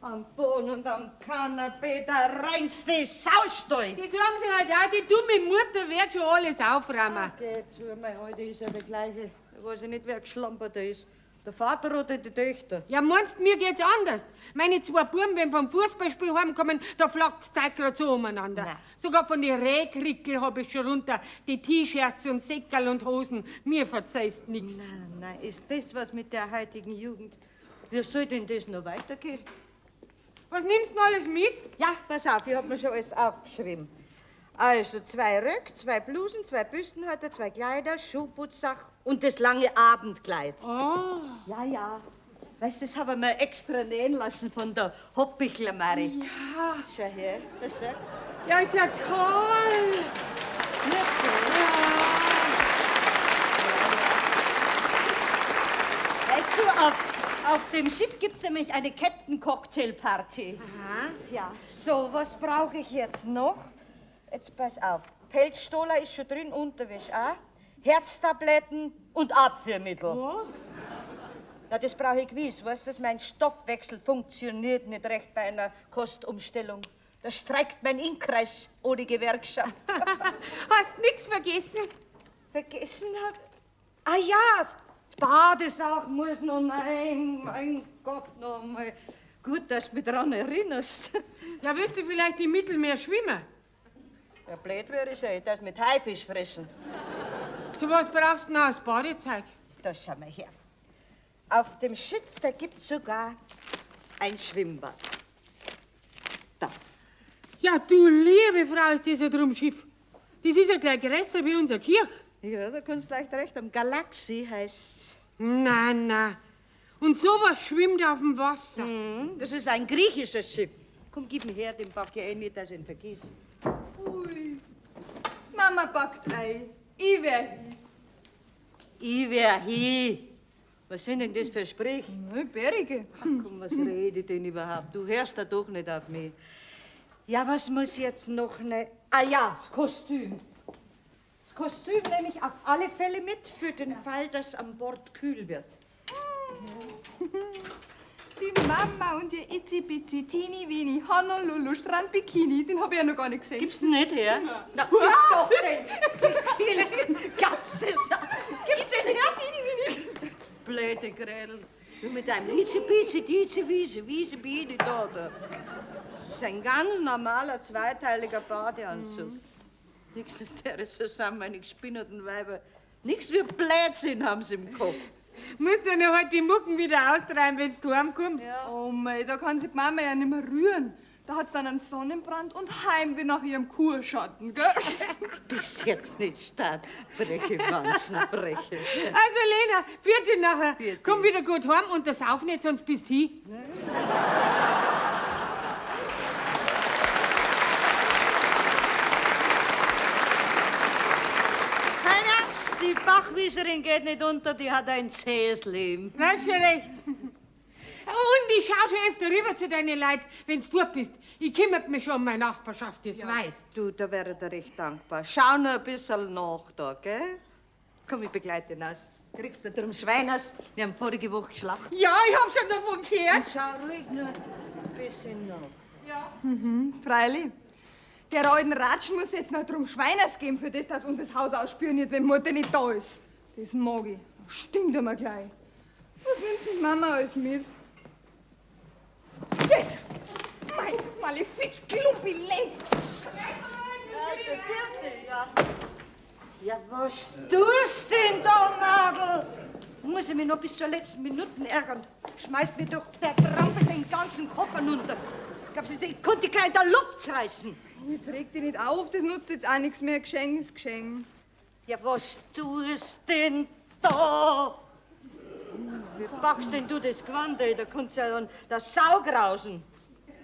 am Boden und am Kanapee, der reinste Saustall. Die sagen sie halt auch, die dumme Mutter wird schon alles aufräumen. Geh zu, mein Heute ist ja der gleiche. Ich weiß ja nicht, wer geschlamperter ist. Der Vater oder die Töchter? Ja, meinst mir geht's anders. Meine zwei Buben, wenn vom Fußballspiel heimkommen, da flackt's Zeug grad so umeinander. Nein. Sogar von den Rehkrickel hab ich schon runter. Die T-Shirts und Säckerl und Hosen. Mir verzeihst nix. Nein, nein, ist das was mit der heutigen Jugend? Wie soll denn das noch weitergehen? Was nimmst du denn alles mit? Ja, pass auf, ich hab mir schon alles aufgeschrieben. Also zwei Röcke, zwei Blusen, zwei Büstenhalter, zwei Kleider, Schuhputzsach und das lange Abendkleid. Oh. Ja, ja. Weißt du, das habe ich mir extra nähen lassen von der Hoppichler Mari. Ja. Schau her, was sagst du? Ja, ist ja toll. Weißt du, auf dem Schiff gibt es nämlich eine Captain Cocktail Party. Aha. Ja, so, was brauche ich jetzt noch? Jetzt pass auf. Pelzstola ist schon drin, Unterwäsche auch. Herztabletten und Abführmittel. Was? Na, das brauche ich gewiss. Weißt du, mein Stoffwechsel funktioniert nicht recht bei einer Kostumstellung. Da streikt mein Inkreis ohne Gewerkschaft. Hast nix vergessen? Vergessen hab... Ah ja, das Badesach muss noch rein. Mein Gott, noch mal. Gut, dass du mich daran erinnerst. Ja, wirst du vielleicht im Mittelmeer schwimmen? Ja, blöd wäre ich ja, das mit Haifisch fressen. Zu was brauchst du noch das Badezeug? Da schau mal her. Auf dem Schiff, da gibt's sogar ein Schwimmbad. Da. Ja, du liebe Frau, ist das ein Drum-Schiff. Das ist ja gleich größer wie unser Kirch. Ja, da kannst du leicht recht haben. Galaxie heißt's. Na, na. Und sowas schwimmt auf dem Wasser. Mhm, das ist ein griechisches Schiff. Komm, gib mir her, den pack ich eh nicht, dass ich ihn vergiss. Ui. Mama backt Ei. Ich wär hin. Ich wär hin. Was sind denn das für Sprüche? Na, Berge. Ach komm, was rede ich denn überhaupt? Du hörst da doch nicht auf mich. Ja, was muss jetzt noch ne? Ah ja, das Kostüm. Das Kostüm nehme ich auf alle Fälle mit, für den Fall, dass an Bord kühl wird. Die Mama und ihr Itzi-Bitzi, Teenie Weenie, Honolulu, Strandbikini, den hab ich ja noch gar nicht gesehen. Gib's nicht her? Na, gib doch den Bikini. Gab's es? Gib's den her? Teenie Weenie. Blöde Gretel. Du mit deinem Itzi-Bitzi, Dizi, Wiese, Wiese, Biene da, da. Das ist ein ganz normaler, zweiteiliger Badeanzug. Nichts, das der zusammen, meine gespinnerten Weiber. Nichts wie Blödsinn haben sie im Kopf. Musst du noch halt die Mucken wieder austreiben, wenn du heimkommst. Ja. Oh mei, da kann sich die Mama ja nicht mehr rühren. Da hat's dann einen Sonnenbrand und Heimweh nach ihrem Kurschatten, gell? Bist jetzt nicht stark. Breche, Wanzen, breche. Also Lena, vierte nachher. Vierte. Komm wieder gut heim und das auf nicht, sonst bist du hin. Keine Angst, die Bachwieserin geht nicht unter, die hat ein zähes Leben. Na, schon recht. Und ich schau schon öfter rüber zu deinen Leuten, wenn's du bist. Ich kümmere mich schon um meine Nachbarschaft, das weißt. Du, da wäre ich dir recht dankbar. Schau nur ein bisschen nach da, gell? Komm, ich begleite dich aus. Kriegst du drum Schweiners? Wir haben vorige Woche geschlachtet. Ja, ich hab schon davon gehört. Und schau ruhig nur ein bisschen nach. Ja. Mhm, freilich. Der alten Ratschen muss jetzt noch drum Schweiners geben, für das, dass uns das Haus ausspioniert, wenn Mutter nicht da ist. Das mag ich. Das stinkt immer gleich. Was nimmt denn Mama alles mit? Das ist mein Malefiz Klumpi-Lenz. Also bitte, ja. Ja, was tust denn da, Madel? Muss ich mich noch bis zur letzten Minute ärgern? Schmeißt mir doch der Trampel den ganzen Koffer runter. Glaubst du, ich konnte gleich in der Luft reißen. Jetzt reg dich nicht auf, das nutzt jetzt auch nichts mehr. Geschenk ist Geschenk. Ja, was tust denn da? Wie packst denn du das Gewand, ey? Da kommt ja dann der Saugrausen.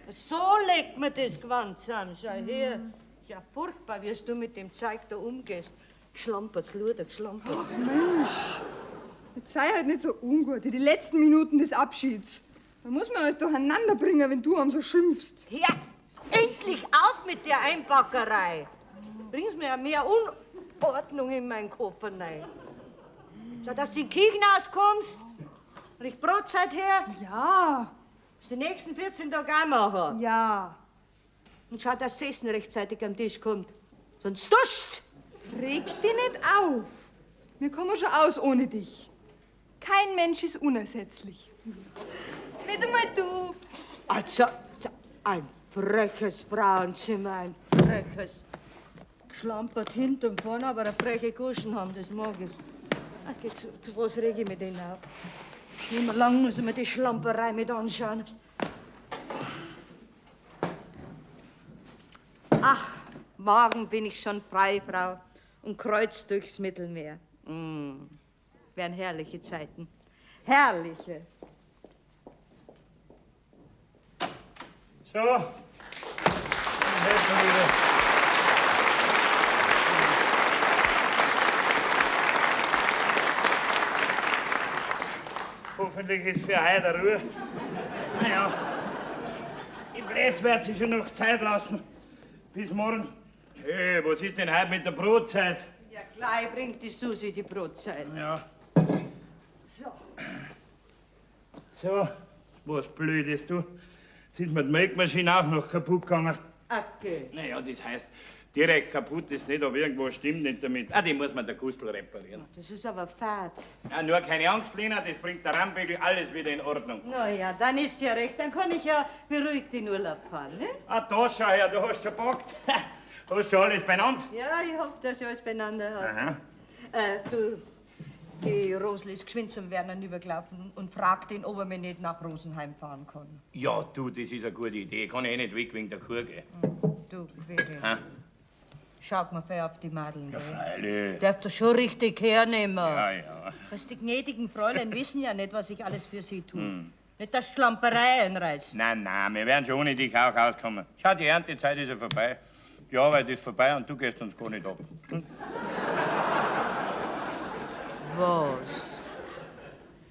So legt man das Gewand zusammen. Schau her. Ja, furchtbar, wie du mit dem Zeug da umgehst. Geschlampert's, Luder, geschlampert's. Ach, Mensch. Jetzt sei halt nicht so ungut. In die letzten Minuten des Abschieds. Da muss man alles durcheinander bringen, wenn du am so schimpfst. Ja, endlich auf mit der Einpackerei. Bringst mir ja mehr Unordnung in meinen Koffer rein. Schau, dass du in den Kirchen auskommst. Richt Brotzeit her. Ja. Das die nächsten 14 Tage auch machen. Ja. Und schau, dass das Essen rechtzeitig am Tisch kommt. Sonst duscht's. Reg dich nicht auf. Wir kommen schon aus ohne dich. Kein Mensch ist unersetzlich. Nicht einmal du. Also, ein freches Frauenzimmer, ein freches. Geschlampert hinten und vorne, aber eine freche Guschen haben, das mag ich. Ach, geh, zu was reg ich mich denn auf? Nicht mehr lang muss ich mir die Schlamperei mit anschauen. Ach, morgen bin ich schon frei, Frau, und kreuz durchs Mittelmeer. Wären herrliche Zeiten. Herrliche. So. Dann hätten wir wieder. Hoffentlich ist für heute Ruhe. Naja, im Bläs wird sich schon noch Zeit lassen. Bis morgen. Hey, was ist denn heute mit der Brotzeit? Ja, gleich bringt die Susi die Brotzeit. Ja. So. So, was Blödes, du. Jetzt ist mir die Melkmaschine auch noch kaputt gegangen. Okay. Naja, das heißt, direkt kaputt ist nicht, aber irgendwas stimmt nicht damit. Ah, die muss man der Gustl reparieren. Das ist aber fad. Ja, nur keine Angst, Lena, das bringt der Rambegel alles wieder in Ordnung. Na ja, dann ist ja recht. Dann kann ich ja beruhigt in Urlaub fahren, ne? Ah, da schau her, du hast schon gepackt. Hast schon alles beieinander? Ja, ich hoffe, dass ich alles beieinander habe. Aha. Du, die Rosl ist geschwind zum Werner übergelaufen und fragt ihn, ob er mich nicht nach Rosenheim fahren kann. Ja, du, das ist eine gute Idee. Kann ich eh nicht weg wegen der Kur gehen. Du, Quere. Ha? Schaut mal fair auf die Madeln, Ja, gell? freilich. Darf das schon richtig hernehmen. Ja, ja. Was, die gnädigen Fräulein wissen ja nicht, was ich alles für sie tue. Hm. Nicht, dass Schlamperei einreißt. Nein, nein, wir werden schon ohne dich auch auskommen. Schau, die Erntezeit ist ja vorbei. Die Arbeit ist vorbei und du gehst uns gar nicht ab. Hm? Was?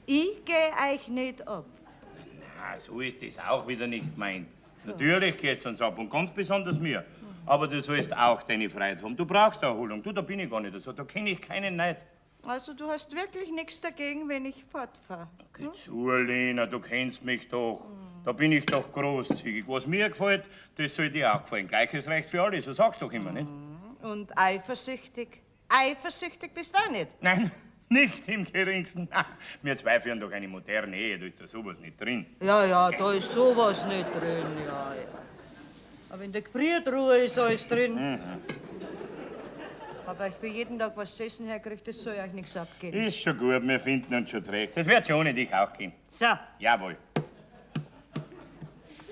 Ich geh euch nicht ab. Na, so ist das auch wieder nicht gemeint. Natürlich geht's uns ab und ganz besonders mir. Aber du sollst auch deine Freiheit haben. Du brauchst Erholung. Du, da bin ich gar nicht so. Da kenne ich keinen Neid. Also, du hast wirklich nichts dagegen, wenn ich fortfahre. Geh zu, Lena, du kennst mich doch. Da bin ich doch großzügig. Was mir gefällt, das soll dir auch gefallen. Gleiches Recht für alle, so sagst du doch immer, nicht? Und eifersüchtig? Eifersüchtig bist du auch nicht. Nein, nicht im geringsten. Wir zwei führen doch eine moderne Ehe, da ist da sowas nicht drin. Ja, ja, da ist sowas nicht drin, ja, ja. Aber in der Gefriertruhe ist alles drin. Mhm. Hab euch für jeden Tag was zu essen hergekriegt, das soll euch nichts abgehen. Ist schon gut, wir finden uns schon zurecht. Das wird schon ohne dich auch gehen. So. Jawohl.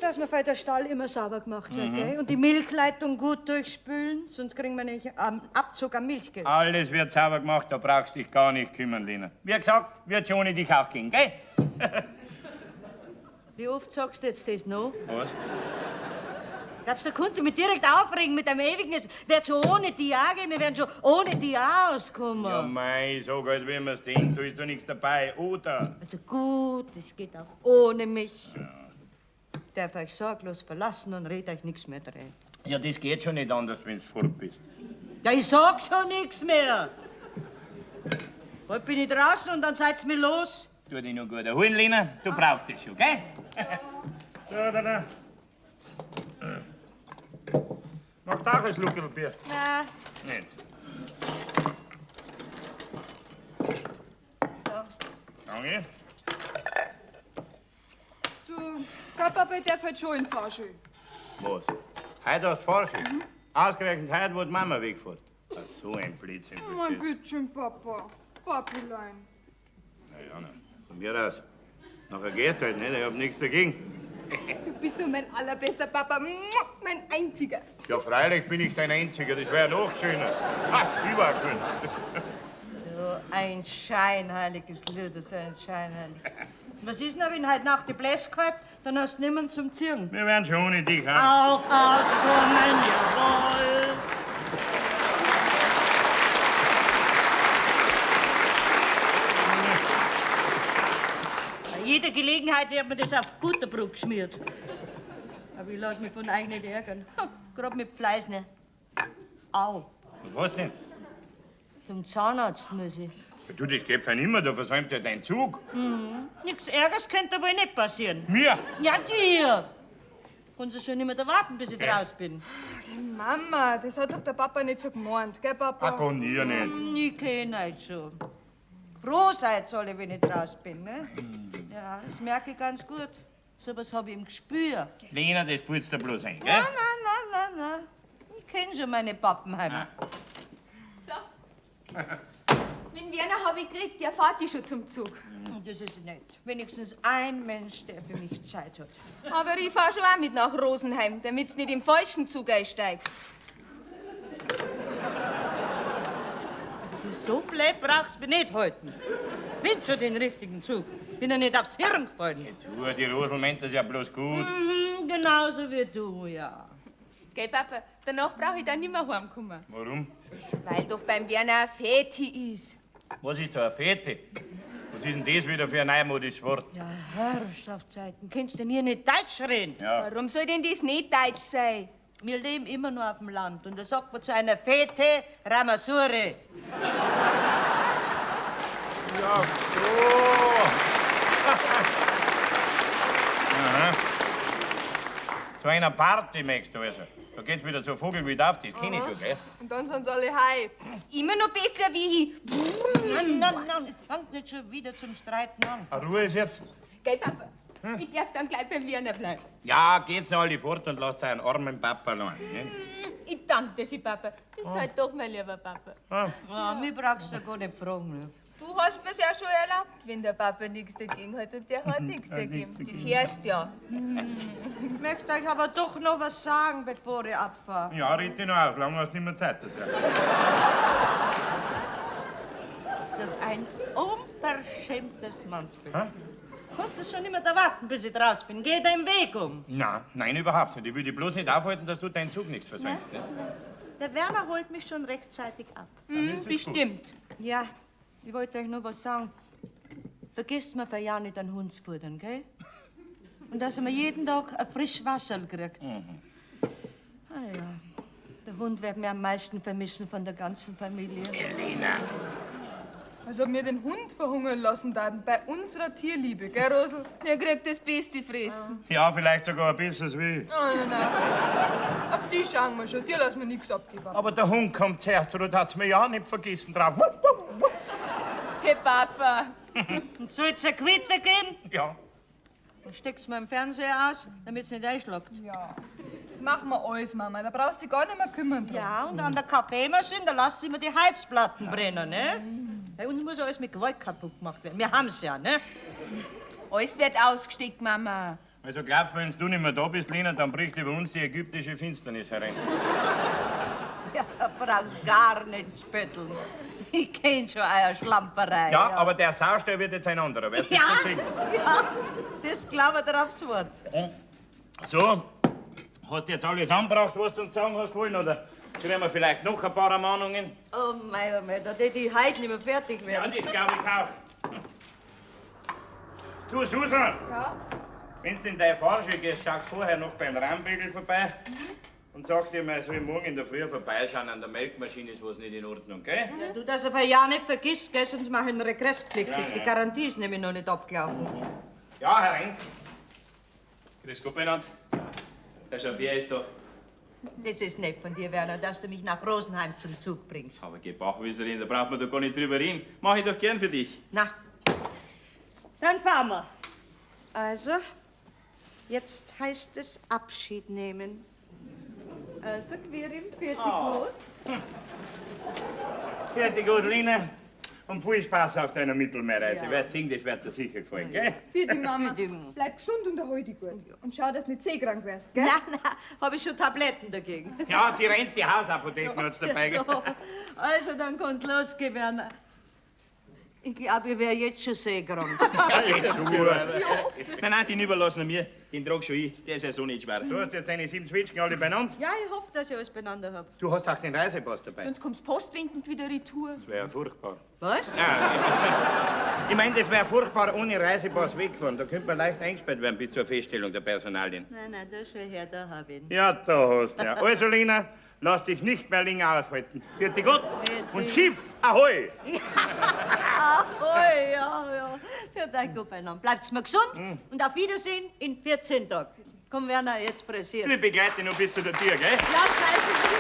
Dass mir der Stall immer sauber gemacht wird, Mhm. gell? Und die Milchleitung gut durchspülen, sonst kriegen wir nämlich einen Abzug am Milchgeld. Alles wird sauber gemacht, da brauchst dich gar nicht kümmern, Lena. Wie gesagt, wird schon ohne dich auch gehen, gell? Wie oft sagst du jetzt das noch? Was? Glaubst du, da konnte ich mich direkt aufregen mit einem ewigen, es wird schon ohne die auch gehen, wir werden schon ohne die auch auskommen. Ja, mei, sag halt, wie man's denkt, da ist doch nichts dabei, oder? Also gut, es geht auch ohne mich. Darf euch sorglos verlassen und red euch nichts mehr drin. Ja, das geht schon nicht anders, wenn du fort bist. Ja, ich sag schon nichts mehr. Bald bin ich draußen und dann seid's mir los. Tu dich nur gut erholen, Lena, du brauchst es schon, gell? So, da, da. Macht auch ein Schluckerl Bier. Na, Nicht. Danke. Du, der Papa darf halt schon in Fahrschule. Was? Heute hast du Fahrschule? Ausgerechnet heute, wo die Mama wegfährt. Ach, so ein Blödsinn. Mein Bittchen, Papa. Papilein. Na ja, na, von mir aus. Nachher gehst du halt nicht, ich hab nichts dagegen. Du bist doch mein allerbester Papa. Mua, Mein einziger. Ja, freilich bin ich dein Einziger, das wäre ja noch schöner. Ha, sie war schön. Du, ein scheinheiliges Lüder, so ein scheinheiliges. Was ist denn, wenn heute Nacht die Bläs gehabt, dann hast du niemanden zum Ziehen. Wir werden schon ohne dich auch. Auch auskommen, jawohl. Bei jeder Gelegenheit wird mir das auf Butterbrot geschmiert. Aber ich lass mich von euch nicht ärgern. Gerade mit Fleißner. Au, Was denn? zum Zahnarzt muss ich. Ja, Du, das geht fein immer, da versäumst du ja deinen Zug. Mhm. Nichts Ärgers könnte wohl nicht passieren. Mir? Ja, dir. Kannst du schon nicht mehr da warten, bis ich Okay. draus bin. Mama, das hat doch der Papa nicht so gemeint, gell, Papa? Ach, kann ich nicht. Ich kenn euch schon. Froh seid alle, wenn ich draußen bin, ne? Ja, das merke ich ganz gut. So was hab ich im Gespür. Lena, das putzt dir bloß ein, gell? Nein, nein, nein, nein, nein. Ich kenn schon meine Pappenheimer. So. Mit Werner habe ich geredet, der fährt dich schon zum Zug. Das ist nett. Wenigstens ein Mensch, der für mich Zeit hat. Aber ich fahr schon auch mit nach Rosenheim, damit du nicht im falschen Zug einsteigst. Du so blöd brauchst mich nicht halten. Bin schon den richtigen Zug. Bin ja nicht aufs Hirn gefallen. Zu, die Rosel meint das ja bloß gut. Mhm, genauso wie du, ja. Gell, Papa, danach brauche ich dann nicht mehr heimkommen. Warum? Weil doch beim Werner ein Feti ist. Was ist da eine Fete? Was ist denn das wieder für ein neumodisches Wort? Ja, Herrschaftszeiten, kennst du denn hier nicht Deutsch reden? Ja. Warum soll denn das nicht Deutsch sein? Wir leben immer nur auf dem Land und da sagt man zu einer Fete Ramasure. Ja, so. Aha. Zu einer Party möchtest du also. Da geht's wieder so vogelwild auf, das kenn ich schon, gell? Und dann sind sie alle high. Immer noch besser wie ich. Nein, nein, nein, es fängt nicht schon wieder zum Streiten an. Ah, Ruhe ist jetzt. Gell, Papa? Ich darf dann gleich beim Werner bleiben. Ja, geht's noch alle fort und lasst euren armen Papa allein. Ne? Ich danke dir schon, Papa. Bist halt doch mein lieber Papa. Ah. Ja, mich brauchst du gar nicht fragen. Ne? Du hast mir's ja schon erlaubt, wenn der Papa nichts dagegen hat und der hat nichts dagegen. Das hörst ja. Ich möchte euch aber doch noch was sagen, bevor ich abfahre. Ja, red dich noch aus, lange hast du nicht mehr Zeit dazu. Das ist doch ein unverschämtes Mannsbild. Hä? Kannst du schon nicht mehr da warten, bis ich draußen bin? Geh deinen Weg um. Nein, nein, überhaupt nicht. Ich will dich bloß nicht aufhalten, dass du deinen Zug nicht versäumst. Ne? Der Werner holt mich schon rechtzeitig ab. Dann ist es gut. Bestimmt. Ja, ich wollte euch nur was sagen. Vergesst mir für ja nicht an Hundsfuttern, gell? Und dass ihr jeden Tag ein frisch Wasser kriegt. Mhm. Ah ja, der Hund wird mir am meisten vermissen von der ganzen Familie. Elena. Als ob wir den Hund verhungern lassen taten, bei unserer Tierliebe, gell, Rosel? Der kriegt das Beste fressen. Ja, vielleicht sogar ein bisschen wie. Nein, nein, nein. Auf die schauen wir schon, dir lassen wir nichts abgeben. Aber der Hund kommt zuerst, oder hat's mir ja nicht vergessen drauf. Wupp, wupp, wupp. Hey, Papa. Und soll's eine Quitte geben? Ja. Dann steck's mir im Fernseher aus, damit's nicht einschlägt. Ja, das machen wir alles, Mama. Da brauchst du dich gar nicht mehr kümmern drum. Ja, und an der Kaffeemaschine, da lasst sie immer die Heizplatten brennen, ne? Bei uns muss alles mit Gewalt kaputt gemacht werden. Wir haben's ja, ne? Alles wird ausgesteckt, Mama. Also glaubst du, wenn du nicht mehr da bist, Lena, dann bricht über uns die ägyptische Finsternis herein. Ja, da brauchst gar nicht spötteln. Ich kenn schon euer Schlamperei. Ja, aber der Saustall wird jetzt ein anderer, weißt du? Ja, das schon sehen. ja, das glaube ich dir aufs Wort. So, hast du jetzt alles angebracht, was du uns sagen hast wollen, oder kriegen wir vielleicht noch ein paar Ermahnungen? Oh mei, oh mei, da tät ich heute nicht mehr fertig Ja, werden. das glaube ich auch. Du, Susan, Ja? wenn du in deine Fahrschule gehst, schaust vorher noch beim Rahmenbügel vorbei und sagst ihm, er soll morgen in der Früh vorbeischauen, an der Melkmaschine ist was nicht in Ordnung, gell? Ja, du, dass er ja nicht vergisst, gell, sonst mach ich ihn regresspflichtig. Ja, ja. Die Garantie ist nämlich noch nicht abgelaufen. Ja, herein. Grüß Gott beieinander. Der Chauffeur ist da. Das ist nett von dir, Werner, dass du mich nach Rosenheim zum Zug bringst. Aber geh Bachwisserin, da braucht man doch gar nicht drüber reden. Mach ich doch gern für dich. Na, dann fahren wir. Also, jetzt heißt es Abschied nehmen. Also, Quirin, fertig Oh. gut. Fertig gut, Lina. Und viel Spaß auf deiner Mittelmeerreise. Ja. Wirst sehen, das wird dir sicher gefallen, gell? Für die Mama. Bleib gesund und erhol dich gut. Und schau, dass du nicht seekrank wirst, gell? Nein, nein, hab ich schon Tabletten dagegen. Ja, die reinste Hausapotheke hat's dabei. gell? So, also, dann kann's losgehen, Werner. Ich glaube, ich wäre jetzt schon seekrank. Ja, geh zu. Nein, nein, den überlassen wir mir. Den trag schon ich. Der ist ja so nicht schwer. Du hast jetzt deine 7 Zwetschgen alle beieinander. Ja, ich hoffe, dass ich alles beieinander hab. Du hast auch den Reisepass dabei. Sonst kommst postwendend wieder retour. Das wäre ja furchtbar. Was? Ja, ich meine, das wäre furchtbar, ohne Reisepass wegfahren. Da könnte man leicht eingesperrt werden bis zur Feststellung der Personalien. Nein, nein, das schon her, da hab ich ihn. Ja, da hast du ja. Also, Lena, lass dich nicht mehr länger aufhalten. Vierte Gott und Schiff, ahoi! Ahoi, ja, ja. Für dein Gott beieinander. Bleibt's mir gesund und auf Wiedersehen in 14 Tagen. Komm, Werner, jetzt pressiert's. Ich begleite dich noch bis zu der Tür, gell? Ja, scheiße.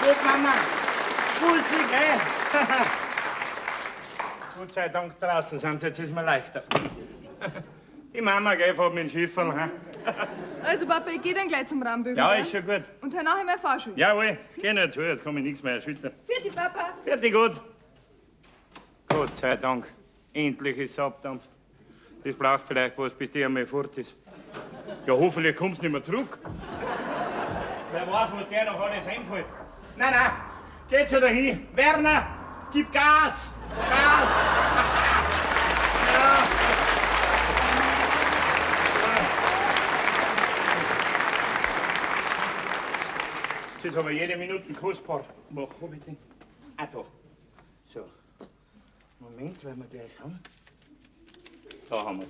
Gut, Mama. Bussi, gell? Gott sei Dank draußen sind sie, jetzt ist mir leichter. Die Mama, gell, fährt mit dem Schifferl. Hm? Also, Papa, ich geh dann gleich zum Rambügel. Ja, gell? ist schon gut. Und hernach in meine Fahrschule. Jawohl, geh nicht zu, jetzt kann mich nichts mehr erschüttern. Vierte, Papa. Fertig, gut. Gott sei Dank, endlich ist es abdampft. Das braucht vielleicht was, bis die einmal fort ist. Ja, hoffentlich kommst du nicht mehr zurück. Wer weiß, was der noch alles einfällt. Nein, nein, geht schon dahin. Werner, gib Gas! Gas! Ja. Das ist aber jede Minute kostbar. Mach, wo bitte? Ah, da. So. Moment, werden wir gleich haben. Da haben wir's.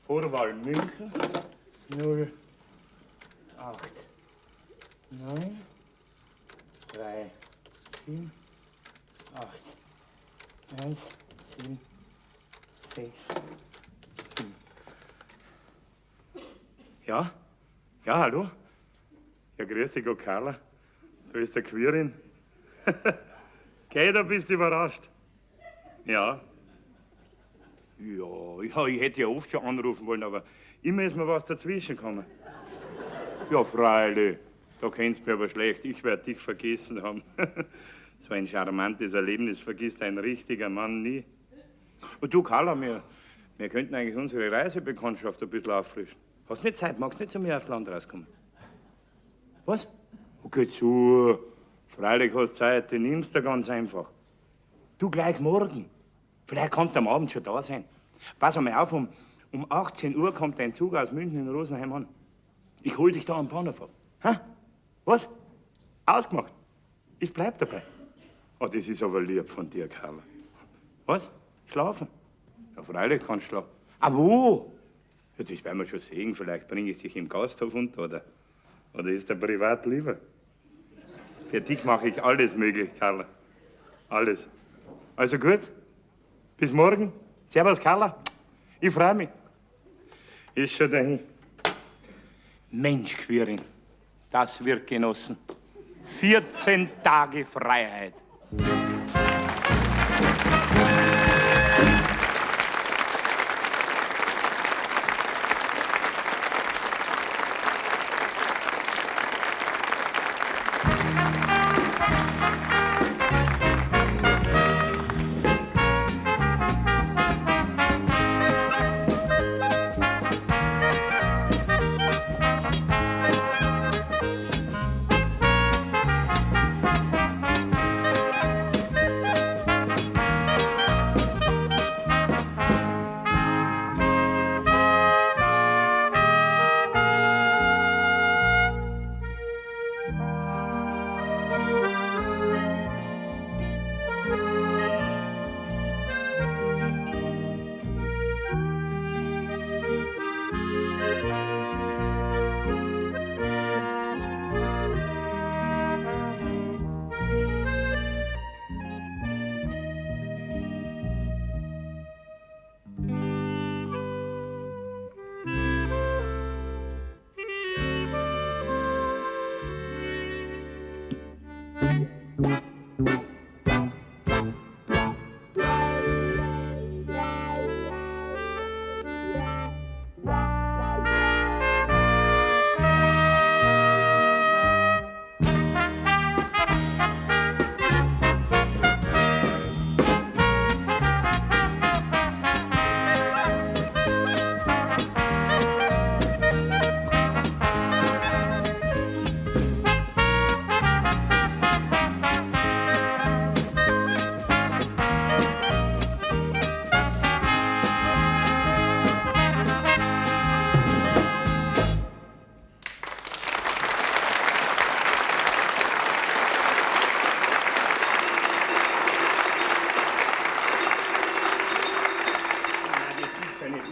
Vorwahl München 0, 8, 9, 3, 7, 8, 1, 7, 6, 7. Ja? Ja, hallo? Ja, grüß dich, Gott, Carla. Da ist der Quirin. Gell, da bist du überrascht. Ja. Ja, ja, ich hätte ja oft schon anrufen wollen, aber immer ist mir was dazwischen gekommen. Ja, freilich. Da kennst du mich aber schlecht. Ich werde dich vergessen haben. So ein charmantes Erlebnis vergisst ein richtiger Mann nie. Und du, Carla, wir könnten eigentlich unsere Reisebekanntschaft ein bisschen auffrischen. Hast nicht Zeit? Magst nicht zu mir aufs Land rauskommen? Was? Okay, zu. Freilich hast Zeit, die nimmst du ganz einfach. Du gleich morgen. Vielleicht kannst du am Abend schon da sein. Pass einmal auf, um 18 Uhr kommt dein Zug aus München in Rosenheim an. Ich hol dich da am Bahnhof ab. Ha? Was? Ausgemacht. Ich bleib dabei. Oh, das ist aber lieb von dir, Carla. Was? Schlafen? Ja, freilich kannst du schlafen. Ah, wo? Ja, das werden wir schon sehen. Vielleicht bringe ich dich im Gasthof unter, oder? Oder ist der privat lieber? Für dich mache ich alles möglich, Carla. Alles. Also gut. Bis morgen. Servus, Carla. Ich freue mich. Ist schon dahin. Mensch, Quirin, das wird genossen. 14 Tage Freiheit.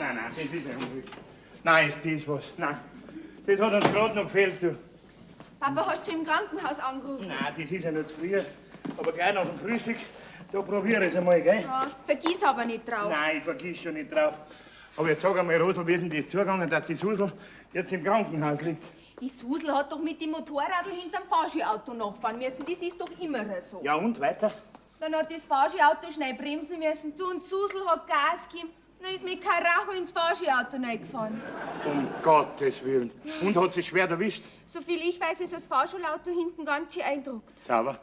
Nein, das ist ja unmöglich. Nein, ist das was? Nein, das hat uns gerade noch gefehlt, du. Papa, hast du im Krankenhaus angerufen? Nein, das ist ja noch zu früh. Aber gleich nach dem Frühstück, da probiere ich es einmal, gell? Ja, vergiss aber nicht drauf. Nein, ich vergiss schon nicht drauf. Aber jetzt sag einmal, Rosl, wie ist denn das zugegangen, dass die Susel jetzt im Krankenhaus liegt? Die Susel hat doch mit dem Motorradl hinterm Fahrschulauto nachfahren müssen. Das ist doch immer so. Ja, und weiter? Dann hat das Fahrschulauto schnell bremsen müssen. Du und Susel hat Gas gegeben. Dann ist mit Karacho ins Fahrschulauto reingefahren. Um Gottes Willen. Und hat sich schwer erwischt? Soviel ich weiß, ist das Fahrschulauto hinten ganz schön eindruckt. Sauber.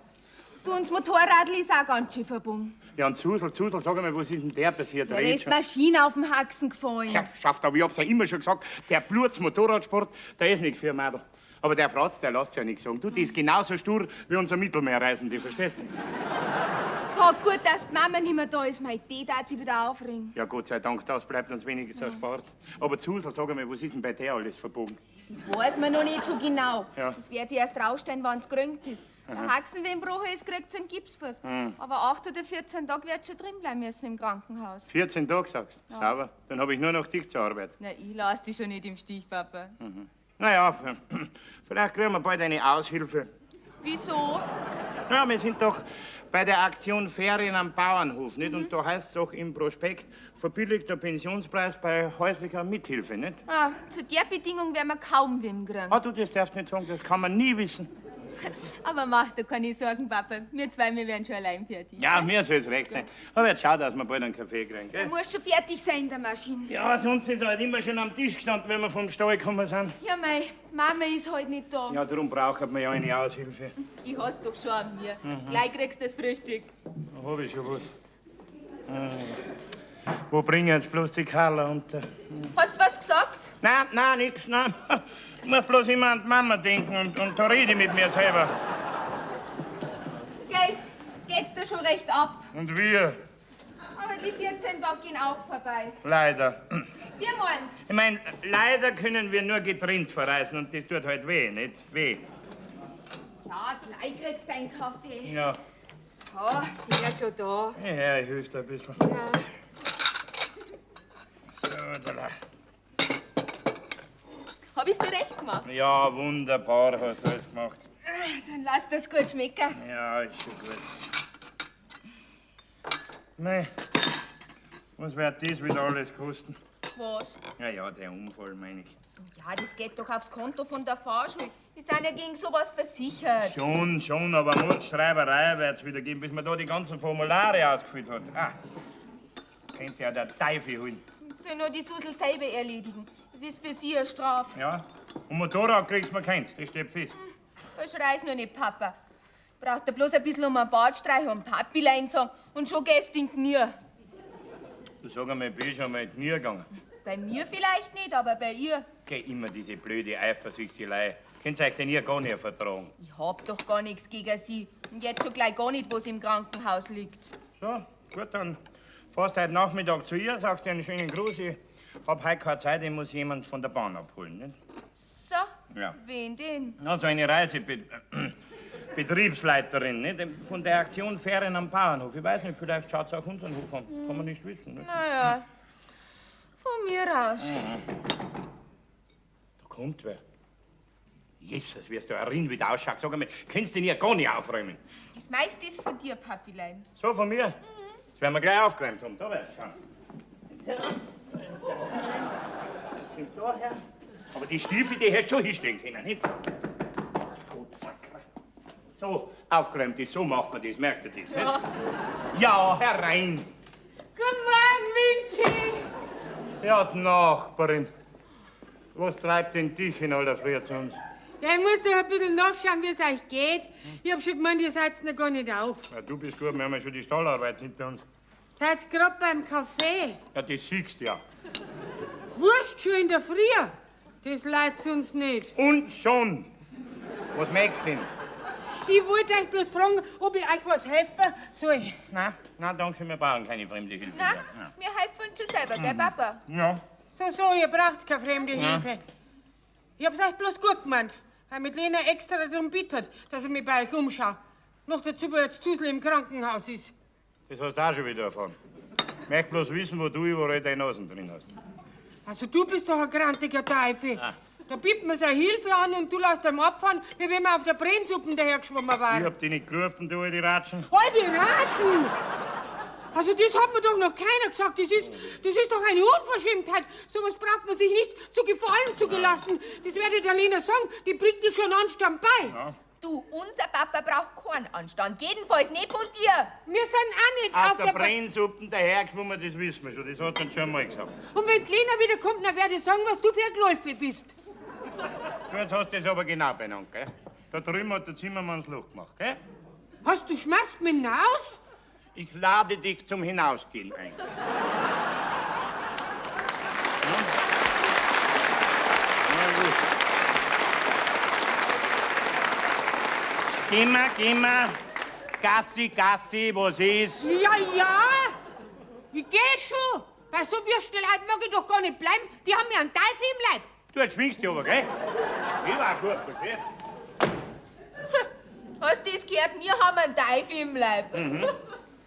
Du und das Motorradl ist auch ganz schön verbogen. Ja, und Susel, Susel, sag einmal, was ist denn der passiert? Der Red ist schon. Maschine auf dem Haxen gefallen. Ja, schafft, aber ich hab's ja immer schon gesagt, der Bluts-Motorradsport, der ist nichts für ein Mädel. Aber der Fratz, der lässt ja nichts sagen. Du, die ist genauso stur wie unser Mittelmeerreisende, verstehst du? Grad gut, dass die Mama nicht mehr da ist. Mein Tee darf sich wieder aufregen. Ja, Gott sei Dank, das bleibt uns wenigstens erspart. Aber Zusel, sag einmal, was ist denn bei der alles verbogen? Das weiß man noch nicht so genau. Ja. Das wird sich erst rausstellen, wenn's gerönt ist. Der Aha. Haxen, wenn gebrochen ist, kriegt einen Gipsfuß. Mhm. Aber 8 oder 14 Tage wird schon drin bleiben müssen im Krankenhaus. 14 Tage, sagst du? Ja. Sauber. Dann hab ich nur noch dich zur Arbeit. Na, ich lass dich schon nicht im Stich, Papa. Mhm. Naja, vielleicht kriegen wir bald eine Aushilfe. Wieso? Ja, wir sind doch bei der Aktion Ferien am Bauernhof, nicht? Und da heißt es doch im Prospekt, verbilligter Pensionspreis bei häuslicher Mithilfe, nicht? Ah, zu der Bedingung werden wir kaum wem kriegen. Ah, du, das darfst nicht sagen, das kann man nie wissen. Aber mach dir keine Sorgen, Papa. Wir zwei, wir werden schon allein fertig. Ja, mir soll's recht sein. Aber jetzt schau, dass wir bald einen Kaffee kriegen, Du gell? musst schon fertig sein in der Maschine. Ja, sonst ist er halt immer schon am Tisch gestanden, wenn wir vom Stall gekommen sind. Ja, mei, Mama ist halt nicht da. Ja, darum braucht man ja eine Aushilfe. Die hast doch schon an mir. Mhm. Gleich kriegst du das Frühstück. Da hab ich schon was. Wo bringen jetzt bloß die Carla unter? Hast du was gesagt? Nein, nein, nix, nein. Ich muss bloß immer an die Mama denken und da rede ich mit mir selber. Gell, geht's dir schon recht ab. Und wir, Aber die 14 Tage gehen auch vorbei. leider. Wie meinst Ich mein, leider können wir nur getrennt verreisen und das tut halt weh, nicht? Weh. Ja, gleich kriegst du deinen Kaffee. Ja, So, bin ja schon da. ja, ich hilft ein bisschen. Ja. So, da. la. Hab ich's dir recht gemacht? Ja, wunderbar hast du alles gemacht. Dann lass das gut schmecken. Ja, ist schon gut. Mei, was wird das wieder alles kosten? Was? Ja, ja, der Unfall, meine ich. Ja, das geht doch aufs Konto von der Fahrschule. Die sind ja gegen sowas versichert. Schon, schon, aber Mordschreiberei wird's wieder geben, bis man da die ganzen Formulare ausgefüllt hat. Ah, könnte ja der Teufel holen. Das soll nur die Susel selber erledigen. Das ist für sie eine Strafe. Ja, und Motorrad kriegst du mir keins, das steht fest. Verschrei's nur nicht, Papa. Braucht er bloß ein bisschen um einen Bart streichen und Papilein sagen und schon gehst du in die Knie. Du sag einmal, bin ich schon mal in die Knie gegangen. Bei mir vielleicht nicht, aber bei ihr. Geh immer diese blöde Eifersüchtelei. Könnt ihr euch denn ihr gar nicht vertragen? Ich hab doch gar nichts gegen sie. Und jetzt schon gleich gar nicht, wo sie im Krankenhaus liegt. So, gut, dann fährst heute Nachmittag zu ihr, sagst ihr einen schönen Gruß. Ich hab heute keine Zeit, ich muss jemand von der Bahn abholen. Nicht? So, Ja. wen denn? Na, so eine Reisebetriebsleiterin, nicht? Von der Aktion Ferien am Bauernhof. Ich weiß nicht, vielleicht schaut sie auch unseren Hof an. Kann man nicht wissen. Nicht? Naja, von mir aus. Mhm. Da kommt wer. Jesus, wirst du erin wieder ausschaut. Sag einmal, kannst du den hier gar nicht aufräumen? Das meiste ist von dir, Papilein. So, von mir? Das werden wir gleich aufgeräumt haben. Da wird's schauen. So. Kommt daher. Aber die Stiefel, die hättest du schon hinstellen können, nicht? Gott, Sakra. So, aufgeräumt ist, so macht man das, merkt ihr das, nicht? Ja. Ja, herein. Guten Morgen, Vinci. Ja, die Nachbarin. Was treibt denn dich in aller Früh zu uns? Ja, ich muss doch ein bisschen nachschauen, wie es euch geht. Ich hab schon gemeint, ihr seid noch gar nicht auf. Ja, du bist gut, wir haben ja schon die Stallarbeit hinter uns. Seid grad beim Kaffee. Ja, das siehst du ja. Wurscht schon in der Früh. Das leid's uns nicht. Und schon. Was merkst du denn? Ich wollte euch bloß fragen, ob ich euch was helfen soll. Nein, nein, danke schön, wir brauchen keine fremde Hilfe. Na, Ja. wir helfen uns schon selber, gell, Mhm. Papa? Ja. So, so, ihr braucht keine fremde Ja. Hilfe. Ich hab's euch bloß gut gemeint, weil mit Lena extra darum bittet, dass ich mich bei euch umschaue. Noch dazu, weil jetzt Zusel im Krankenhaus ist. Das hast du auch schon wieder erfahren. Ich möchte bloß wissen, wo du überall deine Nasen drin hast. Also du bist doch ein grantiger Teufel. Ah. Da bietet man seine Hilfe an und du lässt ihm abfahren, wie wenn wir auf der Brennsuppe dahergeschwommen Ich waren. hab dich nicht gerufen, du alte Ratschen. Alte Ratschen! Also das hat mir doch noch keiner gesagt. Das ist doch eine Unverschämtheit. Sowas braucht man sich nicht zu gefallen zu gelassen. Das werde ich der Lena sagen. Die bringt dir schon Anstand bei. Ja. Du, unser Papa braucht keinen Anstand. Jedenfalls nicht von dir. Wir sind auch nicht auf der Brennsuppen dahergeschwommen, das wissen wir schon. Das hat uns schon mal gesagt. Und wenn die Lena wiederkommt, dann werde ich sagen, was du für ein Gläufe bist. Du, jetzt hast du das aber genau beieinander, gell? Da drüben hat der Zimmermann das Loch gemacht, gell? Hast du schmeißt mich hinaus? Ich lade dich zum Hinausgehen ein. Ja. Na gut. Geh mal. Gassi, Gassi, was ist? Ja, ja. Ich geh schon. Bei so würsten Leuten mag ich doch gar nicht bleiben. Die haben mir einen Teufel im Leib. Du, jetzt schwingst dich aber, gell? Ich war gut, verstehst? Hast du das gehört? Wir haben einen Teufel im Leib. Mhm.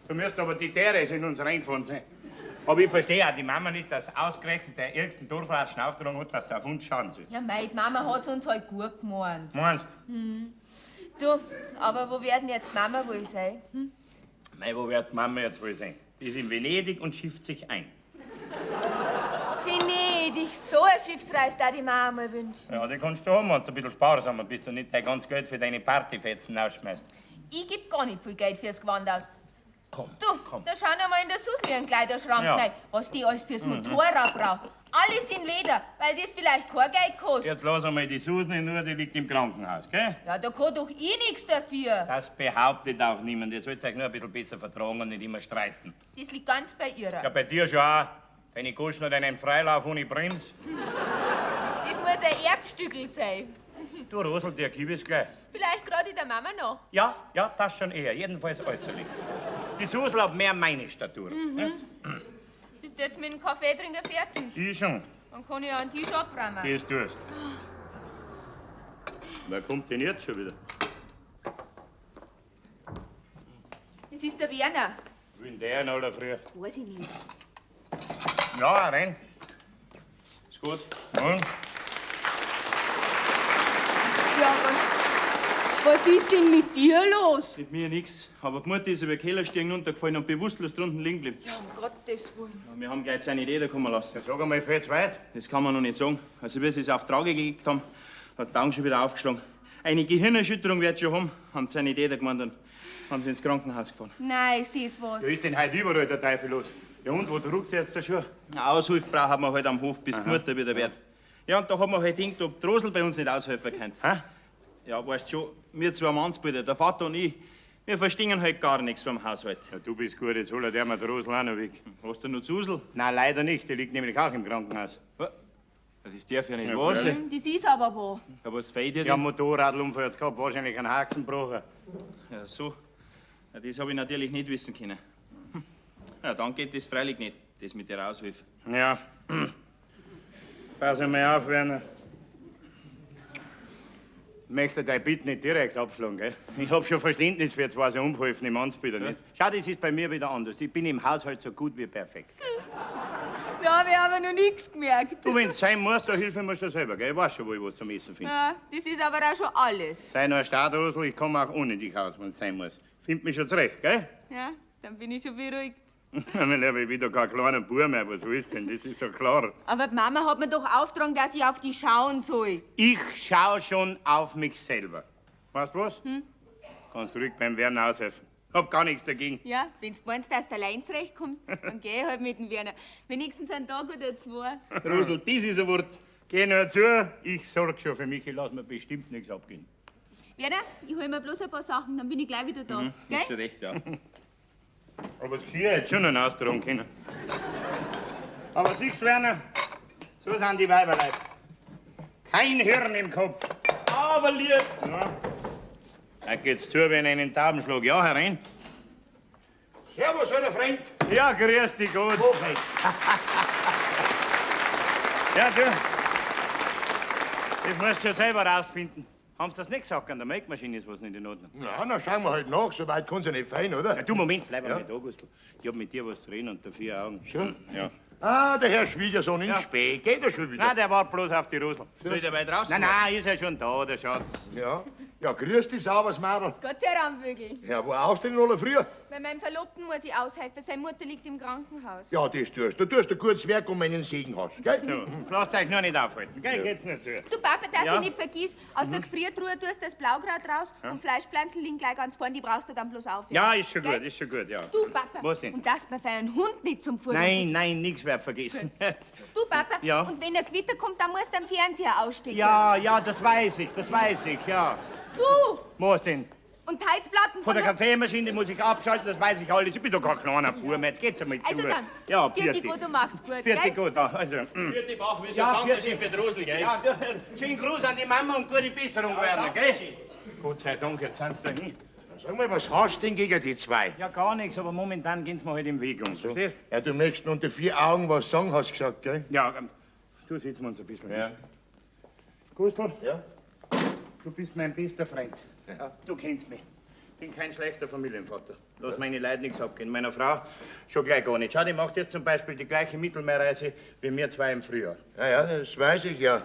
Du müsst aber die Therese in uns reingefahren sein. Aber ich verstehe auch die Mama nicht, dass ausgerechnet der ärgsten Dorfratschen aufgetragen hat, dass sie auf uns schauen soll. Ja, mei, die Mama hat's uns halt gut gemeint. Meinst du? Mhm. Du, aber wo werden jetzt die Mama wohl sein? Hm? Mei, wo wird die Mama jetzt wohl sein? Die ist in Venedig und schifft sich ein. Venedig, so eine Schiffsreise darf ich mir auch mal wünschen. Ja, die kannst du haben, wenn du ein bisschen sparsamer bist und nicht dein ganzes Geld für deine Partyfetzen ausschmeißt. Ich geb gar nicht viel Geld fürs Gewand aus. Komm, du, komm. Da schauen wir mal in der Susli in den Kleiderschrank ja. rein, was die alles fürs Motorrad braucht. Alles in Leder, weil das vielleicht kein Geld kostet. Jetzt lass einmal die Susli nur, die liegt im Krankenhaus, gell? Ja, da kann doch ich nichts dafür. Das behauptet auch niemand. Ihr sollt euch nur ein bisschen besser vertragen und nicht immer streiten. Das liegt ganz bei ihr. Ja, bei dir schon auch. Deine Goschen hat einen Freilauf ohne Brems. Das muss ein Erbstückel sein. Du, Rosel, der gib es gleich. Vielleicht gerade der Mama noch. Ja, ja, das schon eher. Jedenfalls äußerlich. Die Susel hat mehr meine Statur. Mhm. Ne? Bist du jetzt mit dem Kaffee trinken fertig? Ich schon. Dann kann ich ja einen Tisch abräumen. Das tust. Wer kommt denn jetzt schon wieder? Das ist der Werner. Wie denn der in aller Früh? Das weiß ich nicht. Ja, rein. Ist gut. Und? Ja, was ist denn mit dir los? Mit mir nix. Aber die Mutter ist über den Kellerstiegen runtergefallen und bewusstlos drunten liegen geblieben. Ja, um Gottes Willen. Ja, wir haben gleich seine Idee da kommen lassen. Ja, sag einmal, fällt's weit? Das kann man noch nicht sagen. Also, wie sie es auf die Trage gelegt haben, hat's die Augen schon wieder aufgeschlagen. Eine Gehirnerschütterung wird schon haben, haben sie seine Idee da gemeint und haben sie ins Krankenhaus gefahren. Nein, ist das was? Da ist denn heute überall der Teufel los. Ja, und wo druckt jetzt der Schuh? Na, Aushilfe brauchen wir halt am Hof, bis die Mutter wieder wird. Ja, und da haben wir halt gedacht, ob die Rosel bei uns nicht aushelfen könnte. Hä? Ja, weißt schon, wir zwei Mannsbilder, der Vater und ich, wir verstehen halt gar nichts vom Haushalt. Ja, du bist gut, jetzt hol der mir die Rosel auch noch weg. Hast du noch Susel? Nein, leider nicht, die liegt nämlich auch im Krankenhaus. Das darf ja nicht Ja, wahr sein. Das ist aber wahr. Ja, was fehlt dir Ja, denn? Motorradunfall hat's gehabt, wahrscheinlich einen Haxen gebrochen. Ja, so. Ja, das hab ich natürlich nicht wissen können. Ja, dann geht das freilich nicht, das mit der Aushilfe. Ja. Pass einmal auf, Werner. Ich möchte dein Bitte nicht direkt abschlagen, gell? Ich hab schon Verständnis für zwei so unbeholfene Mannsbilder, nicht? Schau, das ist bei mir wieder anders. Ich bin im Haushalt so gut wie perfekt. Na, wir haben noch nichts gemerkt. Du, wenn's sein muss, da hilf ich mir schon selber, gell? Ich weiß schon, wo ich was zum Essen finde. Ja, das ist aber auch schon alles. Sei nur ein Startrosel, ich komme auch ohne dich aus, wenn's sein muss. Find mich schon zurecht, gell? Ja, dann bin ich schon beruhigt. Mein Lieber, ich bin doch kein kleiner Bub mehr, was willst du denn? Das ist doch klar. Aber die Mama hat mir doch aufgetragen, dass ich auf die schauen soll. Ich schau schon auf mich selber. Weißt du was? Hm? Kannst ruhig beim Werner aushelfen. Hab gar nichts dagegen. Ja, wenn du meinst, dass du allein zurechtkommst, dann geh ich halt mit dem Werner. Wenigstens einen Tag oder zwei. Rosel, das ist ein Wort. Geh nur zu, ich sorg schon für mich, ich lass mir bestimmt nichts abgehen. Werner, ich hol mir bloß ein paar Sachen, dann bin ich gleich wieder da. Mhm, Gell? ist schon recht, ja. Aber das Geschirr hätte schon noch austragen können. Aber siehst du, Werner, so sind die Weiberleute. Kein Hirn im Kopf. Aber lieb. Ja. Da geht's zu, wenn einen Taubenschlag. Ja, herein. Servus, alter Freund. Ja, grüß dich Gott. Ja, du. Das musst du ja selber rausfinden. Haben sie das nicht gesagt? An der Melkmaschine ist was nicht in Ordnung. Na, dann schauen wir halt nach. So weit kann's ja nicht fein, oder? Ja, du, Moment, bleib Ja. einmal da, Gustl. Ich hab mit dir was zu reden unter vier Augen. Schon? Ja. Ah, der Herr Schwiegersohn in Ja. Spee. Geht er schon wieder? Nein, der war bloß auf die Rosel. Soll ich dabei draußen Nein, nein, ist ja schon da, der Schatz. Ja. Ja, grüß dich, sauberes Madel. Gott sei Dank, Vögel. Ja, wo aus denn in aller Früh? Bei meinem Verlobten muss ich aushelfen. Seine Mutter liegt im Krankenhaus. Ja, das tust du. Du tust ein gutes Werk und meinen Segen hast, gell? Ja, lasst euch nur nicht aufhalten, gell? Geht's nicht zu. Du Papa, dass Ja. ich nicht vergiss, aus der Gefriertruhe tust du das Blaukraut raus Ja. und Fleischpflanzen liegen gleich ganz vorn, die brauchst du dann bloß auf. Ja, ist schon Gell? gut, ist schon gut, ja. Du Papa, Was denn? und dass man für einen Hund nicht zum Fuhren. Nein, nein, nichts wird vergessen. Du Papa, Ja. und wenn ein Gewitter kommt, dann musst du am Fernseher ausstecken. Ja, ja, das weiß ich, ja. Du! Was denn? Und Heizplatten Von der Kaffeemaschine muss ich abschalten, das weiß ich alles. Ich bin doch kein kleiner Bub mehr. Jetzt geht's einmal zu. Also dann, Ja, Vierte vierte. gut, du machst gut, Vierte gell? gut, also. Vierte Bach, wir sind Ja, ja, danke schön vierte. für die Rosel, gell? Ja, du, schönen Gruß an die Mama und gute Besserung, Werner, gell? Gott sei Dank, jetzt sind sie da hin. Sag mal, was hast du denn gegen die zwei? Ja, gar nichts, aber momentan gehen's mir halt im Weg um, verstehst? Ja, du möchtest unter vier Augen was sagen, hast du gesagt, gell? Ja, du sitzen wir uns ein bisschen. Ja. Gustl? Ja? Du bist mein bester Freund. Ja. Du kennst mich. Bin kein schlechter Familienvater. Lass meine Leute nichts abgehen. Meiner Frau schon gleich gar nicht. Schau, die macht jetzt zum Beispiel die gleiche Mittelmeerreise wie wir zwei im Frühjahr. Ja, ja, das weiß ich ja.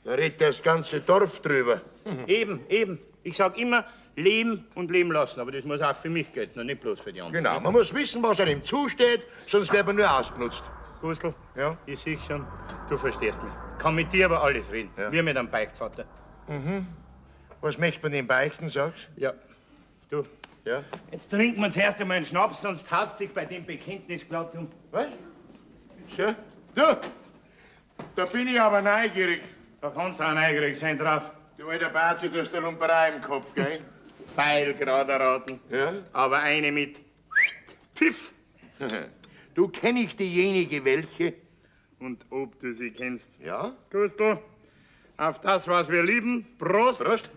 Da redet das ganze Dorf drüber. Eben, eben. Ich sag immer, leben und leben lassen. Aber das muss auch für mich gelten und nicht bloß für die anderen. Genau, man muss wissen, was einem zusteht, sonst wird man nur ausgenutzt. Gustl, ja? ich sehe schon, du verstehst mich. Kann mit dir aber alles reden. Wie mit einem Beichtvater. Mhm. Was möchtest du denn beichten, sagst Ja. Du. Ja? Jetzt trinken wir zuerst einmal einen Schnaps, sonst haut's dich bei dem Bekenntnis glatt um. Was? So? Du, da bin ich aber neugierig. Da kannst du auch neugierig sein drauf. Du alter Bazi, du hast eine Lumperei im Kopf, gell? Pfeil gerade erraten. Ja? Aber eine mit Pfiff. Du kenn ich diejenige welche? Und ob du sie kennst. Ja? Gustl, auf das, was wir lieben. Prost. Prost.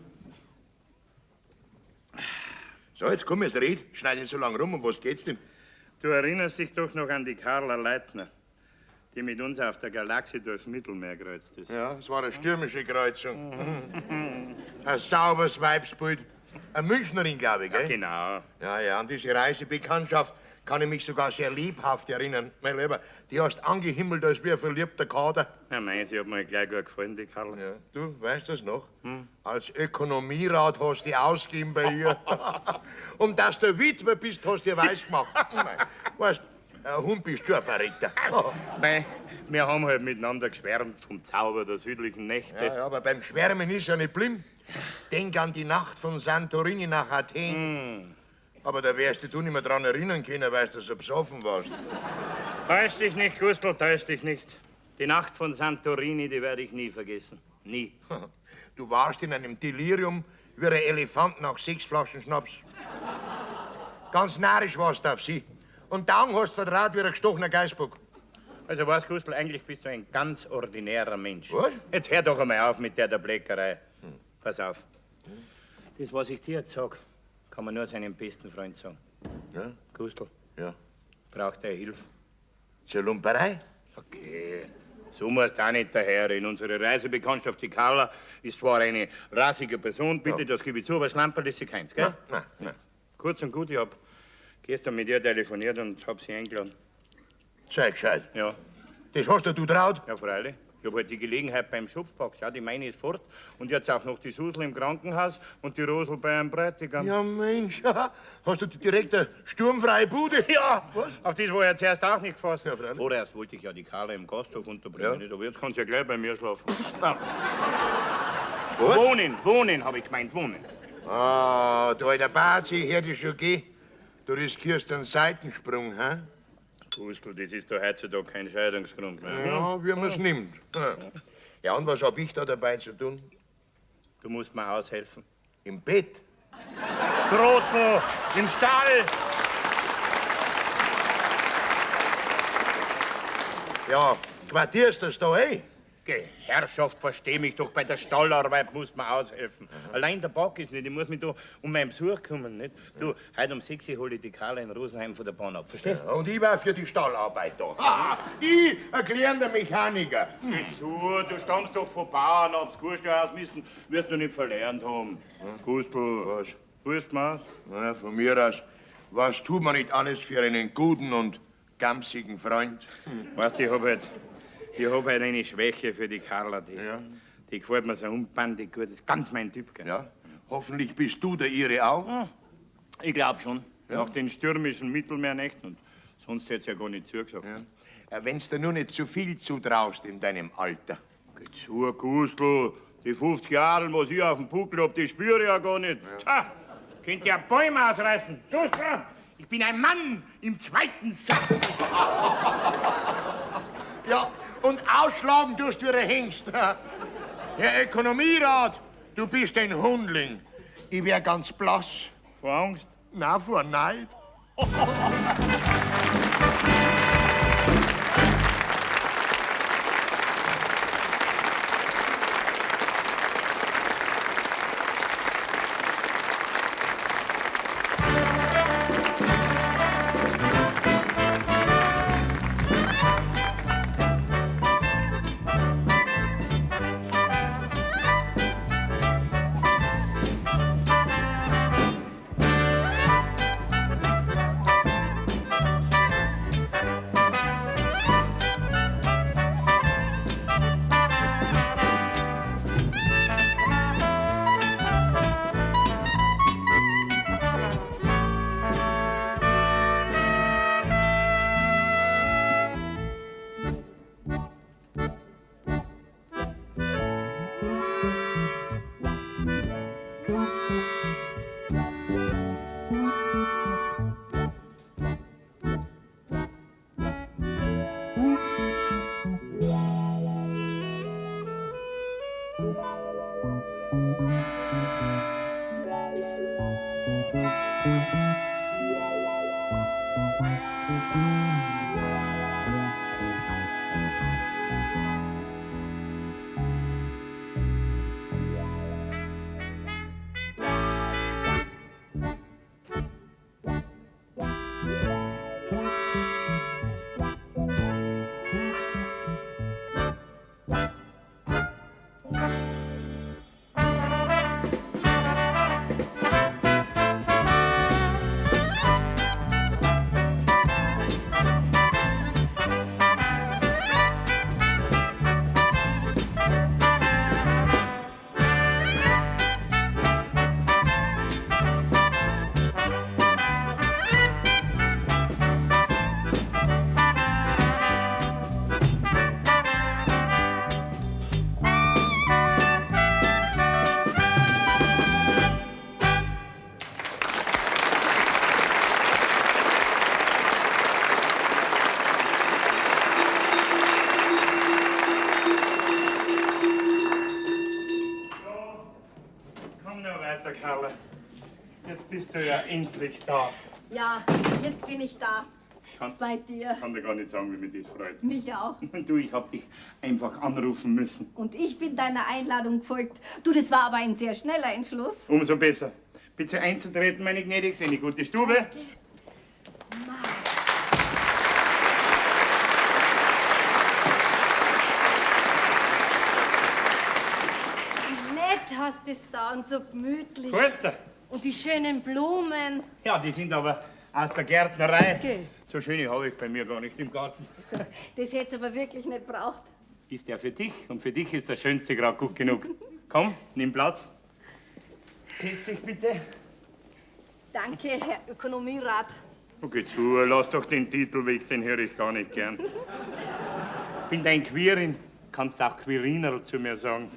So, jetzt komm, jetzt red. Schneid nicht so lang rum. Um was geht's denn? Du erinnerst dich doch noch an die Carla Leitner, die mit uns auf der Galaxie durchs Mittelmeer gekreuzt ist. Ja, es war eine stürmische Kreuzung. Ein sauberes Weibsbild. Eine Münchnerin, glaube ich, gell? Ja, genau. Ja, ja, an diese Reisebekanntschaft kann ich mich sogar sehr lebhaft erinnern. Mein Lieber, die hast angehimmelt, als wie ein verliebter Kater. Ja, mei, sie hat mir gleich gut gefallen, die Carla. Ja, du, weißt das noch? Als Ökonomierat hast du dich ausgegeben bei ihr. Und dass du Witwer bist, hast du dir weiß gemacht. Mei, Weißt, ein Hund bist du ein Verräter. Mei, wir haben halt miteinander geschwärmt vom Zauber der südlichen Nächte. Ja, ja, aber beim Schwärmen ist ja nicht blind. Denk an die Nacht von Santorini nach Athen. Aber da wärst du nicht mehr dran erinnern können, weil du so besoffen warst. Täusch dich nicht, Gustl, täusch dich nicht. Die Nacht von Santorini, die werde ich nie vergessen. Nie. Du warst in einem Delirium wie ein Elefant nach 6 Flaschen Schnaps. Ganz narrisch warst du auf sie. Und die Augen hast du verdraht wie ein gestochener Geißbock. Also was, Gustl, eigentlich bist du ein ganz ordinärer Mensch. Was? Jetzt hör doch einmal auf mit der Bleckerei. Pass auf. Das, was ich dir jetzt sag, kann man nur seinem besten Freund sagen. Ja? Gustl. Ja. Braucht er Hilfe? Zur Lumperei? Okay. So musst du auch nicht daher. Unsere Reisebekanntschaft, die Carla, ist zwar eine rassige Person, bitte, das gebe ich zu, aber Schlamperl ist sie keins, gell? Nein, nein. Kurz und gut, ich hab gestern mit ihr telefoniert und hab sie eingeladen. Sei gescheit. Ja. Das hast du traut? Ja, freilich. Ich hab halt die Gelegenheit beim Schopf gepackt. Ja, die meine ist fort. Und jetzt auch noch die Susel im Krankenhaus und die Rosel bei einem Bräutigam. Ja, Mensch, hast du direkt eine sturmfreie Bude? Ja, Was? Auf das war ich ja zuerst auch nicht gefasst. Ja, freilich. Vorerst wollte ich ja die Carla im Gasthof unterbringen, Ja. nicht? Aber jetzt kann sie ja gleich bei mir schlafen. Na. Was? Wohnen, wohnen, habe ich gemeint, wohnen. Ah, du alter Bazi, hör dich schon geh. Du riskierst einen Seitensprung, hä? Gustl, das ist doch heutzutage kein Scheidungsgrund mehr. Ja, wie man's nimmt. Ja, und was hab ich da dabei zu tun? Du musst mir aushelfen. Im Bett? Trottel, im Stall! Ja, quartierst das da, ey? Geh, Herrschaft, versteh mich doch, bei der Stallarbeit muss man aushelfen. Allein der Bock ist nicht, ich muss mich da um meinen Besuch kümmern, nicht? Du, heute um 6 Uhr hole ich die Carla in Rosenheim von der Bahn ab, verstehst? Ja, und ich war für die Stallarbeit da. Ah, ich, ein gelernter Mechaniker. Geh zu, du stammst doch von Bauern ab, das Kursteuerhaus müssen, wirst du nicht verlernt haben. Gustl. Was? Willst du mir's? Na, von mir aus, was tut man nicht alles für einen guten und gamsigen Freund? Weißt du, ich hab halt eine Schwäche für die Carla. Die, die gefällt mir so unbandig gut. Das ist ganz mein Typ, gell? Ja. Hoffentlich bist du der ihre auch. Ich glaub schon. Nach den stürmischen Mittelmeernächten. Und sonst hätt's ja gar nicht zugesagt. Ja. Wenn's dir nur nicht zu viel zutraust in deinem Alter. Geh zu, Gustl. Die 50 Jahre, was ich auf dem Buckel hab, die spüre ich ja gar nicht. Ja. Könnt ja Bäume ausreißen. Gustl, ich bin ein Mann im zweiten Satz. Ja, und ausschlagen tust du wie ein Hengst. Herr Ökonomierat, du bist ein Hundling. Ich wär ganz blass. Vor Angst? Na, vor Neid. Komm nur weiter, Carla. Jetzt bist du ja endlich da. Ja, jetzt bin ich da. Bei dir. Kann dir gar nicht sagen, wie mich das freut. Mich auch. Du, ich hab dich einfach anrufen müssen. Und ich bin deiner Einladung gefolgt. Du, das war aber ein sehr schneller Entschluss. Umso besser. Bitte einzutreten, meine Gnädigste, in die gute Stube. Nett hast es da und so gemütlich. Gefällt's dir? Und die schönen Blumen. Ja, die sind aber aus der Gärtnerei. Okay. So schöne habe ich bei mir gar nicht im Garten. Das hätt's aber wirklich nicht braucht. Ist ja für dich und für dich ist das Schönste gerade gut genug. Komm, nimm Platz. Setz dich bitte. Danke, Herr Ökonomierat. Okay, zu, lass doch den Titel weg, den höre ich gar nicht gern. Bin dein Quirin, kannst auch Quiriner zu mir sagen.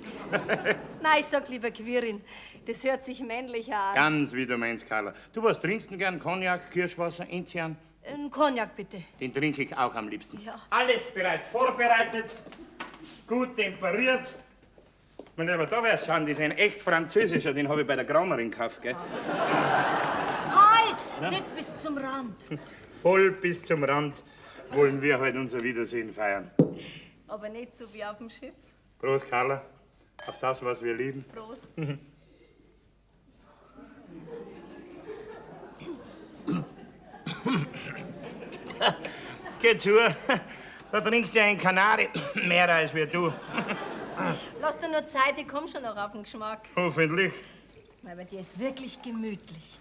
Nein, ich sag lieber Quirin. Das hört sich männlicher an. Ganz wie du meinst, Carla. Du, was trinkst denn gern? Cognac, Kirschwasser, Enzian? Ein Cognac, bitte. Den trinke ich auch am liebsten. Ja. Alles bereits vorbereitet, gut temperiert. Mein Lieber, da wär's schon, das ist ein echt französischer, den habe ich bei der Kramerin gekauft, gell? Halt! Ja? Nicht bis zum Rand. Voll bis zum Rand wollen wir heute unser Wiedersehen feiern. Aber nicht so wie auf dem Schiff. Prost, Carla, auf das, was wir lieben. Prost. Geh zu, da trinkst du ein Kanari mehr als wir du. Lass dir nur Zeit, ich komm schon noch auf den Geschmack. Hoffentlich. Weil bei dir ist wirklich gemütlich.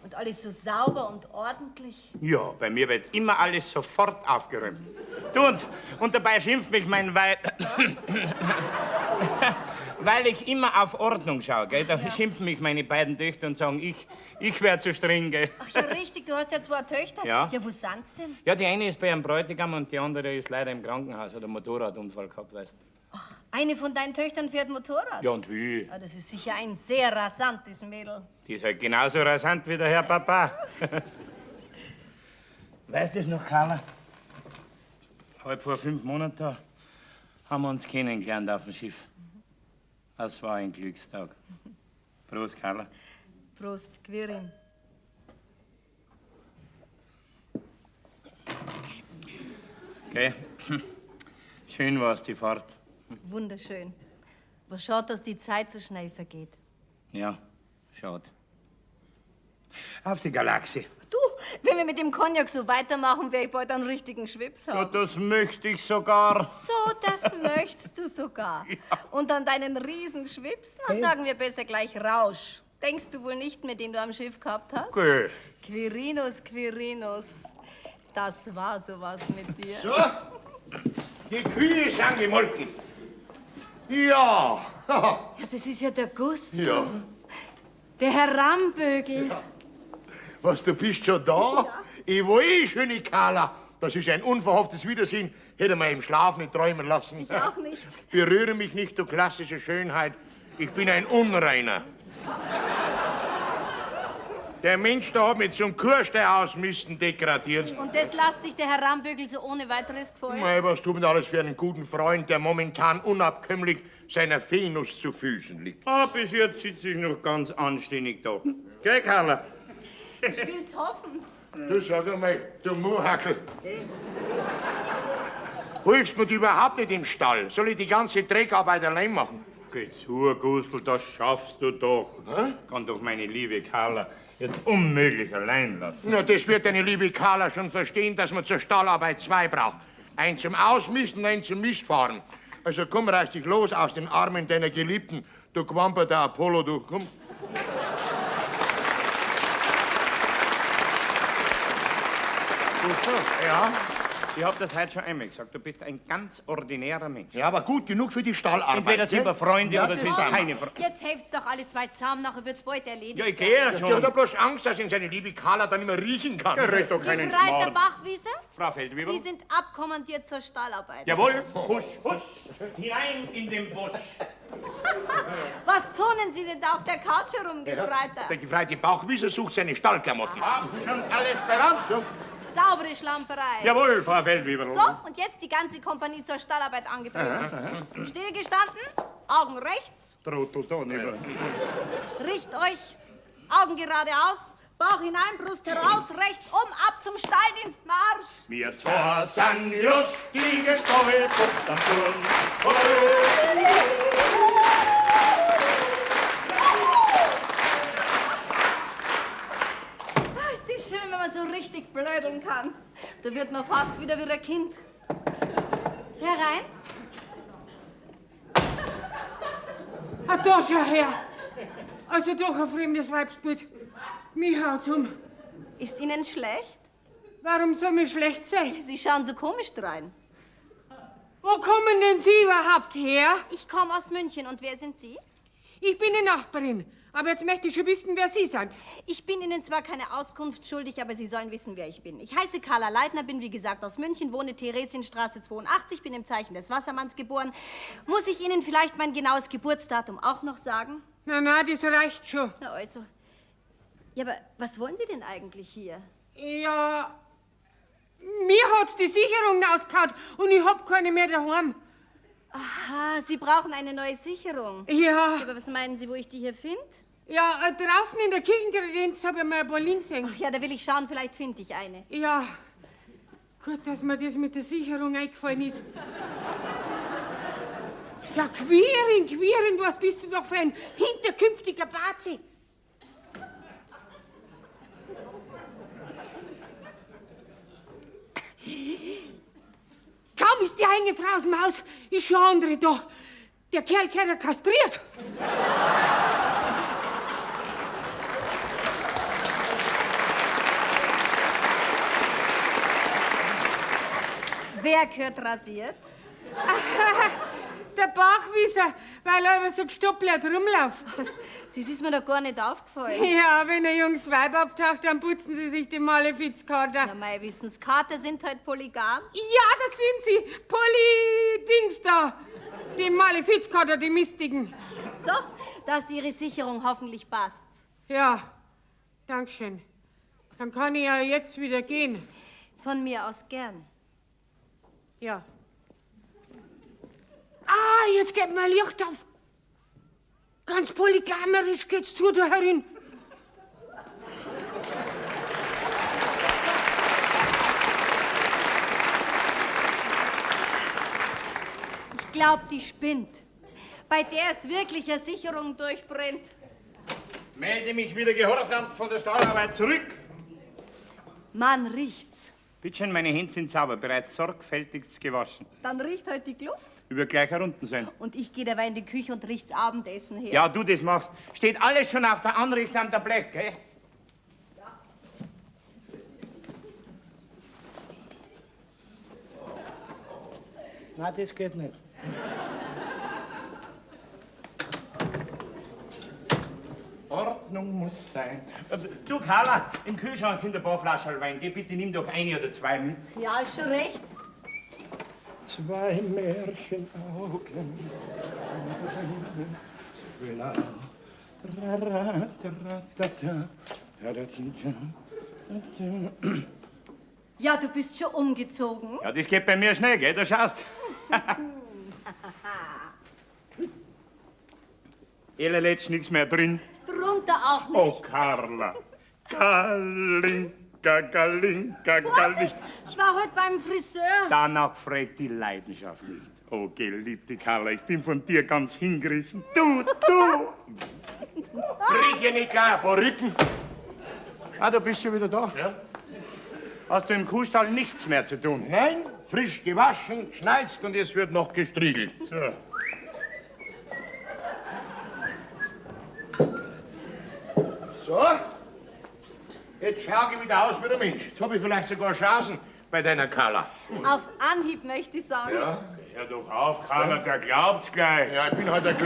Und alles so sauber und ordentlich. Ja, bei mir wird immer alles sofort aufgeräumt. Du, und dabei schimpft mich mein Weib. Weil ich immer auf Ordnung schaue, gell? Da schimpfen mich meine beiden Töchter und sagen, ich wär zu streng, gell? Ach ja, richtig, du hast ja zwei Töchter. Ja. Ja, wo sind's denn? Ja, die eine ist bei ihrem Bräutigam und die andere ist leider im Krankenhaus, hat einen Motorradunfall gehabt, weißt du. Eine von deinen Töchtern fährt Motorrad. Ja, und wie? Ah, das ist sicher ein sehr rasantes Mädel. Die ist halt genauso rasant wie der Herr Papa. Weißt du es noch, Carla? Halb vor 5 Monaten da haben wir uns kennengelernt auf dem Schiff. Das war ein Glückstag. Prost, Carla. Prost, Quirin. Okay. Schön war's, die Fahrt. Wunderschön. Aber schade, dass die Zeit so schnell vergeht. Ja, schade. Auf die Galaxie. Du, wenn wir mit dem Cognac so weitermachen, werde ich bald einen richtigen Schwips Ja, haben. das möchte ich sogar. So, das möchtest du sogar. Und an deinen Riesenschwips, na, sagen wir besser gleich Rausch. Denkst du wohl nicht mehr, den du am Schiff gehabt hast? Okay. Quirinus, Quirinus. Das war sowas mit dir. So, die Kühe sind gemolken. Ja. Ja, das ist ja der Gust. Ja. Der Herr Rambögel. Was, du bist schon da? Ich war eh, schöne Carla. Das ist ein unverhofftes Wiedersehen. Hätte man im Schlaf nicht träumen lassen. Ich auch nicht. Berühre mich nicht, du klassische Schönheit. Ich bin ein Unreiner. Der Mensch da hat mich zum Kurstein ausmisten degradiert. Und das lässt sich der Herr Rambögel so ohne weiteres gefallen? Mei, was tut man alles für einen guten Freund, der momentan unabkömmlich seiner Venus zu Füßen liegt? Ah, bis jetzt sitze ich noch ganz anständig da. Gell, Carla? Ich will's hoffen. Du sag einmal, du Muhackel. Hilfst mir du überhaupt nicht im Stall? Soll ich die ganze Dreckarbeit allein machen? Geh zu, Gustl, das schaffst du doch. Kann doch meine liebe Carla jetzt unmöglich allein lassen. Na, das wird deine liebe Carla schon verstehen, dass man zur Stallarbeit zwei braucht. Einen zum Ausmisten und einen zum Mistfahren. Also komm, reiß dich los aus den Armen deiner Geliebten. Du Quamper, der Apollo, du, komm. Gustl? Ja? Ich hab das heute schon einmal gesagt. Du bist ein ganz ordinärer Mensch. Ja, aber gut genug für die Stallarbeit. Entweder sind wir gell? Freunde Ja, oder das sind sind keine Freunde. Jetzt helft's doch alle zwei zusammen, nachher wird's bald erledigt. Ja, ich geh ja schon. Der hat ja bloß Angst, dass ihn seine liebe Carla dann immer riechen kann. Der redet doch keinen Gefreiter Schmarrn. Bachwieser, Frau Feldwebel? Sie sind abkommandiert zur Stallarbeit. Jawohl, husch, husch, hinein in den Busch. Was turnen Sie denn da auf der Couch herum, Gefreiter? Der gefreite Bauchwieser sucht seine Stallklamotten. Hab schon alles bereit. Saubere Schlamperei. Jawohl, Frau Feldwebel. So, und jetzt die ganze Kompanie zur Stallarbeit angetreten. Stillgestanden, Augen rechts, Trottel da nicht. richt euch, Augen geradeaus, Bauch hinein, Brust heraus, rechts um, ab zum Stalldienst, Marsch! Wir zwei sind lustige Stallpups am Turm. Ah, ist das schön, wenn man so richtig blödeln kann. Da wird man fast wieder wie ein Kind. Herein? Ah, da schau her. Also doch ein fremdes Weibsbild. Mich haut's um. Ist Ihnen schlecht? Warum soll mir schlecht sein? Sie schauen so komisch drein. Wo kommen denn Sie überhaupt her? Ich komme aus München. Und wer sind Sie? Ich bin die Nachbarin. Aber jetzt möchte ich schon wissen, wer Sie sind. Ich bin Ihnen zwar keine Auskunft schuldig, aber Sie sollen wissen, wer ich bin. Ich heiße Carla Leitner, bin wie gesagt aus München, wohne Theresienstraße 82, bin im Zeichen des Wassermanns geboren. Muss ich Ihnen vielleicht mein genaues Geburtsdatum auch noch sagen? Na, na, das reicht schon. Na also. Ja, aber was wollen Sie denn eigentlich hier? Ja, mir hat's die Sicherung rausgehauen und ich hab keine mehr daheim. Aha, Sie brauchen eine neue Sicherung. Ja. Aber was meinen Sie, wo ich die hier finde? Ja, draußen in der Kirchenkredenz hab ich mal ein paar liegen gesehen. Ach ja, da will ich schauen, vielleicht finde ich eine. Ja, gut, dass mir das mit der Sicherung eingefallen ist. Ja, Quirin, Quirin, was bist du doch für ein hinterkünftiger Bazi? Kaum ist die eigene Frau aus dem Haus, ist schon eine andere da. Der Kerl gehört ja kastriert. Wer gehört rasiert? Der Bachwieser, weil er immer so gestoppelt rumläuft. Das ist mir doch gar nicht aufgefallen. Ja, wenn ein junges Weib auftaucht, dann putzen sie sich die Malefizkater. Na mei, wissen's, Kater sind halt polygam. Ja, das sind sie. Poly-Dings da. Die Malefizkater, die mistigen. So, dass Ihre Sicherung hoffentlich passt. Ja, Dankeschön. Dann kann ich ja jetzt wieder gehen. Von mir aus gern. Ja. Ah, jetzt geht mein Licht auf. Ganz polygamerisch geht's zu da herin. Ich glaub, die spinnt. Bei der ist wirklich eine Sicherung durchbrennt. Melde mich wieder gehorsam von der Stahlarbeit zurück. Man riecht's. Bitte schön, meine Hände sind sauber, bereits sorgfältig gewaschen. Dann riecht heute die Luft. Über gleich herunten sein. Und ich gehe derweil in die Küche und richt's Abendessen her. Ja, du das machst. Steht alles schon auf der Anrichte am Tablett, gell? Nein, das geht nicht. Ordnung muss sein. Du, Carla, im Kühlschrank sind ein paar Flaschen Wein. Geh bitte, nimm doch eine oder zwei mit. Ja, ist schon recht. Zwei Märchenaugen. Ja, du bist schon umgezogen. Ja, das geht bei mir schnell, gell? Du schaust. Ellerletsch, nichts mehr drin. Drunter auch nicht. Oh, Carla. Kalinka, Kalinka, Vorsicht, Kalinka. ich war heute beim Friseur. Danach fragt die Leidenschaft nicht. Oh, geliebte Carla, ich bin von dir ganz hingerissen. Du, du! Brich nicht gleich ein paar Rippen. Ah, du bist schon wieder da? Ja. Hast du im Kuhstall nichts mehr zu tun? Nein, frisch gewaschen, geschneizt und es wird noch gestriegelt. So. So. Jetzt schau ich wieder aus wie der Mensch. Jetzt hab ich vielleicht sogar Chancen bei deiner Carla. Auf Anhieb möchte ich sagen. Ja. Hör doch auf, Carla, der glaubt's gleich. Ja, ich bin halt ein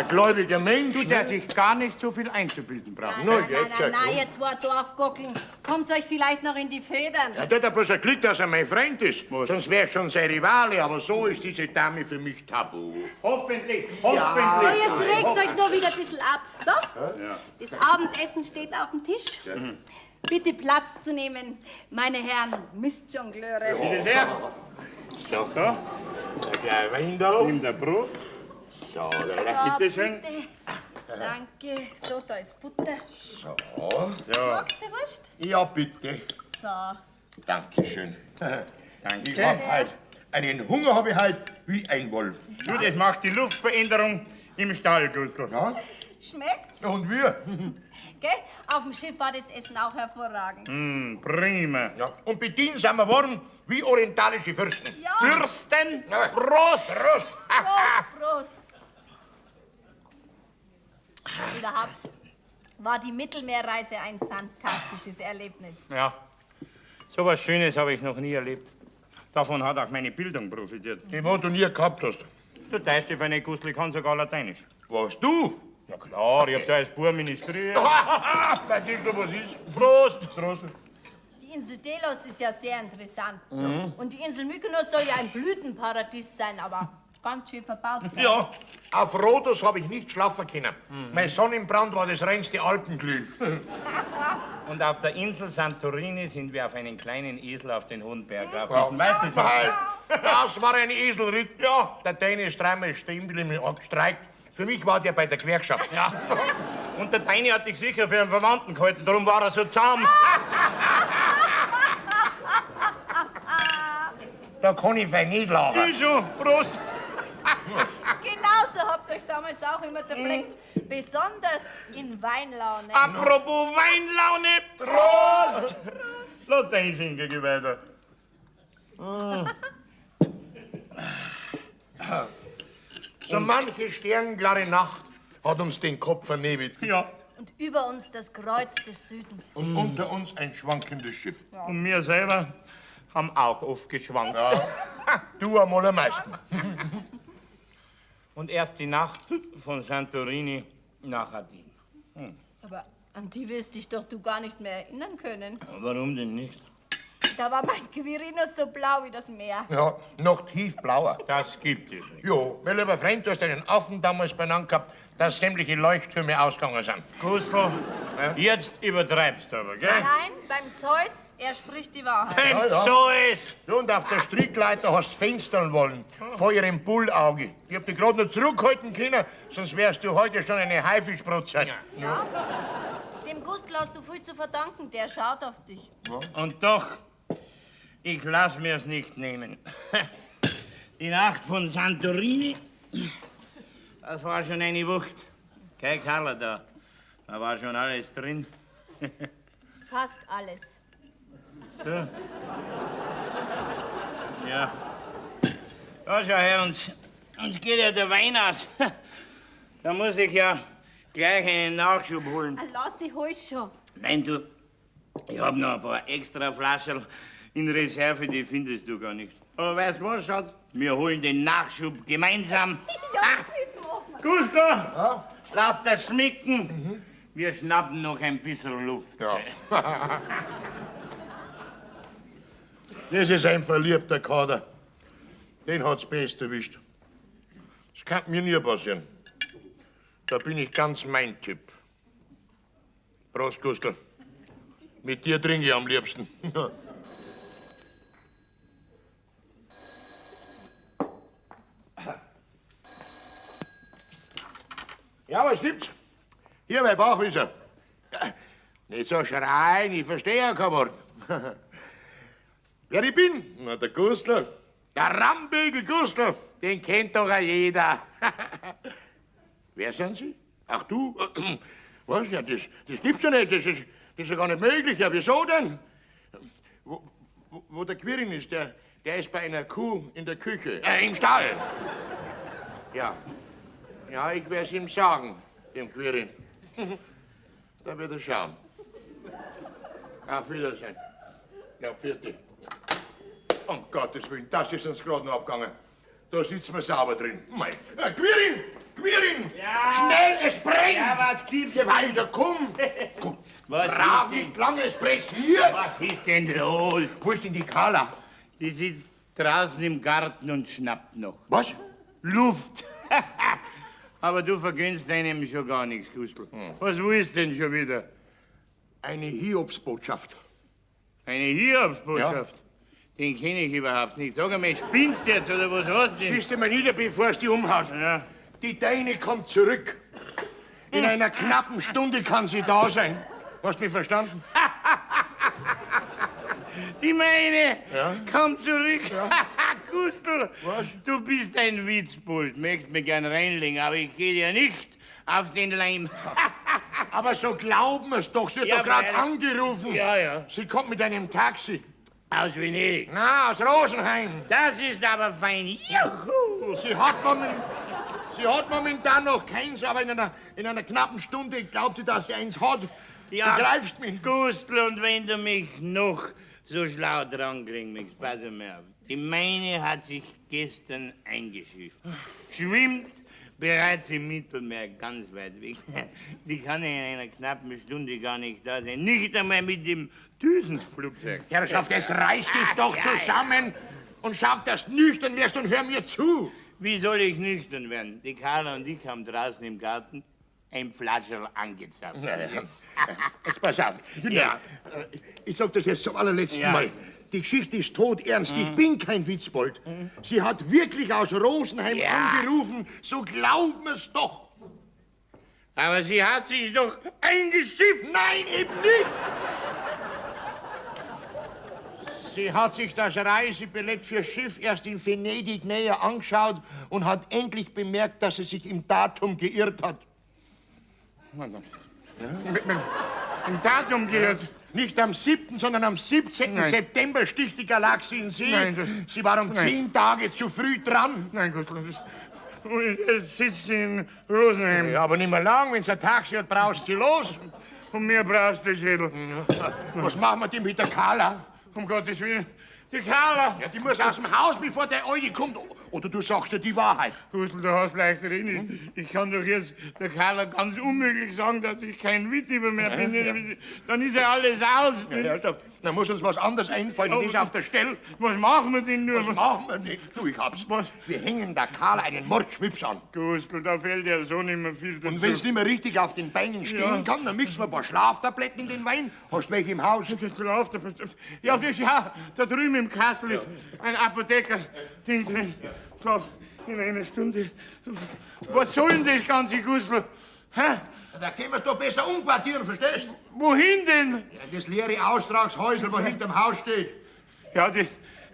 gläubiger Mensch. Du, der sich gar nicht so viel einzubilden braucht. Nein, nein, nein, nein, nein, ihr zwei Dorfgockeln. Kommt euch vielleicht noch in die Federn. Ja, der hat bloß ein Glück, dass er mein Freund ist. Sonst wäre ich schon sein Rivale, aber so ist diese Dame für mich tabu. Hoffentlich, So, hoffentlich. jetzt regt euch nur wieder ein bisschen ab. So, Ja. das Abendessen steht auf dem Tisch. Bitte Platz zu nehmen, meine Herren Mistjongleure. Bitte sehr. So. So. Ein kleiner Wein Nimm der Brot. So, So, Bitte schön. bitte. Danke. So, da ist Butter. So. So. Magst du Wurst? Ja, bitte. So. Dankeschön. Danke. Ich hab halt einen Hunger habe ich halt wie ein Wolf. Du, das macht die Luftveränderung im Stall, Gustl. Ja? Schmeckt's? Und wir? Gell? Auf dem Schiff war das Essen auch hervorragend. Mm, prima. Ja. Und bedient sind wir worden wie orientalische Fürsten. Ja. Fürsten? Ja. Prost! Prost! Prost, Prost. Überhaupt war die Mittelmeerreise ein fantastisches Erlebnis. Ja, so was Schönes habe ich noch nie erlebt. Davon hat auch meine Bildung profitiert. Die, was du nie gehabt hast. Du teilst dich nicht, Gustl, ich kann sogar Lateinisch. Was, du? Ja klar, ich hab da als Bub ministriert. Weil das schon was ist. Prost! Prost! Die Insel Delos ist ja sehr interessant. Mhm. Und die Insel Mykonos soll ja ein Blütenparadies sein, aber ganz schön verbaut. Ja. Auf Rhodos habe ich nicht schlafen können. Mein Sonnenbrand war das reinste Alpenglüh. Und auf der Insel Santorini sind wir auf einen kleinen Esel auf den hohen Berg Ja. raufgeritten. Weißt du das noch? Nein, das war ein Eselritt. Ja. Der Deine ist dreimal stehen geblieben und hat gestreikt. Für mich war der bei der Gewerkschaft. Ja. Und der Deine hat dich sicher für einen Verwandten gehalten, darum war er so zahm. Da kann ich fein nicht lachen. Ich schon. Prost! Genauso habt ihr euch damals auch immer erblickt. Besonders in Weinlaune. Apropos Weinlaune, Prost! Lass dein Schinken, geh weiter. So manche sternklare Nacht hat uns den Kopf vernebelt. Ja. Und über uns das Kreuz des Südens. Und unter uns ein schwankendes Schiff. Und wir selber haben auch oft geschwankt. Ja. Du am allermeisten. Und erst die Nacht von Santorini nach Athen. Aber an die wirst dich doch du gar nicht mehr erinnern können. Warum denn nicht? Da war mein Quirinus so blau wie das Meer. Ja, noch tiefblauer. Das gibt es nicht. Jo, mein lieber Freund, du hast einen Affen damals benannt gehabt, dass sämtliche Leuchttürme ausgegangen sind. Gustl, jetzt übertreibst du aber, gell? Nein, beim Zeus, er spricht die Wahrheit. Beim Zeus! Ja, und auf der Strickleiter hast du fenstern wollen, vor ihrem Bullauge. Ich hab dich gerade noch zurückhalten können, sonst wärst du heute schon eine Haifischbrotzeit. Ja. Dem Gustl hast du viel zu verdanken, der schaut auf dich. Und doch, ich lass mir's nicht nehmen. Die Nacht von Santorini, das war schon eine Wucht. Kein Karla da, da war schon alles drin. Fast alles. So. Ja. Da schau her, uns geht ja der Wein aus. Da muss ich ja gleich einen Nachschub holen. Ah, Lass, ich hol's schon. Nein, du, ich hab noch ein paar extra Flaschen in Reserve, die findest du gar nicht. Aber weißt du was, Schatz? Wir holen den Nachschub gemeinsam. Ja, das machen wir. Gustav, lass das schmecken. Wir schnappen noch ein bisschen Luft. Ja. Das ist ein verliebter Kader. Den hat's best erwischt. Das kann mir nie passieren. Da bin ich ganz mein Typ. Prost, Gustl. Mit dir trinke ich am liebsten. Ja, was gibt's? Hier, mein Bauchwisser. Nicht so schreien, ich verstehe ja kein Wort. Wer ich bin? Na, der Gustl. Der Rambügel Gustl. Den kennt doch auch jeder. Wer sind Sie? Ach du? Was? Ja, das gibt's ja nicht. Das ist ja gar nicht möglich. Ja, wieso denn? Wo der Quirin ist, der ist bei einer Kuh in der Küche. Im Stall. Ja. Ja, ich werd's ihm sagen, dem Quirin. Da wird er schauen. Auf Wiedersehen. Ja, vierte. Um Gottes Willen, das ist uns gerade noch abgegangen. Da sitzen wir sauber drin. Mei. Quirin! Quirin! Ja. Schnell, es brennt! Ja, was gibt's? Geh weiter, komm! Komm. Was Frag ist nicht lange, es pressiert! Was ist denn los? Wo ist denn die Carla? Die sitzt draußen im Garten und schnappt noch. Was? Luft! Aber du vergönnst einem schon gar nichts, Gustl. Was willst du denn schon wieder? Eine Hiobsbotschaft. Eine Hiobsbotschaft? Den kenne ich überhaupt nicht. Sag einmal, spinnst du jetzt oder was hast du denn? Siehst du mal nieder, bevor es dich umhaut. Ja. Die Deine kommt zurück. In einer knappen Stunde kann sie da sein. Hast du mich verstanden? Die meine Ja? kommt zurück. Gustl, Was? du bist ein Witzbold. Möchtest mir gern reinlegen, aber ich geh dir nicht auf den Leim. Aber so glauben wir's doch. Sie hat Ja, doch gerade weil- angerufen. Ja, ja. Sie kommt mit einem Taxi. Aus Venedig. Na, aus Rosenheim. Das ist aber fein. Juhu! Sie hat momentan noch keins, aber in einer knappen Stunde glaubt sie, dass sie eins hat. Ja, Du greifst mich. Gustl, und wenn du mich noch so schlau drankriegen möchtest, pass einmal auf. Die meine hat sich gestern eingeschifft. Schwimmt bereits im Mittelmeer ganz weit weg. Die kann in einer knappen Stunde gar nicht da sein. Nicht einmal mit dem Düsenflugzeug. Herrschaft, es reiß dich doch ja, zusammen und schau, dass du nüchtern wirst und hör mir zu. Wie soll ich nüchtern werden? Die Carla und ich haben draußen im Garten ein Flascherl angezapft. Jetzt pass auf. Ja. Ich sag das jetzt zum allerletzten Ja. Mal. Die Geschichte ist todernst. Ich bin kein Witzbold. Sie hat wirklich aus Rosenheim Ja. angerufen. So glauben wir's doch. Aber sie hat sich doch eingeschifft. Nein, eben nicht. Sie hat sich das Reisebillett fürs Schiff erst in Venedig näher angeschaut und hat endlich bemerkt, dass sie sich im Datum geirrt hat. Im Datum geirrt. Nicht am 7., sondern am 17. Nein. September sticht die Galaxie in See. Nein, das- Sie war um Nein. 10 Tage zu früh dran. Nein, Gott, das ist... Und jetzt sitzt sie in Rosenheim. Ja, aber nicht mehr lang. Wenn's ein Taxi hat, brauchst du los. Und mir brauchst du Schädel. Was machen wir denn mit der Carla? Um Gottes Willen. Die Carla! Ja, die muss aus dem Haus, bevor der Alte kommt. Oder du sagst ihr die Wahrheit. Gustl, du hast leicht reden. Ich kann doch jetzt der Carla ganz unmöglich sagen, dass ich kein Witwer mehr bin. Ja. Dann ist ja alles aus. Ja, Herrschaft, dann muss uns was anderes einfallen. Aber Das ist auf der Stelle. Was machen wir denn nur? Was machen wir denn? Du, ich hab's. Was? Wir hängen der Carla einen Mordschwips an. Gustl, da fällt ja so nicht mehr viel dazu. Und wenn's nicht mehr richtig auf den Beinen stehen Ja. kann, dann mixen wir ein paar Schlaftabletten in den Wein. Hast du welche im Haus? Schlaftabletten? Ja, das, ja, da drüben im Kastel ist ein Apotheker. Ding drin. So, in einer Stunde. Was soll denn das ganze Gustl? Hä? Da können wir's doch besser umquartieren, verstehst du? Wohin denn? Ja, das leere Austragshäusl, wo hinterm Haus steht. Ja, das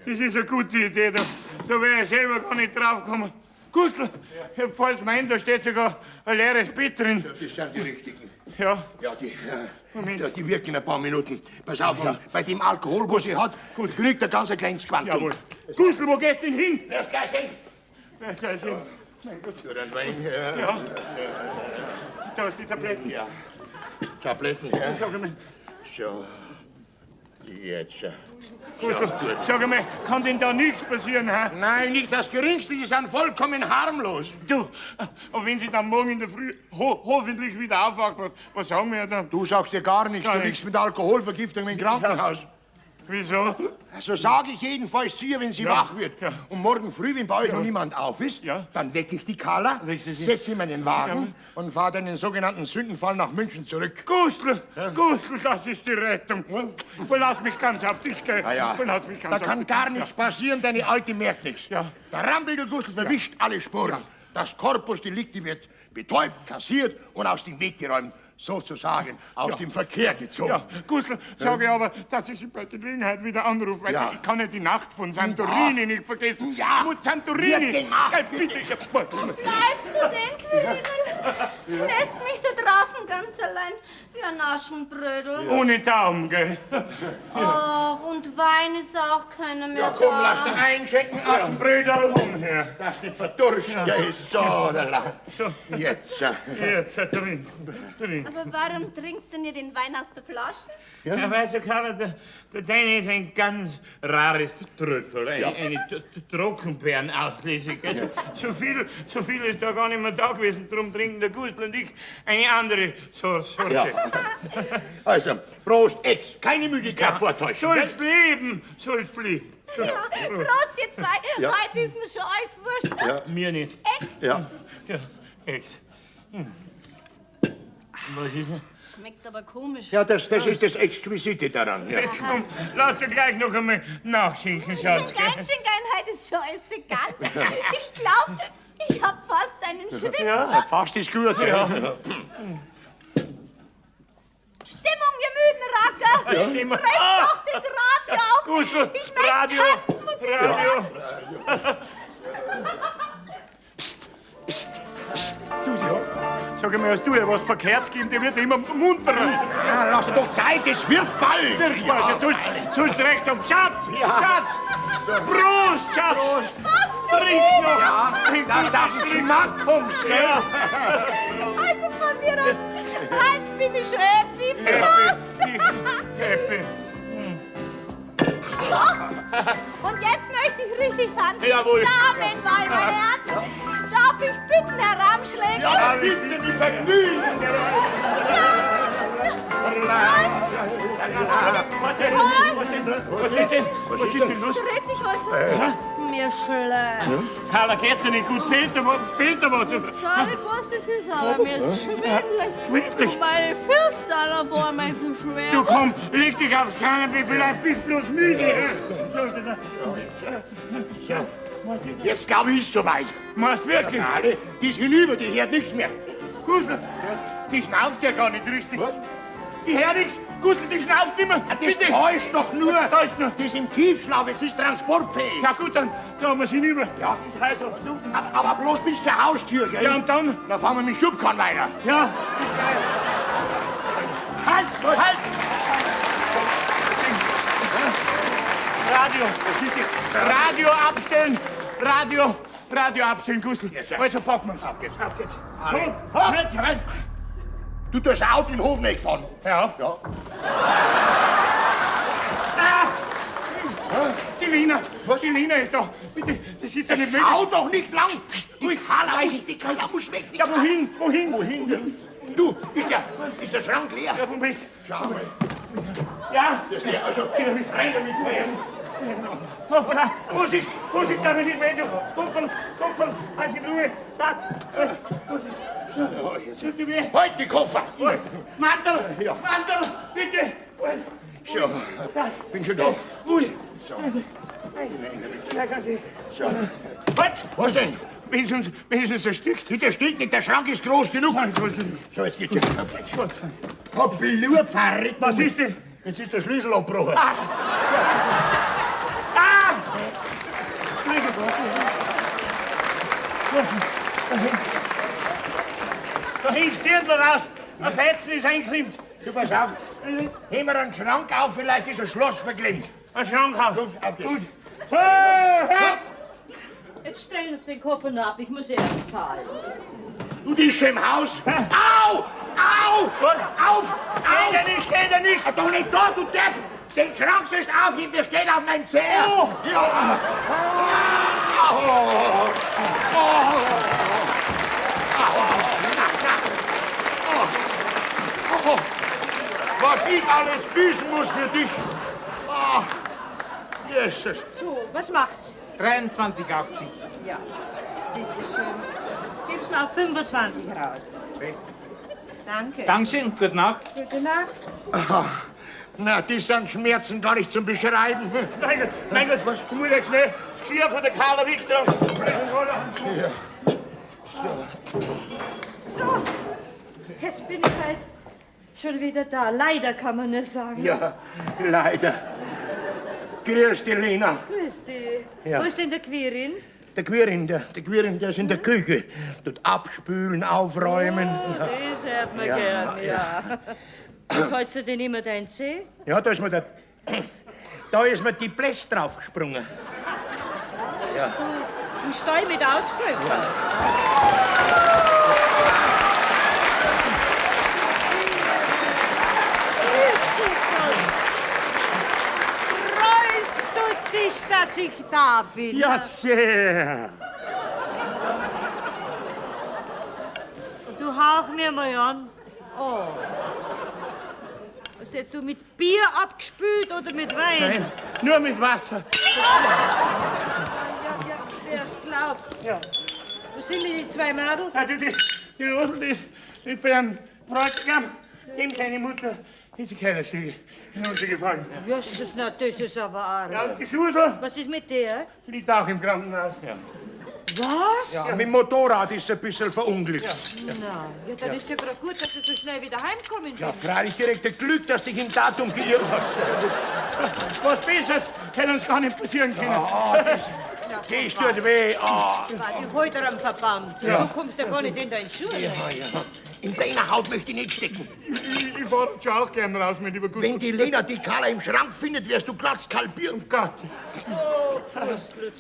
ist eine gute Idee. Da wäre ich selber gar nicht drauf gekommen. Gustl, ja. Falls mein, da steht sogar ein leeres Bett drin. Ja, das sind die richtigen. Ja. Ja, die wirken in ein paar Minuten. Pass auf, und bei dem Alkohol, was sie hat, kriegt er ganz ein kleines Quantum. Jawohl. Gustl, wo gehst du denn hin? Wirst gleich sehen. Wirst gleich sehen. Mein Gott. Ja, dann Wein, ja. Ja. Da ist die Tabletten. Ja. Tabletten, ja. Sag einmal. So. Jetzt. So, Gustl, gut. sag einmal, kann denn da nichts passieren, hä? Nein, nicht das Geringste, die sind vollkommen harmlos. Du, und wenn sie dann morgen in der Früh hoffentlich wieder aufwacht, was sagen wir dann? Du sagst dir gar nichts, Gar du nichts. liegst mit Alkoholvergiftung im Krankenhaus. Ja. Wieso? So sage ich jedenfalls zu ihr, wenn sie Ja. wach wird. Ja. Und morgen früh, wenn bei euch Ja. noch niemand auf ist, Ja. dann wecke ich die Carla, Weckst du sie? setze sie in meinen Wagen und fahre dann den sogenannten Sündenfall nach München zurück. Gustl, Gustl, das ist die Rettung. Verlass mich ganz auf dich, gell? Ja, ja. Verlass mich ganz Da auf kann dich. gar nichts passieren, deine Alte merkt nichts. Ja. Der Ramwinkel-Gustl verwischt alle Spuren. Das Korpus Delicti wird betäubt, kassiert und aus dem Weg geräumt. Sozusagen aus Ja. dem Verkehr gezogen. Ja, Gustl, sage ich aber, dass ich Sie bei Gelegenheit wieder anrufe, weil Ja. ich kann ja die Nacht von Santorini nicht vergessen. Ja. Mit Santorini. Wird gemacht. Gell, bitte. Ja, Bleibst du denn, Quirindel? Lässt mich da draußen ganz allein wie ein Aschenbrödel. Ohne Daumen, gell? Ach, und Wein ist auch keiner mehr Ja, komm, da. lass dir einschenken, Aschenbrödel. Komm her. Dass nicht verdurst, ja. Ist so, da la. Jetzt. Jetzt, trink, trink. Aber warum trinkst denn ihr den Wein aus der Flasche? Ja, weißt du, Karl, der Deine ist ein ganz rares Tröpfel, eine Trockenbeerenauslese. gell? So viel ist da gar nicht mehr da gewesen, darum trinken der Gustl und ich eine andere Sorte. Ja. Also, Prost, Ex. Keine Müdigkeit vortäuschen. Sollst leben, sollst leben. Ja, Prost, ihr zwei. Ja. Heute ist mir schon alles wurscht. Ja. Mir nicht. Ex. Ja. Ja, Ex. Was ist denn? Schmeckt aber komisch. Ja, das ist das Exquisite daran. Ja. Komm, lass dir gleich noch einmal nachschenken, Schatz. Schenk ein, schenk ein, heute ist schon alles egal. Ich glaube, ich hab fast einen Schwipps. Ja, fast ist gut. Ja. Stimmung, ihr müden Racker. Ja. Stimmung. Dreht Ah. doch das Radio auf. Gustl, ich möchte Radio, Tanzmusik Radio. hören. Psst, psst, psst. Du, ja. Sag einmal, hast du ja was verkehrt gegeben? Der wird ja immer munterer. Ja, lass doch Zeit, es wird bald. Wird bald, Ja, ja, sollst recht haben. Schatz, Ja. Schatz. Prost, Schatz. Prost. Was schon Trink wieder? noch. Ja, Trink dass noch. das Geschmack kommst, gell? Ja. Also von mir aus, heute bin ich schon happy. Prost. Happy. So, und jetzt möchte ich richtig tanzen. Jawohl. Damenwahl, meine Herren. Darf ich bitten, Herr Ramschläger? Ja, bitte, mit Vergnügen. Was ist denn? Was ist denn los? Dreht sich was. Mir schlecht. Carla, geht's dir nicht gut? Fehlt da was? Fehlt da was? Ich weiß nicht, was das ist, aber mir ist schwindelig. Schwindelig? Und meine Füße sind auf einmal so schwer. Du komm, leg dich aufs Kanapee, vielleicht bist du bloß müde. So. Jetzt glaube ich, ist soweit. Meinst du wirklich? Alle, die ist hinüber, die hört nichts mehr. Gustl, die schnauft ja gar nicht richtig. Was? Die hört nichts. Gustl, die schnauft immer. Das Bitte. täuscht doch nur. Das täuscht nur. Das ist im Tiefschlaf, jetzt ist transportfähig. Ja gut, dann haben wir sie hinüber. Ja. Also, Du, aber bloß bis zur Haustür, gell? Ja, und dann? Dann fahren wir mit dem Schubkarren weiter. Ja. Halt, halt! Radio. Radio abstellen. Radio. Radio abstellen, Gustl. Also packen wir's. Auf geht's. Auf geht's. Alle. Hopp, halt, halt. Du, da ist ein Auto in den Hof nicht gefahren. Hör auf. Ja. Ah! Die Lina. Die Lina ist da. Bitte, das Das ist ja nicht möglich. Schau doch nicht lang! Die Carla muss, die Carla muss weg! Die Ja, wohin? Wohin? Wohin denn? Du, ist der Schrank leer? Ja, Moment. Schau mal. Ja. Das ist leer, also rein damit. Hoppla, Vorsicht, Vorsicht, darf ich nicht mehr. Kupferl, Kupferl, also Ruhe, Wart. Ja, jetzt. Tut mir weh. Halt die Koffer! Mantel, Ja. Mantel, bitte. So, bin schon da. Ruhe. So. Ja, ganz ich. So. Halt! Was denn? Wenigstens, wenigstens erstickt. Nicht erstickt nicht, der Schrank ist groß genug. So, jetzt geht's. Gott. Hopp, verreckt. Was ist denn? Jetzt ist der Schlüssel abgebrochen. Ah! Ah! Da hängt's Dirndl raus. Ein Fetzen ist eingeklemmt. Du, pass auf. Heben wir einen Schrank auf, vielleicht ist ein Schloss verklemmt. Ein Schrank auf. Gut, auf geht's. Gut. Hey, hey. Jetzt stellen Sie den Koffer noch ab, ich muss erst zahlen. Du, die ist schon im Haus. Au! Au! Auf! Auf! Geht er nicht, geht er nicht! Ah, Doch nicht da, du Depp! Den Schrank sollst du aufheben, der steht auf meinem Zeher! Oh. Ja. Au! Oh. Oh. Na, na. Oh. Oh. Was ich alles büßen muss für dich! Oh. Jesus! So, was macht's? 23,80. Ja, bitteschön. Gib's mal 25 raus. Danke. Dankeschön, gute Nacht. Gute Nacht. Aha. Na, das sind Schmerzen gar nicht zum Beschreiben. Mein Gott, mein Gott, ich muss jetzt schnell das Geschirr von der Carla wegtragen. Ja. So, jetzt bin ich halt schon wieder da. Leider kann man nur sagen. Ja, leider. Grüß dich, Lena. Grüß dich. Ja. Wo ist denn der Quirin? Der Quirin, der Quirin, der ist in der Küche. Tut abspülen, aufräumen. Oh, Ja. das hört man Ja, gern, ja. ja. Was hältst du denn immer dein Zeh? Ja, da ist mir der, da ist mir die Bläst draufgesprungen. Ja. Hast du im Stall mit ausgeholfen? Freust du dich, dass ich da bin? Ja, sehr. Du hauch mir mal an. Oh. Hast jetzt du mit Bier abgespült oder mit Wein? Nein, nur mit Wasser. Ja, ja, wer's glaubt. Ja. Wo sind denn die zwei Mädel? Ja, die Rosel, die ist bei einem Bräutigam, dem seine Mutter ist die Kellerstiege hinuntergefallen. Jesus, na, das ist aber arg. Ja, und die Susel Was ist mit der? liegt auch im Krankenhaus. Ja. Was? Ja, mit dem Motorrad ist sie ein bisschen verunglückt. Na, ja, dann Ja. ist ja gerade gut, dass du so schnell wieder heimkommen Ja, bist. freilich direkt ein Glück, dass dich im Datum geirrt hast. Was Besseres hätte uns gar nicht passieren können. Ja, das tut weh. Ah. Die holt er am Verband. Ja. So kommst du ja gar nicht in deine Schuhe. Ja, ja. In deiner Haut möchte ich nicht stecken. Ich fahre schon auch gern raus, mein lieber Gustav. Wenn die Lena die Carla im Schrank findet, wirst du glatt skalpiert. Oh Gott.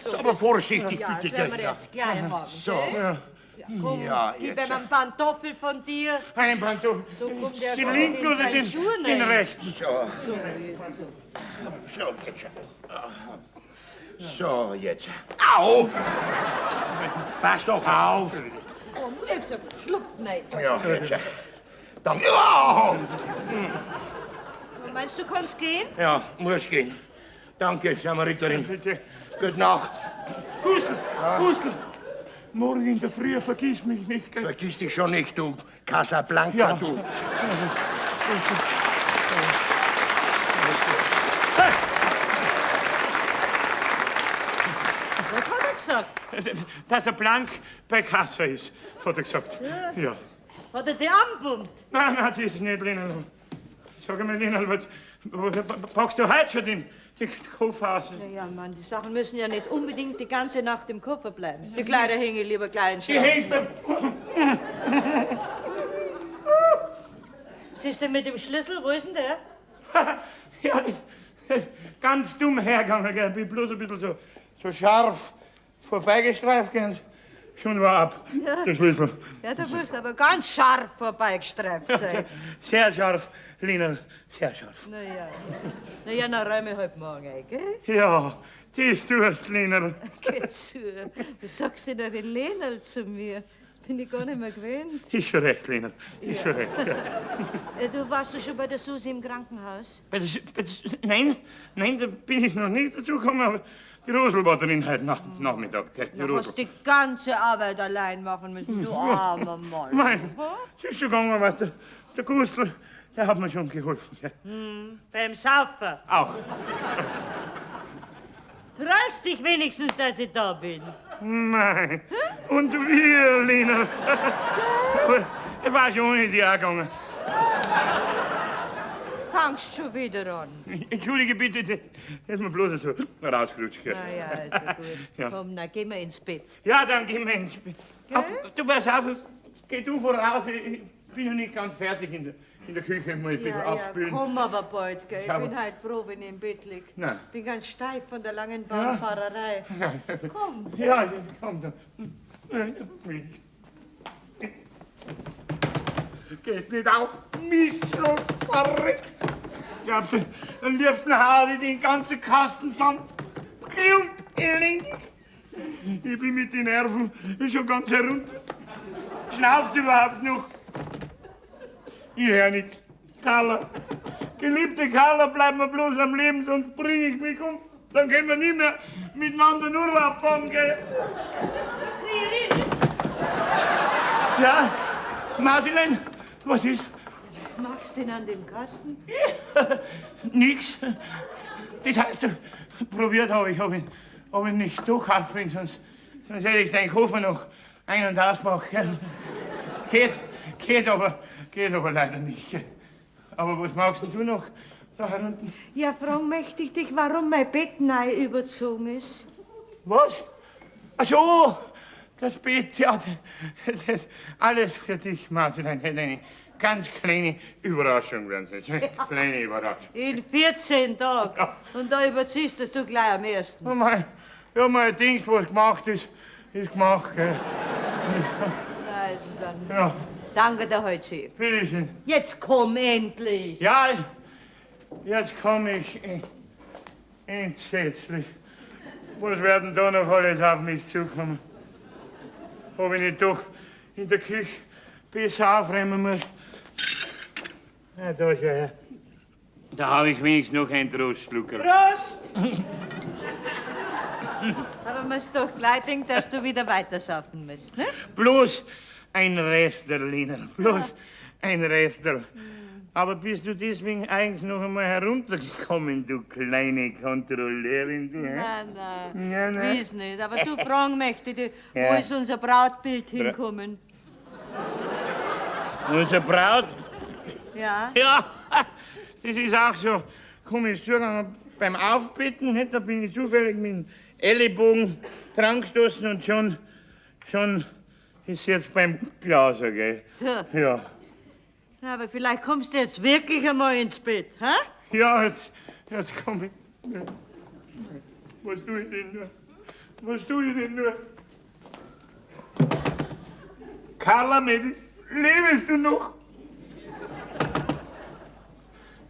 So, so. Aber vorsichtig, Ja, bitte. das werden wir gell? jetzt gleich haben. So. gell? Ja, komm, Ja, gib jetzt. ihm einen Pantoffel von dir. Ein Pantoffel. So kommt er Den gar nicht linken in oder seine den, Schuhe den rein. rechten? So. So, jetzt so. So, jetzt schon. So, jetzt. Au! Pass doch auf. Komm, jetzt schluckt nicht. Ja, jetzt. Danke. Ja! Meinst du, kannst gehen? Ja, muss gehen. Danke, Samariterin. Bitte. Gute Nacht. Gustl, Gustl, morgen in der Früh vergiss mich nicht. Gell? Vergiss dich schon nicht, du Casablanca, Ja. du. Was hat er gesagt? Dass er blank bei Kassa ist, hat er gesagt. Ja. Ja. Hat er die anpumpt? Nein, nein, das ist nicht, Lena. Sag einmal, Lena, was, packst du heute schon den Koffer aus? Ja, ja, Mann, die Sachen müssen ja nicht unbedingt die ganze Nacht im Koffer bleiben. Die Kleider hängen lieber gleich in den Die Schrank. hängt beim... Was ist denn mit dem Schlüssel? Wo ist denn der? Ja, das, ganz dumm hergegangen, gell. Bin bloß ein bisschen so scharf vorbeigestreift, gell. Schon war ab, Ja. der Schlüssel. Ja, da musst du aber ganz scharf vorbeigestreift Ja, sein. sehr, sehr scharf, Lena, sehr scharf. Na ja. Na ja, dann räume ich halt morgen ein, gell? Ja, Das tust, Lenerl. Geh zu. Was sagst du denn da wie Lenerl zu mir? Das bin ich gar nicht mehr gewöhnt. Ist schon recht, Lenerl. Ist schon recht, ja. Du warst doch schon bei der Susi im Krankenhaus? Nein, nein, da bin ich noch nicht dazu gekommen, aber die Rosel war drin heute Nachmittag. Gell, die Du Rosel. hast die ganze Arbeit allein machen müssen, du armer Mann. Nein, es ist schon gegangen, weißt du. Der Gustl, der hat mir schon geholfen. Gell. Beim Saufen. Auch. Freust dich wenigstens, dass ich da bin. Nein. Und wir, Lena. Aber es war schon ohne dich auch gegangen. Fangst schon wieder an. Entschuldige bitte, das ist mir bloß so rausgerutscht. Gell. Na ja, also gut. Ja. Komm, na, gehen wir ins Bett. Ja, dann gehen wir ins Bett. Ach, du, pass auf, geh du voraus. Ich bin noch nicht ganz fertig in der Küche. Ich muss ein bisschen Ja, ja, abspülen. komm aber bald, gell. Ich Schau mal. bin halt froh, wenn ich im Bett lieg. Nein. Bin ganz steif von der langen Bahnfahrerei. Ja. Komm. Ja, komm dann. Gehst nicht auf mich los, verrückt. Glaubst du, am liebsten hau ich den ganzen Kasten zusammen. Klump, elendig. Ich bin mit den Nerven schon ganz herunter. Schnauft überhaupt noch? Ich hör nicht. Carla, geliebte Carla, bleib mir bloß am Leben, sonst bring ich mich um. Dann können wir nie mehr miteinander in Urlaub fahren, gell? Ja, Marceline, was ist? Was machst du denn an dem Kasten? Nix. Das heißt, probiert habe ich, ob ich nicht durchhaft bin, sonst hätte ich deinen Koffer noch ein- und ausmachen. Gell? Geht aber leider nicht. Gell? Aber was magst denn du noch da herunten? Ja, fragen möchte ich dich, warum mein Bett neu überzogen ist. Was? Ach so, das Bett, ja, das alles für dich, Marceline. Hätte eine ganz kleine Überraschung werden Sie. Eine kleine Überraschung. In 14 Tagen. Und da überziehst du es gleich am ersten. Oh mein, ja, mein Ding, was gemacht ist, ist gemacht, gell. Also dann. Ja. Danke dir heute, Chef. Bitte schön. Jetzt komm endlich. Ja, jetzt komm ich entsetzlich. Was werden da noch alles auf mich zukommen? Ob ich nicht doch in der Küche besser aufräumen muss? Na, da schau her. Da habe ich wenigstens noch einen Trostschlucker. Prost! Aber man muss doch gleich denken, dass du wieder weitersaufen musst, ne? Bloß ein Rester, Lina, bloß ein Rester. Aber bist du deswegen eigens noch einmal heruntergekommen, du kleine Kontrolleurin, du? hä? Nein, nein. Ja, nein. Weiß nicht. Aber du fragen möchte ich, Ja. wo ist unser Brautbild hinkommen? Unser Braut? Ja. Ja, das ist auch so komisch zugegangen. Beim Aufbetten, nicht, da bin ich zufällig mit dem Ellenbogen dran gestoßen und schon ist jetzt beim Glaser, gell? So. Ja. Na, aber vielleicht kommst du jetzt wirklich einmal ins Bett, hä? Ja, jetzt komm ich. Was tue ich denn nur? Was tue ich denn nur? Carla, Mädel, lebst du noch?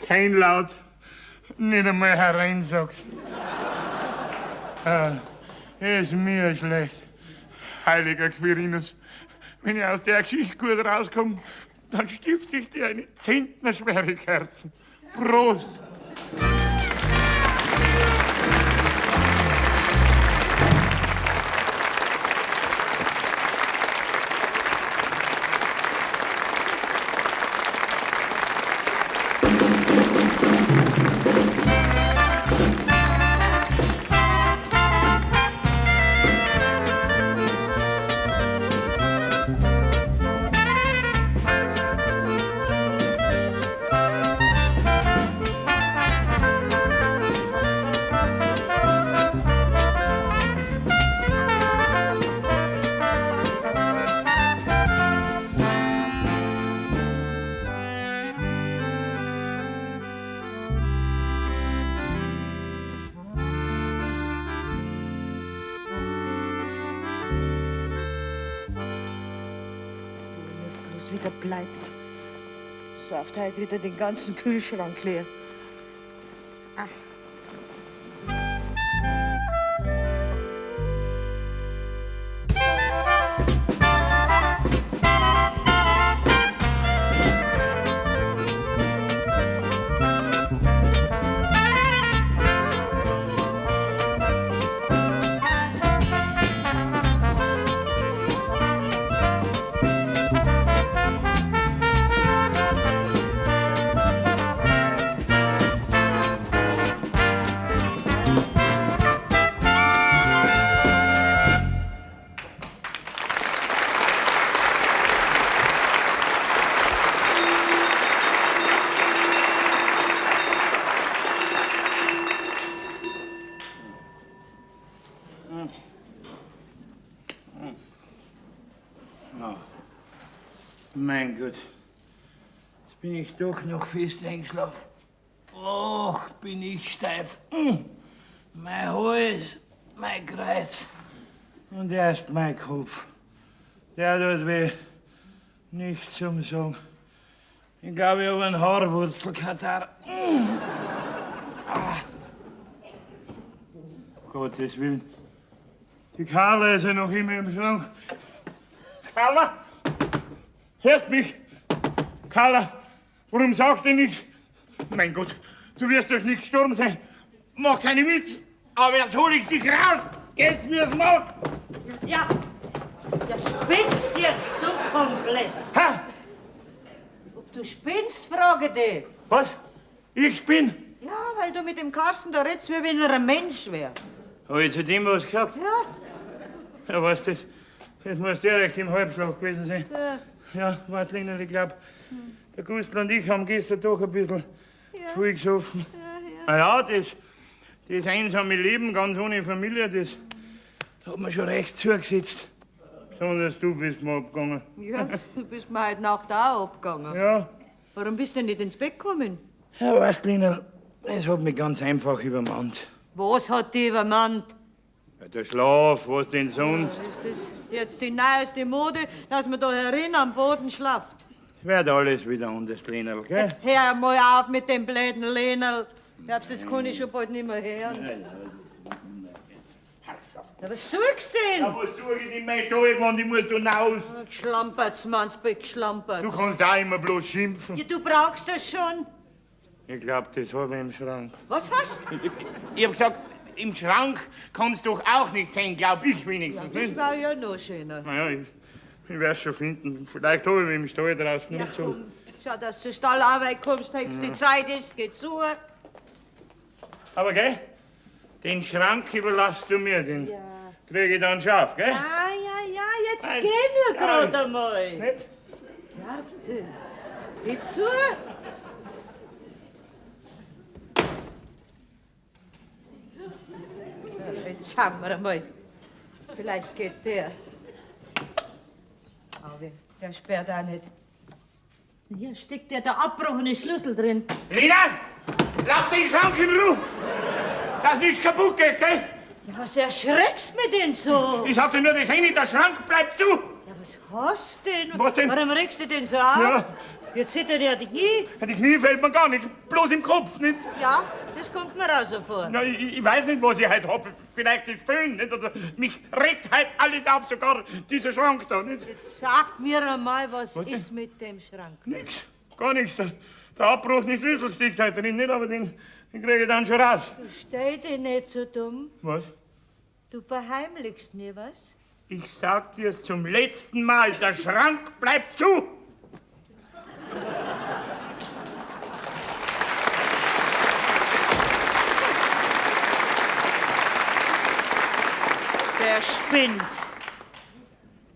Kein Laut, nicht einmal herein, sagst. Ah, ist mir schlecht. Heiliger Quirinus, wenn ich aus der Geschichte gut rauskomme, dann stifte ich dir eine zentnerschwere Kerzen. Prost! Bloß wieder bleibt. Sauft heute wieder den ganzen Kühlschrank leer. Ah. Mein Gott, jetzt bin ich doch noch fest eingeschlafen. Och, bin ich steif. Mein Hals, mein Kreuz und erst mein Kopf. Der tut weh. Nicht zum Sagen. Ich glaube, ich habe einen Haarwurzelkatarrh. Ah. Gottes Willen. Die Carla ist ja noch immer im Schrank. Carla? Hörst mich? Carla, warum sagst du nichts? Mein Gott, du wirst doch nicht gestorben sein. Mach keine Witz, aber jetzt hol ich dich raus. Geht's mir's mag. Ja, ja, spinnst jetzt du komplett. Ha? Ob du spinnst, frage dich. Was? Ich bin? Ja, weil du mit dem Kasten da redst, wie wenn er ein Mensch wär. Hab ich zu dem was gesagt? Ja. Ja, weißt du, das muss direkt im Halbschlaf gewesen sein. Ja. Ja, weißt Lena, ich glaub, der Gustl und ich haben gestern doch ein bisschen zu viel gesoffen. Ja, ja. Das einsame Leben ganz ohne Familie, das hat mir schon recht zugesetzt. Besonders du bist mir abgegangen. Ja, du bist mir heute Nacht auch abgegangen. Ja. Warum bist du denn nicht ins Bett gekommen? Ja, weißt Lena, es hat mich ganz einfach übermannt. Was hat dich übermannt? Ja, der Schlaf, was denn sonst? Ist das jetzt die neueste Mode, dass man da herin am Boden schlaft? Es wird alles wieder anders, Lenerl, gell? Hör mal auf mit dem blöden Lenerl. Glaubst du, das kann ich schon bald nicht mehr hören? Ja, was suchst du denn? Ja, was suche ich in meiner Stallwand? Ich muss da raus. Geschlampert's, Mannsbeck, geschlampert's. Du kannst auch immer bloß schimpfen. Ja, du brauchst das schon. Ich glaub, das hab ich im Schrank. Was hast Ich hab gesagt, im Schrank kann's doch auch nicht sein, glaub ich wenigstens. Das nicht? war ja noch schöner. Naja, ich werd's schon finden. Vielleicht hab ich mich im Stall draußen Ja, und so. komm. Schau, dass du zur Stallarbeit kommst, höchste Ja. Zeit ist, geh zu. Aber gell, den Schrank überlass du mir, den krieg ich dann scharf, gell? Ja, ja, ja, jetzt Nein. geh nur Ja. grad einmal. Nicht? Ja, bitte. Geh zu. So, Jetzt schauen wir einmal. Vielleicht geht der. Aber der sperrt auch nicht. Hier steckt ja der abbrochene Schlüssel drin. Lena, lass den Schrank in Ruhe! Dass nichts kaputt geht, gell? Ja, was erschreckst mich denn so? Ich sagte nur das eine, der Schrank bleibt zu! Ja, was hast denn? Was denn? Warum regst du denn so auf? Ja. Jetzt zittern ja die Knie. Ja, die Knie fällt mir gar nicht, bloß im Kopf, nicht? Ja, das kommt mir auch so vor. Na, ich weiß nicht, was ich heute hab. Vielleicht ist Föhn, nicht? Oder mich regt heute alles auf, sogar dieser Schrank da, nicht? Jetzt sag mir einmal, was, Was denn? ist mit dem Schrank? Nix, gar nichts. Der abbrochene Schlüssel steckt heute drin, nicht? Aber den krieg ich dann schon raus. Du stell dich nicht so dumm. Was? Du verheimlichst mir was? Ich sag dir's zum letzten Mal, der Schrank bleibt zu! Der spinnt.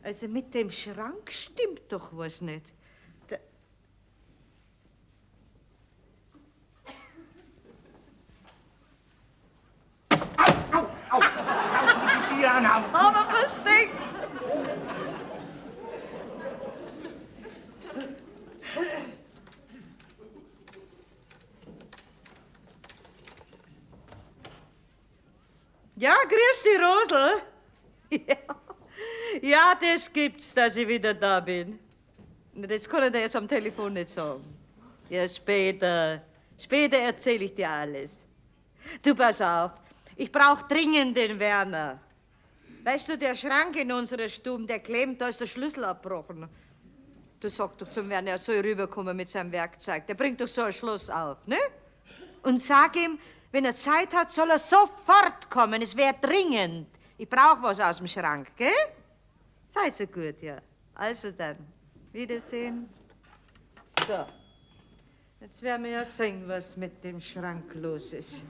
Also mit dem Schrank stimmt doch was nicht. Der Au, die anhauen. Aber was denkt? Ja, grüß dich, Rosel. Ja. Ja, das gibt's, dass ich wieder da bin. Na, das kann ich dir jetzt am Telefon nicht sagen. Ja, später. Später erzähle ich dir alles. Du, pass auf. Ich brauche dringend den Werner. Weißt du, der Schrank in unserer Stube, der klemmt, da ist der Schlüssel abbrochen. Du sag doch zum Werner, er soll rüberkommen mit seinem Werkzeug. Der bringt doch so ein Schloss auf, ne? Und sag ihm, wenn er Zeit hat, soll er sofort kommen. Es wäre dringend. Ich brauche was aus dem Schrank, gell? Sei so gut, ja. Also dann, Wiedersehen. So, jetzt werden wir ja sehen, was mit dem Schrank los ist.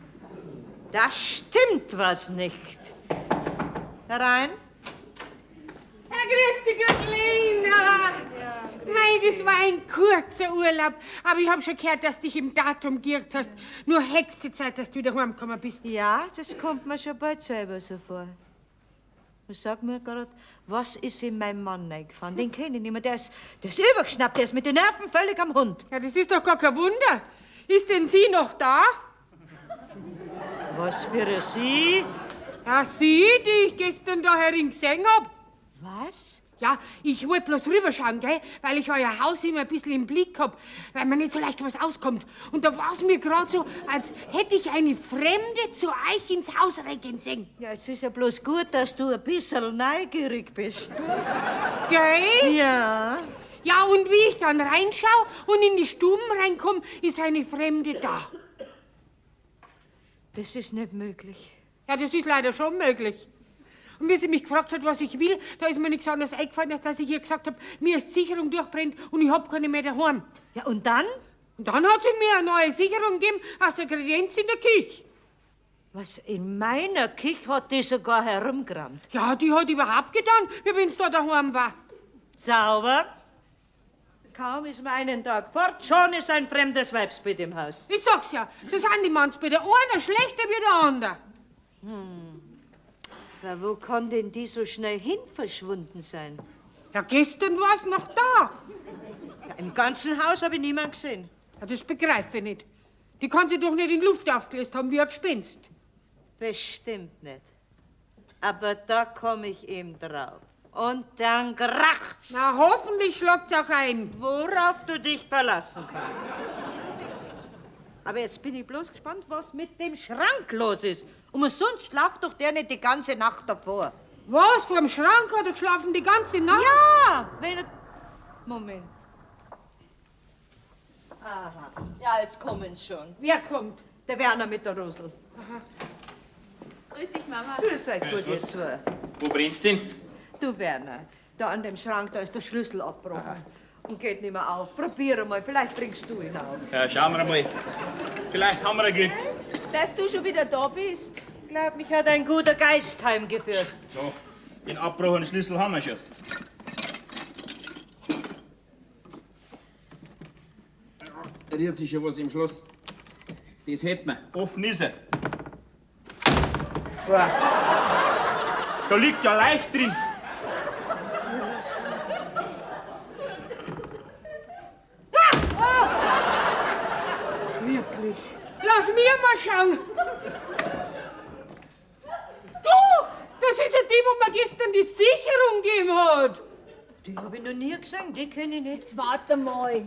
Da stimmt was nicht. Herein. Ja, grüß dich, Gott, Lena. Mei, das war ein kurzer Urlaub. Aber ich hab schon gehört, dass dich im Datum geirrt hast. Nur höchste Zeit, dass du wieder heimgekommen bist. Ja, das kommt mir schon bald selber so vor. Und sag mir grad, was ist in meinem Mann reingefahren? Den kenne ich nicht mehr. Der ist übergeschnappt, der ist mit den Nerven völlig am Hund. Ja, das ist doch gar kein Wunder. Ist denn sie noch da? Was für eine Sie? Ja, sie, die ich gestern da herin gesehen hab. Was? Ja, ich wollte bloß rüberschauen, gell, weil ich euer Haus immer ein bisschen im Blick hab, weil mir nicht so leicht was auskommt. Und da war's mir grad so, als hätte ich eine Fremde zu euch ins Haus reingehen sehen. Ja, es ist ja bloß gut, dass du ein bisschen neugierig bist. Gell? Ja. Ja, und wie ich dann reinschau und in die Stuben reinkomm, ist eine Fremde da. Das ist nicht möglich. Ja, das ist leider schon möglich. Und wie sie mich gefragt hat, was ich will, da ist mir nichts anderes eingefallen, als dass ich ihr gesagt habe, mir ist die Sicherung durchbrennt und ich hab keine mehr daheim. Ja, und dann? Und dann hat sie mir eine neue Sicherung gegeben aus der Kredenz in der Küche. Was, in meiner Küche hat die sogar herumgerammt? Ja, die hat überhaupt getan, wie wenn's da daheim war. Sauber. Kaum ist man einen Tag fort, schon ist ein fremdes Weibsbild im Haus. Ich sag's ja, so sind die Mannsbilder. Einer schlechter wie der andere. Hm. Na, wo kann denn die so schnell hin verschwunden sein? Ja, gestern war's noch da. Ja, im ganzen Haus habe ich niemanden gesehen. Ja, das begreife ich nicht. Die kann sie doch nicht in Luft aufgelöst haben wie ein Gespenst. Bestimmt nicht. Aber da komme ich eben drauf. Und dann kracht's. Na, hoffentlich schlagt's auch ein. Worauf du dich verlassen kannst. Aber jetzt bin ich bloß gespannt, was mit dem Schrank los ist. Umsonst schlaft doch der nicht die ganze Nacht davor. Was? Vor dem Schrank hat er geschlafen die ganze Nacht? Ja, wenn er... Moment. Aha. Ja, jetzt kommen schon. Wer kommt? Der Werner mit der Rosel. Aha. Grüß dich, Mama. Grüß euch gut, ihr zwei. Wo brennst denn? Du, Werner, da an dem Schrank, da ist der Schlüssel abgebrochen. Aha. Und geht nicht mehr auf. Probier mal, vielleicht bringst du ihn auf. Ja, schauen wir mal. Vielleicht haben wir ein Glück. Dass du schon wieder da bist. Ich glaub, mich hat ein guter Geist heimgeführt. So, den abgebrochenen Schlüssel haben wir schon. Rührt sich schon was im Schloss. Das hätten wir. Offen ist er. Da liegt ja leicht drin. Wirklich? Lass mir mal schauen. Du, das ist ja die, wo mir gestern die Sicherung gegeben hat. Die habe ich noch nie gesehen, die kenne ich nicht. Jetzt warte mal.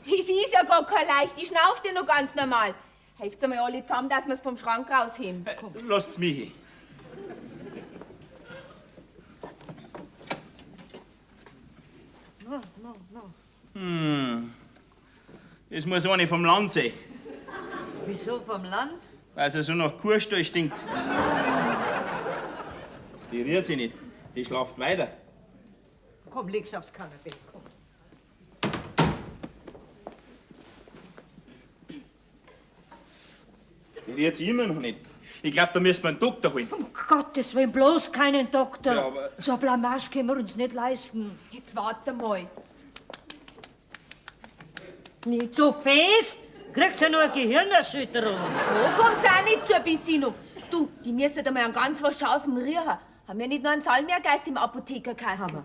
Das ist ja gar kein Leicht, die schnauft ja noch ganz normal. Helft's einmal alle zusammen, dass wir's vom Schrank rausheben. Lasst's mich hin. No, no, no. Hm. Das muss eine vom Land sein. Wieso vom Land? Weil sie so nach Kuhstall stinkt. Die rührt sich nicht. Die schlaft weiter. Komm, leg's aufs Kanapee. Komm. Die rührt sich immer noch nicht. Ich glaub, da müssen wir einen Doktor holen. Um Gottes Willen, bloß keinen Doktor. Ja, aber- So eine Blamage können wir uns nicht leisten. Jetzt warte mal. Nicht so fest. Kriegst ja nur eine Gehirnerschütterung. So kommt's auch nicht zur Besinnung. Du, die müssen einmal einen ganz was scharfen Riecher. Haben wir nicht nur einen Salmiakgeist im Apothekerkastel?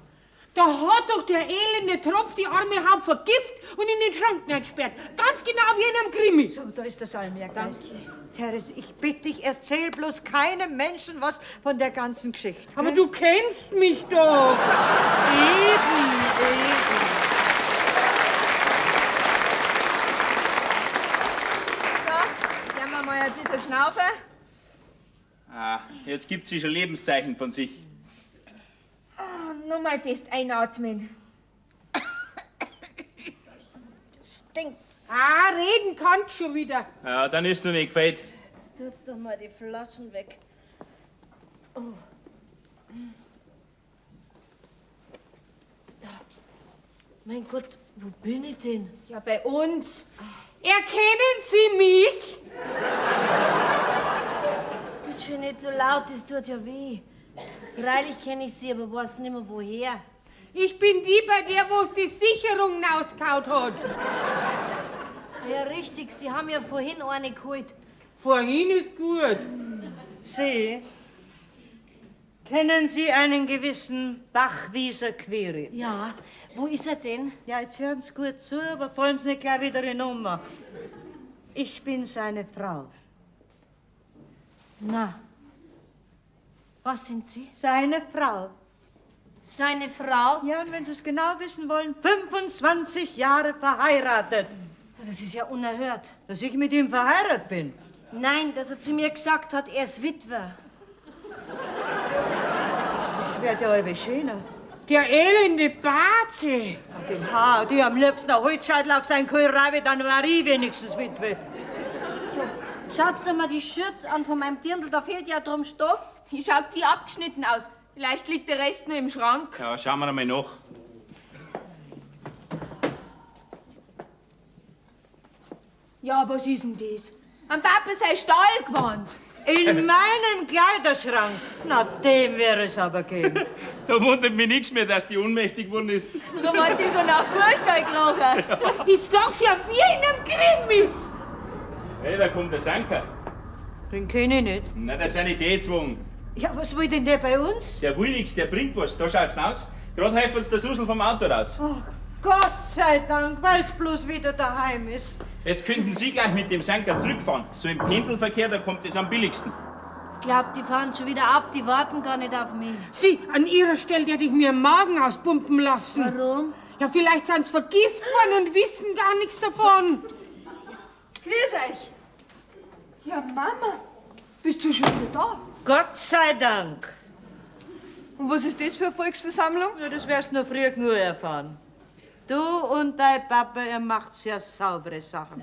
Da hat doch der elende Tropf die arme Haut vergift und in den Schrank hineingesperrt. Ganz genau wie in einem Krimi. So, da ist der Salmiakgeist. Danke. Therese, ich bitte dich, erzähl bloß keinem Menschen was von der ganzen Geschichte. Aber du kennst mich doch. Eben, eben. So, gehen wir mal ein bisschen schnaufen. Ah, jetzt gibt sie schon Lebenszeichen von sich. Ah, Nur mal fest einatmen. Stinkt. Ah, reden kannst schon wieder. Ja, dann ist noch nicht gefällt. Jetzt tut's doch mal die Flaschen weg. Oh. Ja. Mein Gott, wo bin ich denn? Ja, bei uns. Erkennen Sie mich? Bitte schön nicht so laut, das tut ja weh. Freilich kenne ich Sie, aber weiß nicht mehr woher. Ich bin die, bei der, wo's die Sicherung rausgehauen hat. Ja, richtig, Sie haben ja vorhin eine geholt. Vorhin ist gut. Sie? Kennen Sie einen gewissen Bachwieser Quirin? Ja, wo ist er denn? Ja, jetzt hören Sie gut zu, aber fallen Sie nicht gleich wieder in Ohnmacht. Ich bin seine Frau. Na, was sind Sie? Seine Frau. Seine Frau? Ja, und wenn Sie es genau wissen wollen, 25 Jahre verheiratet. Das ist ja unerhört. Dass ich mit ihm verheiratet bin. Nein, dass er zu mir gesagt hat, er ist Witwer. Das wird ja allweil schöner. Der elende Baze. Ach, den Haar, die am liebsten ein Holzscheitel auf sein Kohlrabi, dann war ich wenigstens Witwe. Schaut's doch mal die Schürze an von meinem Dirndl, da fehlt ja drum Stoff. Die schaut wie abgeschnitten aus. Vielleicht liegt der Rest nur im Schrank. Ja, schauen wir einmal nach. Ja, was ist denn das? Am Papa sei Stahlgewand. In meinem Kleiderschrank. Na, dem wäre es aber gehen. Da wundert mich nichts mehr, dass die ohnmächtig geworden ist. Warum hat die so nach Kuhstall gerochen? Ich sag's ja, wie in einem Krimi. Hey, da kommt der Sanker. Den kenne ich nicht. Na, der Sanitätswagen. Ja, was will denn der bei uns? Der will nix, der bringt was. Da schaut's aus. Gerade helfen uns der Susel vom Auto raus. Ach, Gott sei Dank, weil's bloß wieder daheim ist. Jetzt könnten Sie gleich mit dem Sanker zurückfahren. So im Pendelverkehr, da kommt es am billigsten. Ich glaub, die fahren schon wieder ab, die warten gar nicht auf mich. Sie, an ihrer Stelle hätte ich mir den Magen auspumpen lassen. Warum? Ja, vielleicht sind sie vergiftet worden und wissen gar nichts davon. Grüß euch. Ja, Mama, bist du schon wieder da? Gott sei Dank. Und was ist das für eine Volksversammlung? Ja, das wirst du noch früh genug erfahren. Du und dein Papa, ihr macht ja saubere Sachen.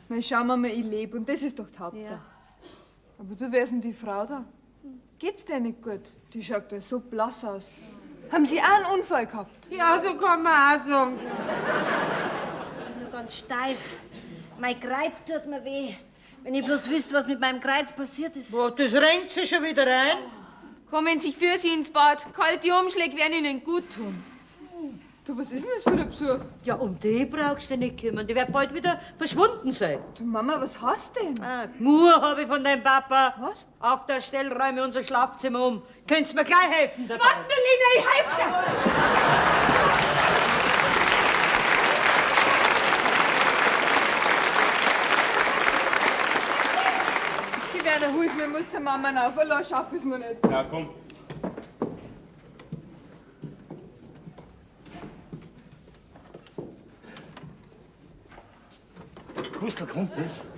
Mal schauen wir mal, ich lebe und das ist doch die Hauptsache. Aber du, wer ist denn die Frau da? Geht's der nicht gut? Die schaut ja so blass aus. Haben Sie auch einen Unfall gehabt? Ja, so kann man auch sagen. Ich bin nur ganz steif. Mein Kreuz tut mir weh. Wenn ihr bloß wisst, was mit meinem Kreuz passiert ist. Boah, das renkt sich schon wieder rein. Kommen Sie für Sie ins Bad. Kalte Umschläge werden Ihnen gut tun. Du, was ist denn das für ein Besuch? Ja, um die brauchst du nicht kümmern. Die wird bald wieder verschwunden sein. Du Mama, was hast denn? Ah, nur habe ich von deinem Papa. Was? Auf der Stelle räume ich unser Schlafzimmer um. Könntest mir gleich helfen dabei? Warte, Lena, ich helfe dir. Ich werde hilf mir, muss zur Mama rauf. Allein schaff ich's mir nicht. Ja, komm. Gustl, komm,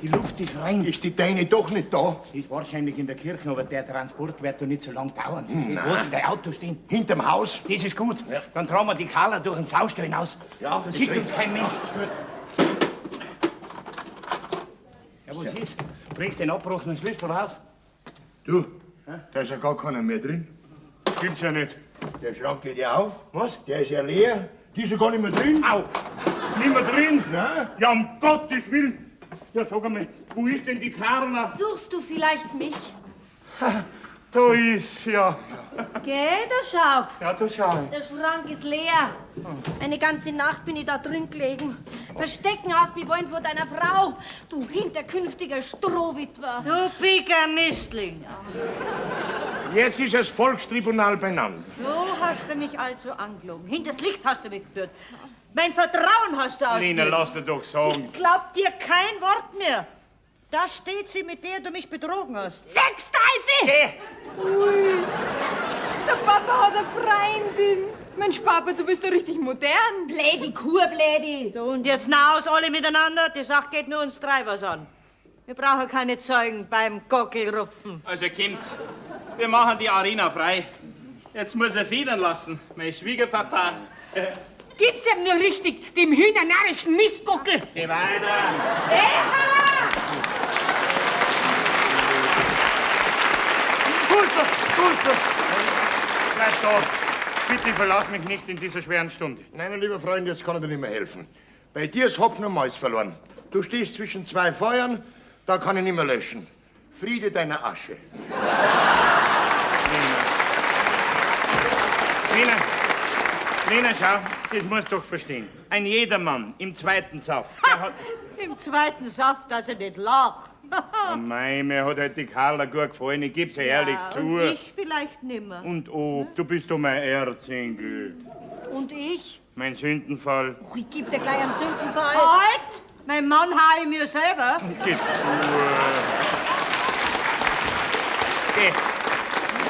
die Luft ist rein. Ist die Deine doch nicht da? Ist wahrscheinlich in der Kirche, aber der Transport wird doch nicht so lang dauern. Nein. Wo ist denn dein Auto stehen? Hinterm Haus? Das ist gut. Dann tragen wir die Carla durch den Saustall hinaus. Ja, da das sieht ist uns kein Mensch. Ja, was ist? Bringst den abgebrochenen Schlüssel raus? Du, da ist ja gar keiner mehr drin. Gibt's ja nicht. Der Schrank geht ja auf. Was? Der ist ja leer. Die ist ja gar nicht mehr drin. Au! Nicht mehr drin? Nein. Ja, um Gottes Willen! Ja, sag einmal, wo ist denn die Carla? Suchst du vielleicht mich? Da ist sie ja. Geh, da schaust. Ja, da schau ich. Der Schrank ist leer. Eine ganze Nacht bin ich da drin gelegen. Verstecken hast mich wollen vor deiner Frau, du hinterkünftiger Strohwitwer. Du Bigamistling. Jetzt ist das Volkstribunal benannt. So hast du mich also angelogen. Hinters Licht hast du mich geführt. Mein Vertrauen hast du ausgenutzt. Lena, lass dir doch sagen. Ich glaub dir kein Wort mehr. Da steht sie, mit der du mich betrogen hast. Sechs Teufel! Ui, der Papa hat eine Freundin. Mensch, Papa, du bist ja richtig modern. Blädi Kuh, Blädi. Du, und jetzt na aus, alle miteinander. Die Sache geht nur uns drei was an. Wir brauchen keine Zeugen beim Gockelrupfen. Also kommt's. Wir machen die Arena frei. Jetzt muss er federn lassen. Mein Schwiegerpapa. Gib's ihm nur richtig, dem hühnernarrischen Mistgockel. Geh weiter. Eha! Gustl, Gustl! Bleib da. Bitte verlass mich nicht in dieser schweren Stunde. Nein, mein lieber Freund, jetzt kann ich dir nicht mehr helfen. Bei dir ist Hopfen und Malz verloren. Du stehst zwischen zwei Feuern, da kann ich nicht mehr löschen. Friede deiner Asche. Lena, Lena, schau, das musst du doch verstehen. Ein jedermann im zweiten Saft, der hat... Im zweiten Saft, dass er nicht lacht. Oh mei, mir hat halt die Carla gut gefallen, ich geb's ja ehrlich zu. Und ich vielleicht nimmer. Und ob, du bist doch mein Erzengel. Und ich? Mein Sündenfall. Och, ich geb dir gleich einen Sündenfall. Halt! Mein Mann hau ich mir selber. Gib zu. Geh.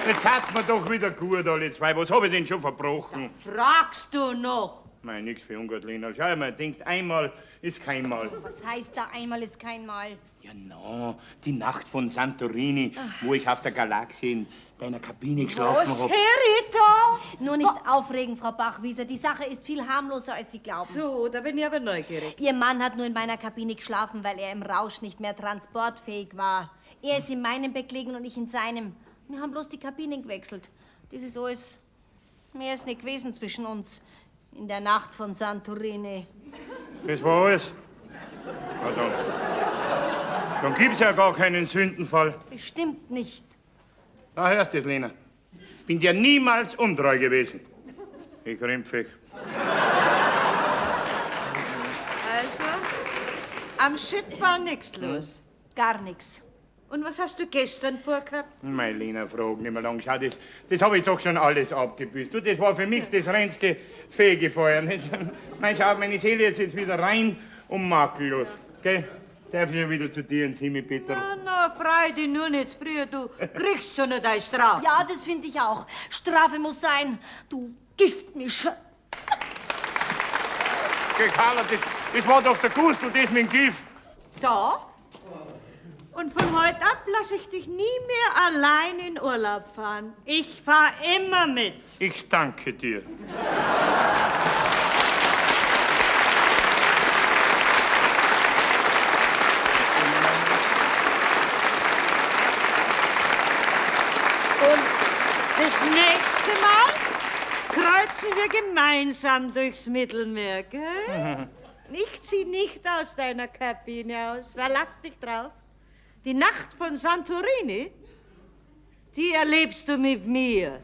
Jetzt hat's mir doch wieder gut, alle zwei. Was hab ich denn schon verbrochen? Fragst du noch? Mei, nix für ungut, Lena. Schau mal, denkt, einmal ist kein Mal. Was heißt da einmal ist kein Mal? Ja, no, die Nacht von Santorini, wo ich auf der Galaxie in deiner Kabine geschlafen Was hab. hör ich da? Nur nicht aufregen, Frau Bachwieser. Die Sache ist viel harmloser, als Sie glauben. So, da bin ich aber neugierig. Ihr Mann hat nur in meiner Kabine geschlafen, weil er im Rausch nicht mehr transportfähig war. Er ist in meinem Bett gelegen und ich in seinem. Wir haben bloß die Kabinen gewechselt. Das ist alles. Mehr ist nicht gewesen zwischen uns. In der Nacht von Santorini. Das war alles. Na dann. Dann gibt's ja gar keinen Sündenfall. Bestimmt nicht. Da hörst du es, Lena. Bin dir niemals untreu gewesen. Ich rempf ich. Also, am Schiff war nichts los. Gar nichts. Und was hast du gestern vorgehabt? Mei, Lena, frag nicht mehr lang. Schau, das hab ich doch schon alles abgebüßt. Du, das war für mich das reinste Fegefeuer. Nicht? Mei, schau, meine Seele ist jetzt wieder rein und makellos. Gell? Darf ich schon wieder zu dir ins Himmel, Peter? Na, na, freu dich nur nicht zu früh, du kriegst schon noch deine Strafe. Ja, das finde ich auch. Strafe muss sein. Du Giftmischer. Gell, Carla, das war doch der Gustl, das mit dem Gift. So. Und von heute ab lasse ich dich nie mehr allein in Urlaub fahren. Ich fahr immer mit. Ich danke dir. Und das nächste Mal kreuzen wir gemeinsam durchs Mittelmeer, gell? Ich zieh nicht aus deiner Kabine aus. Verlass dich drauf. Die Nacht von Santorini, die erlebst du mit mir.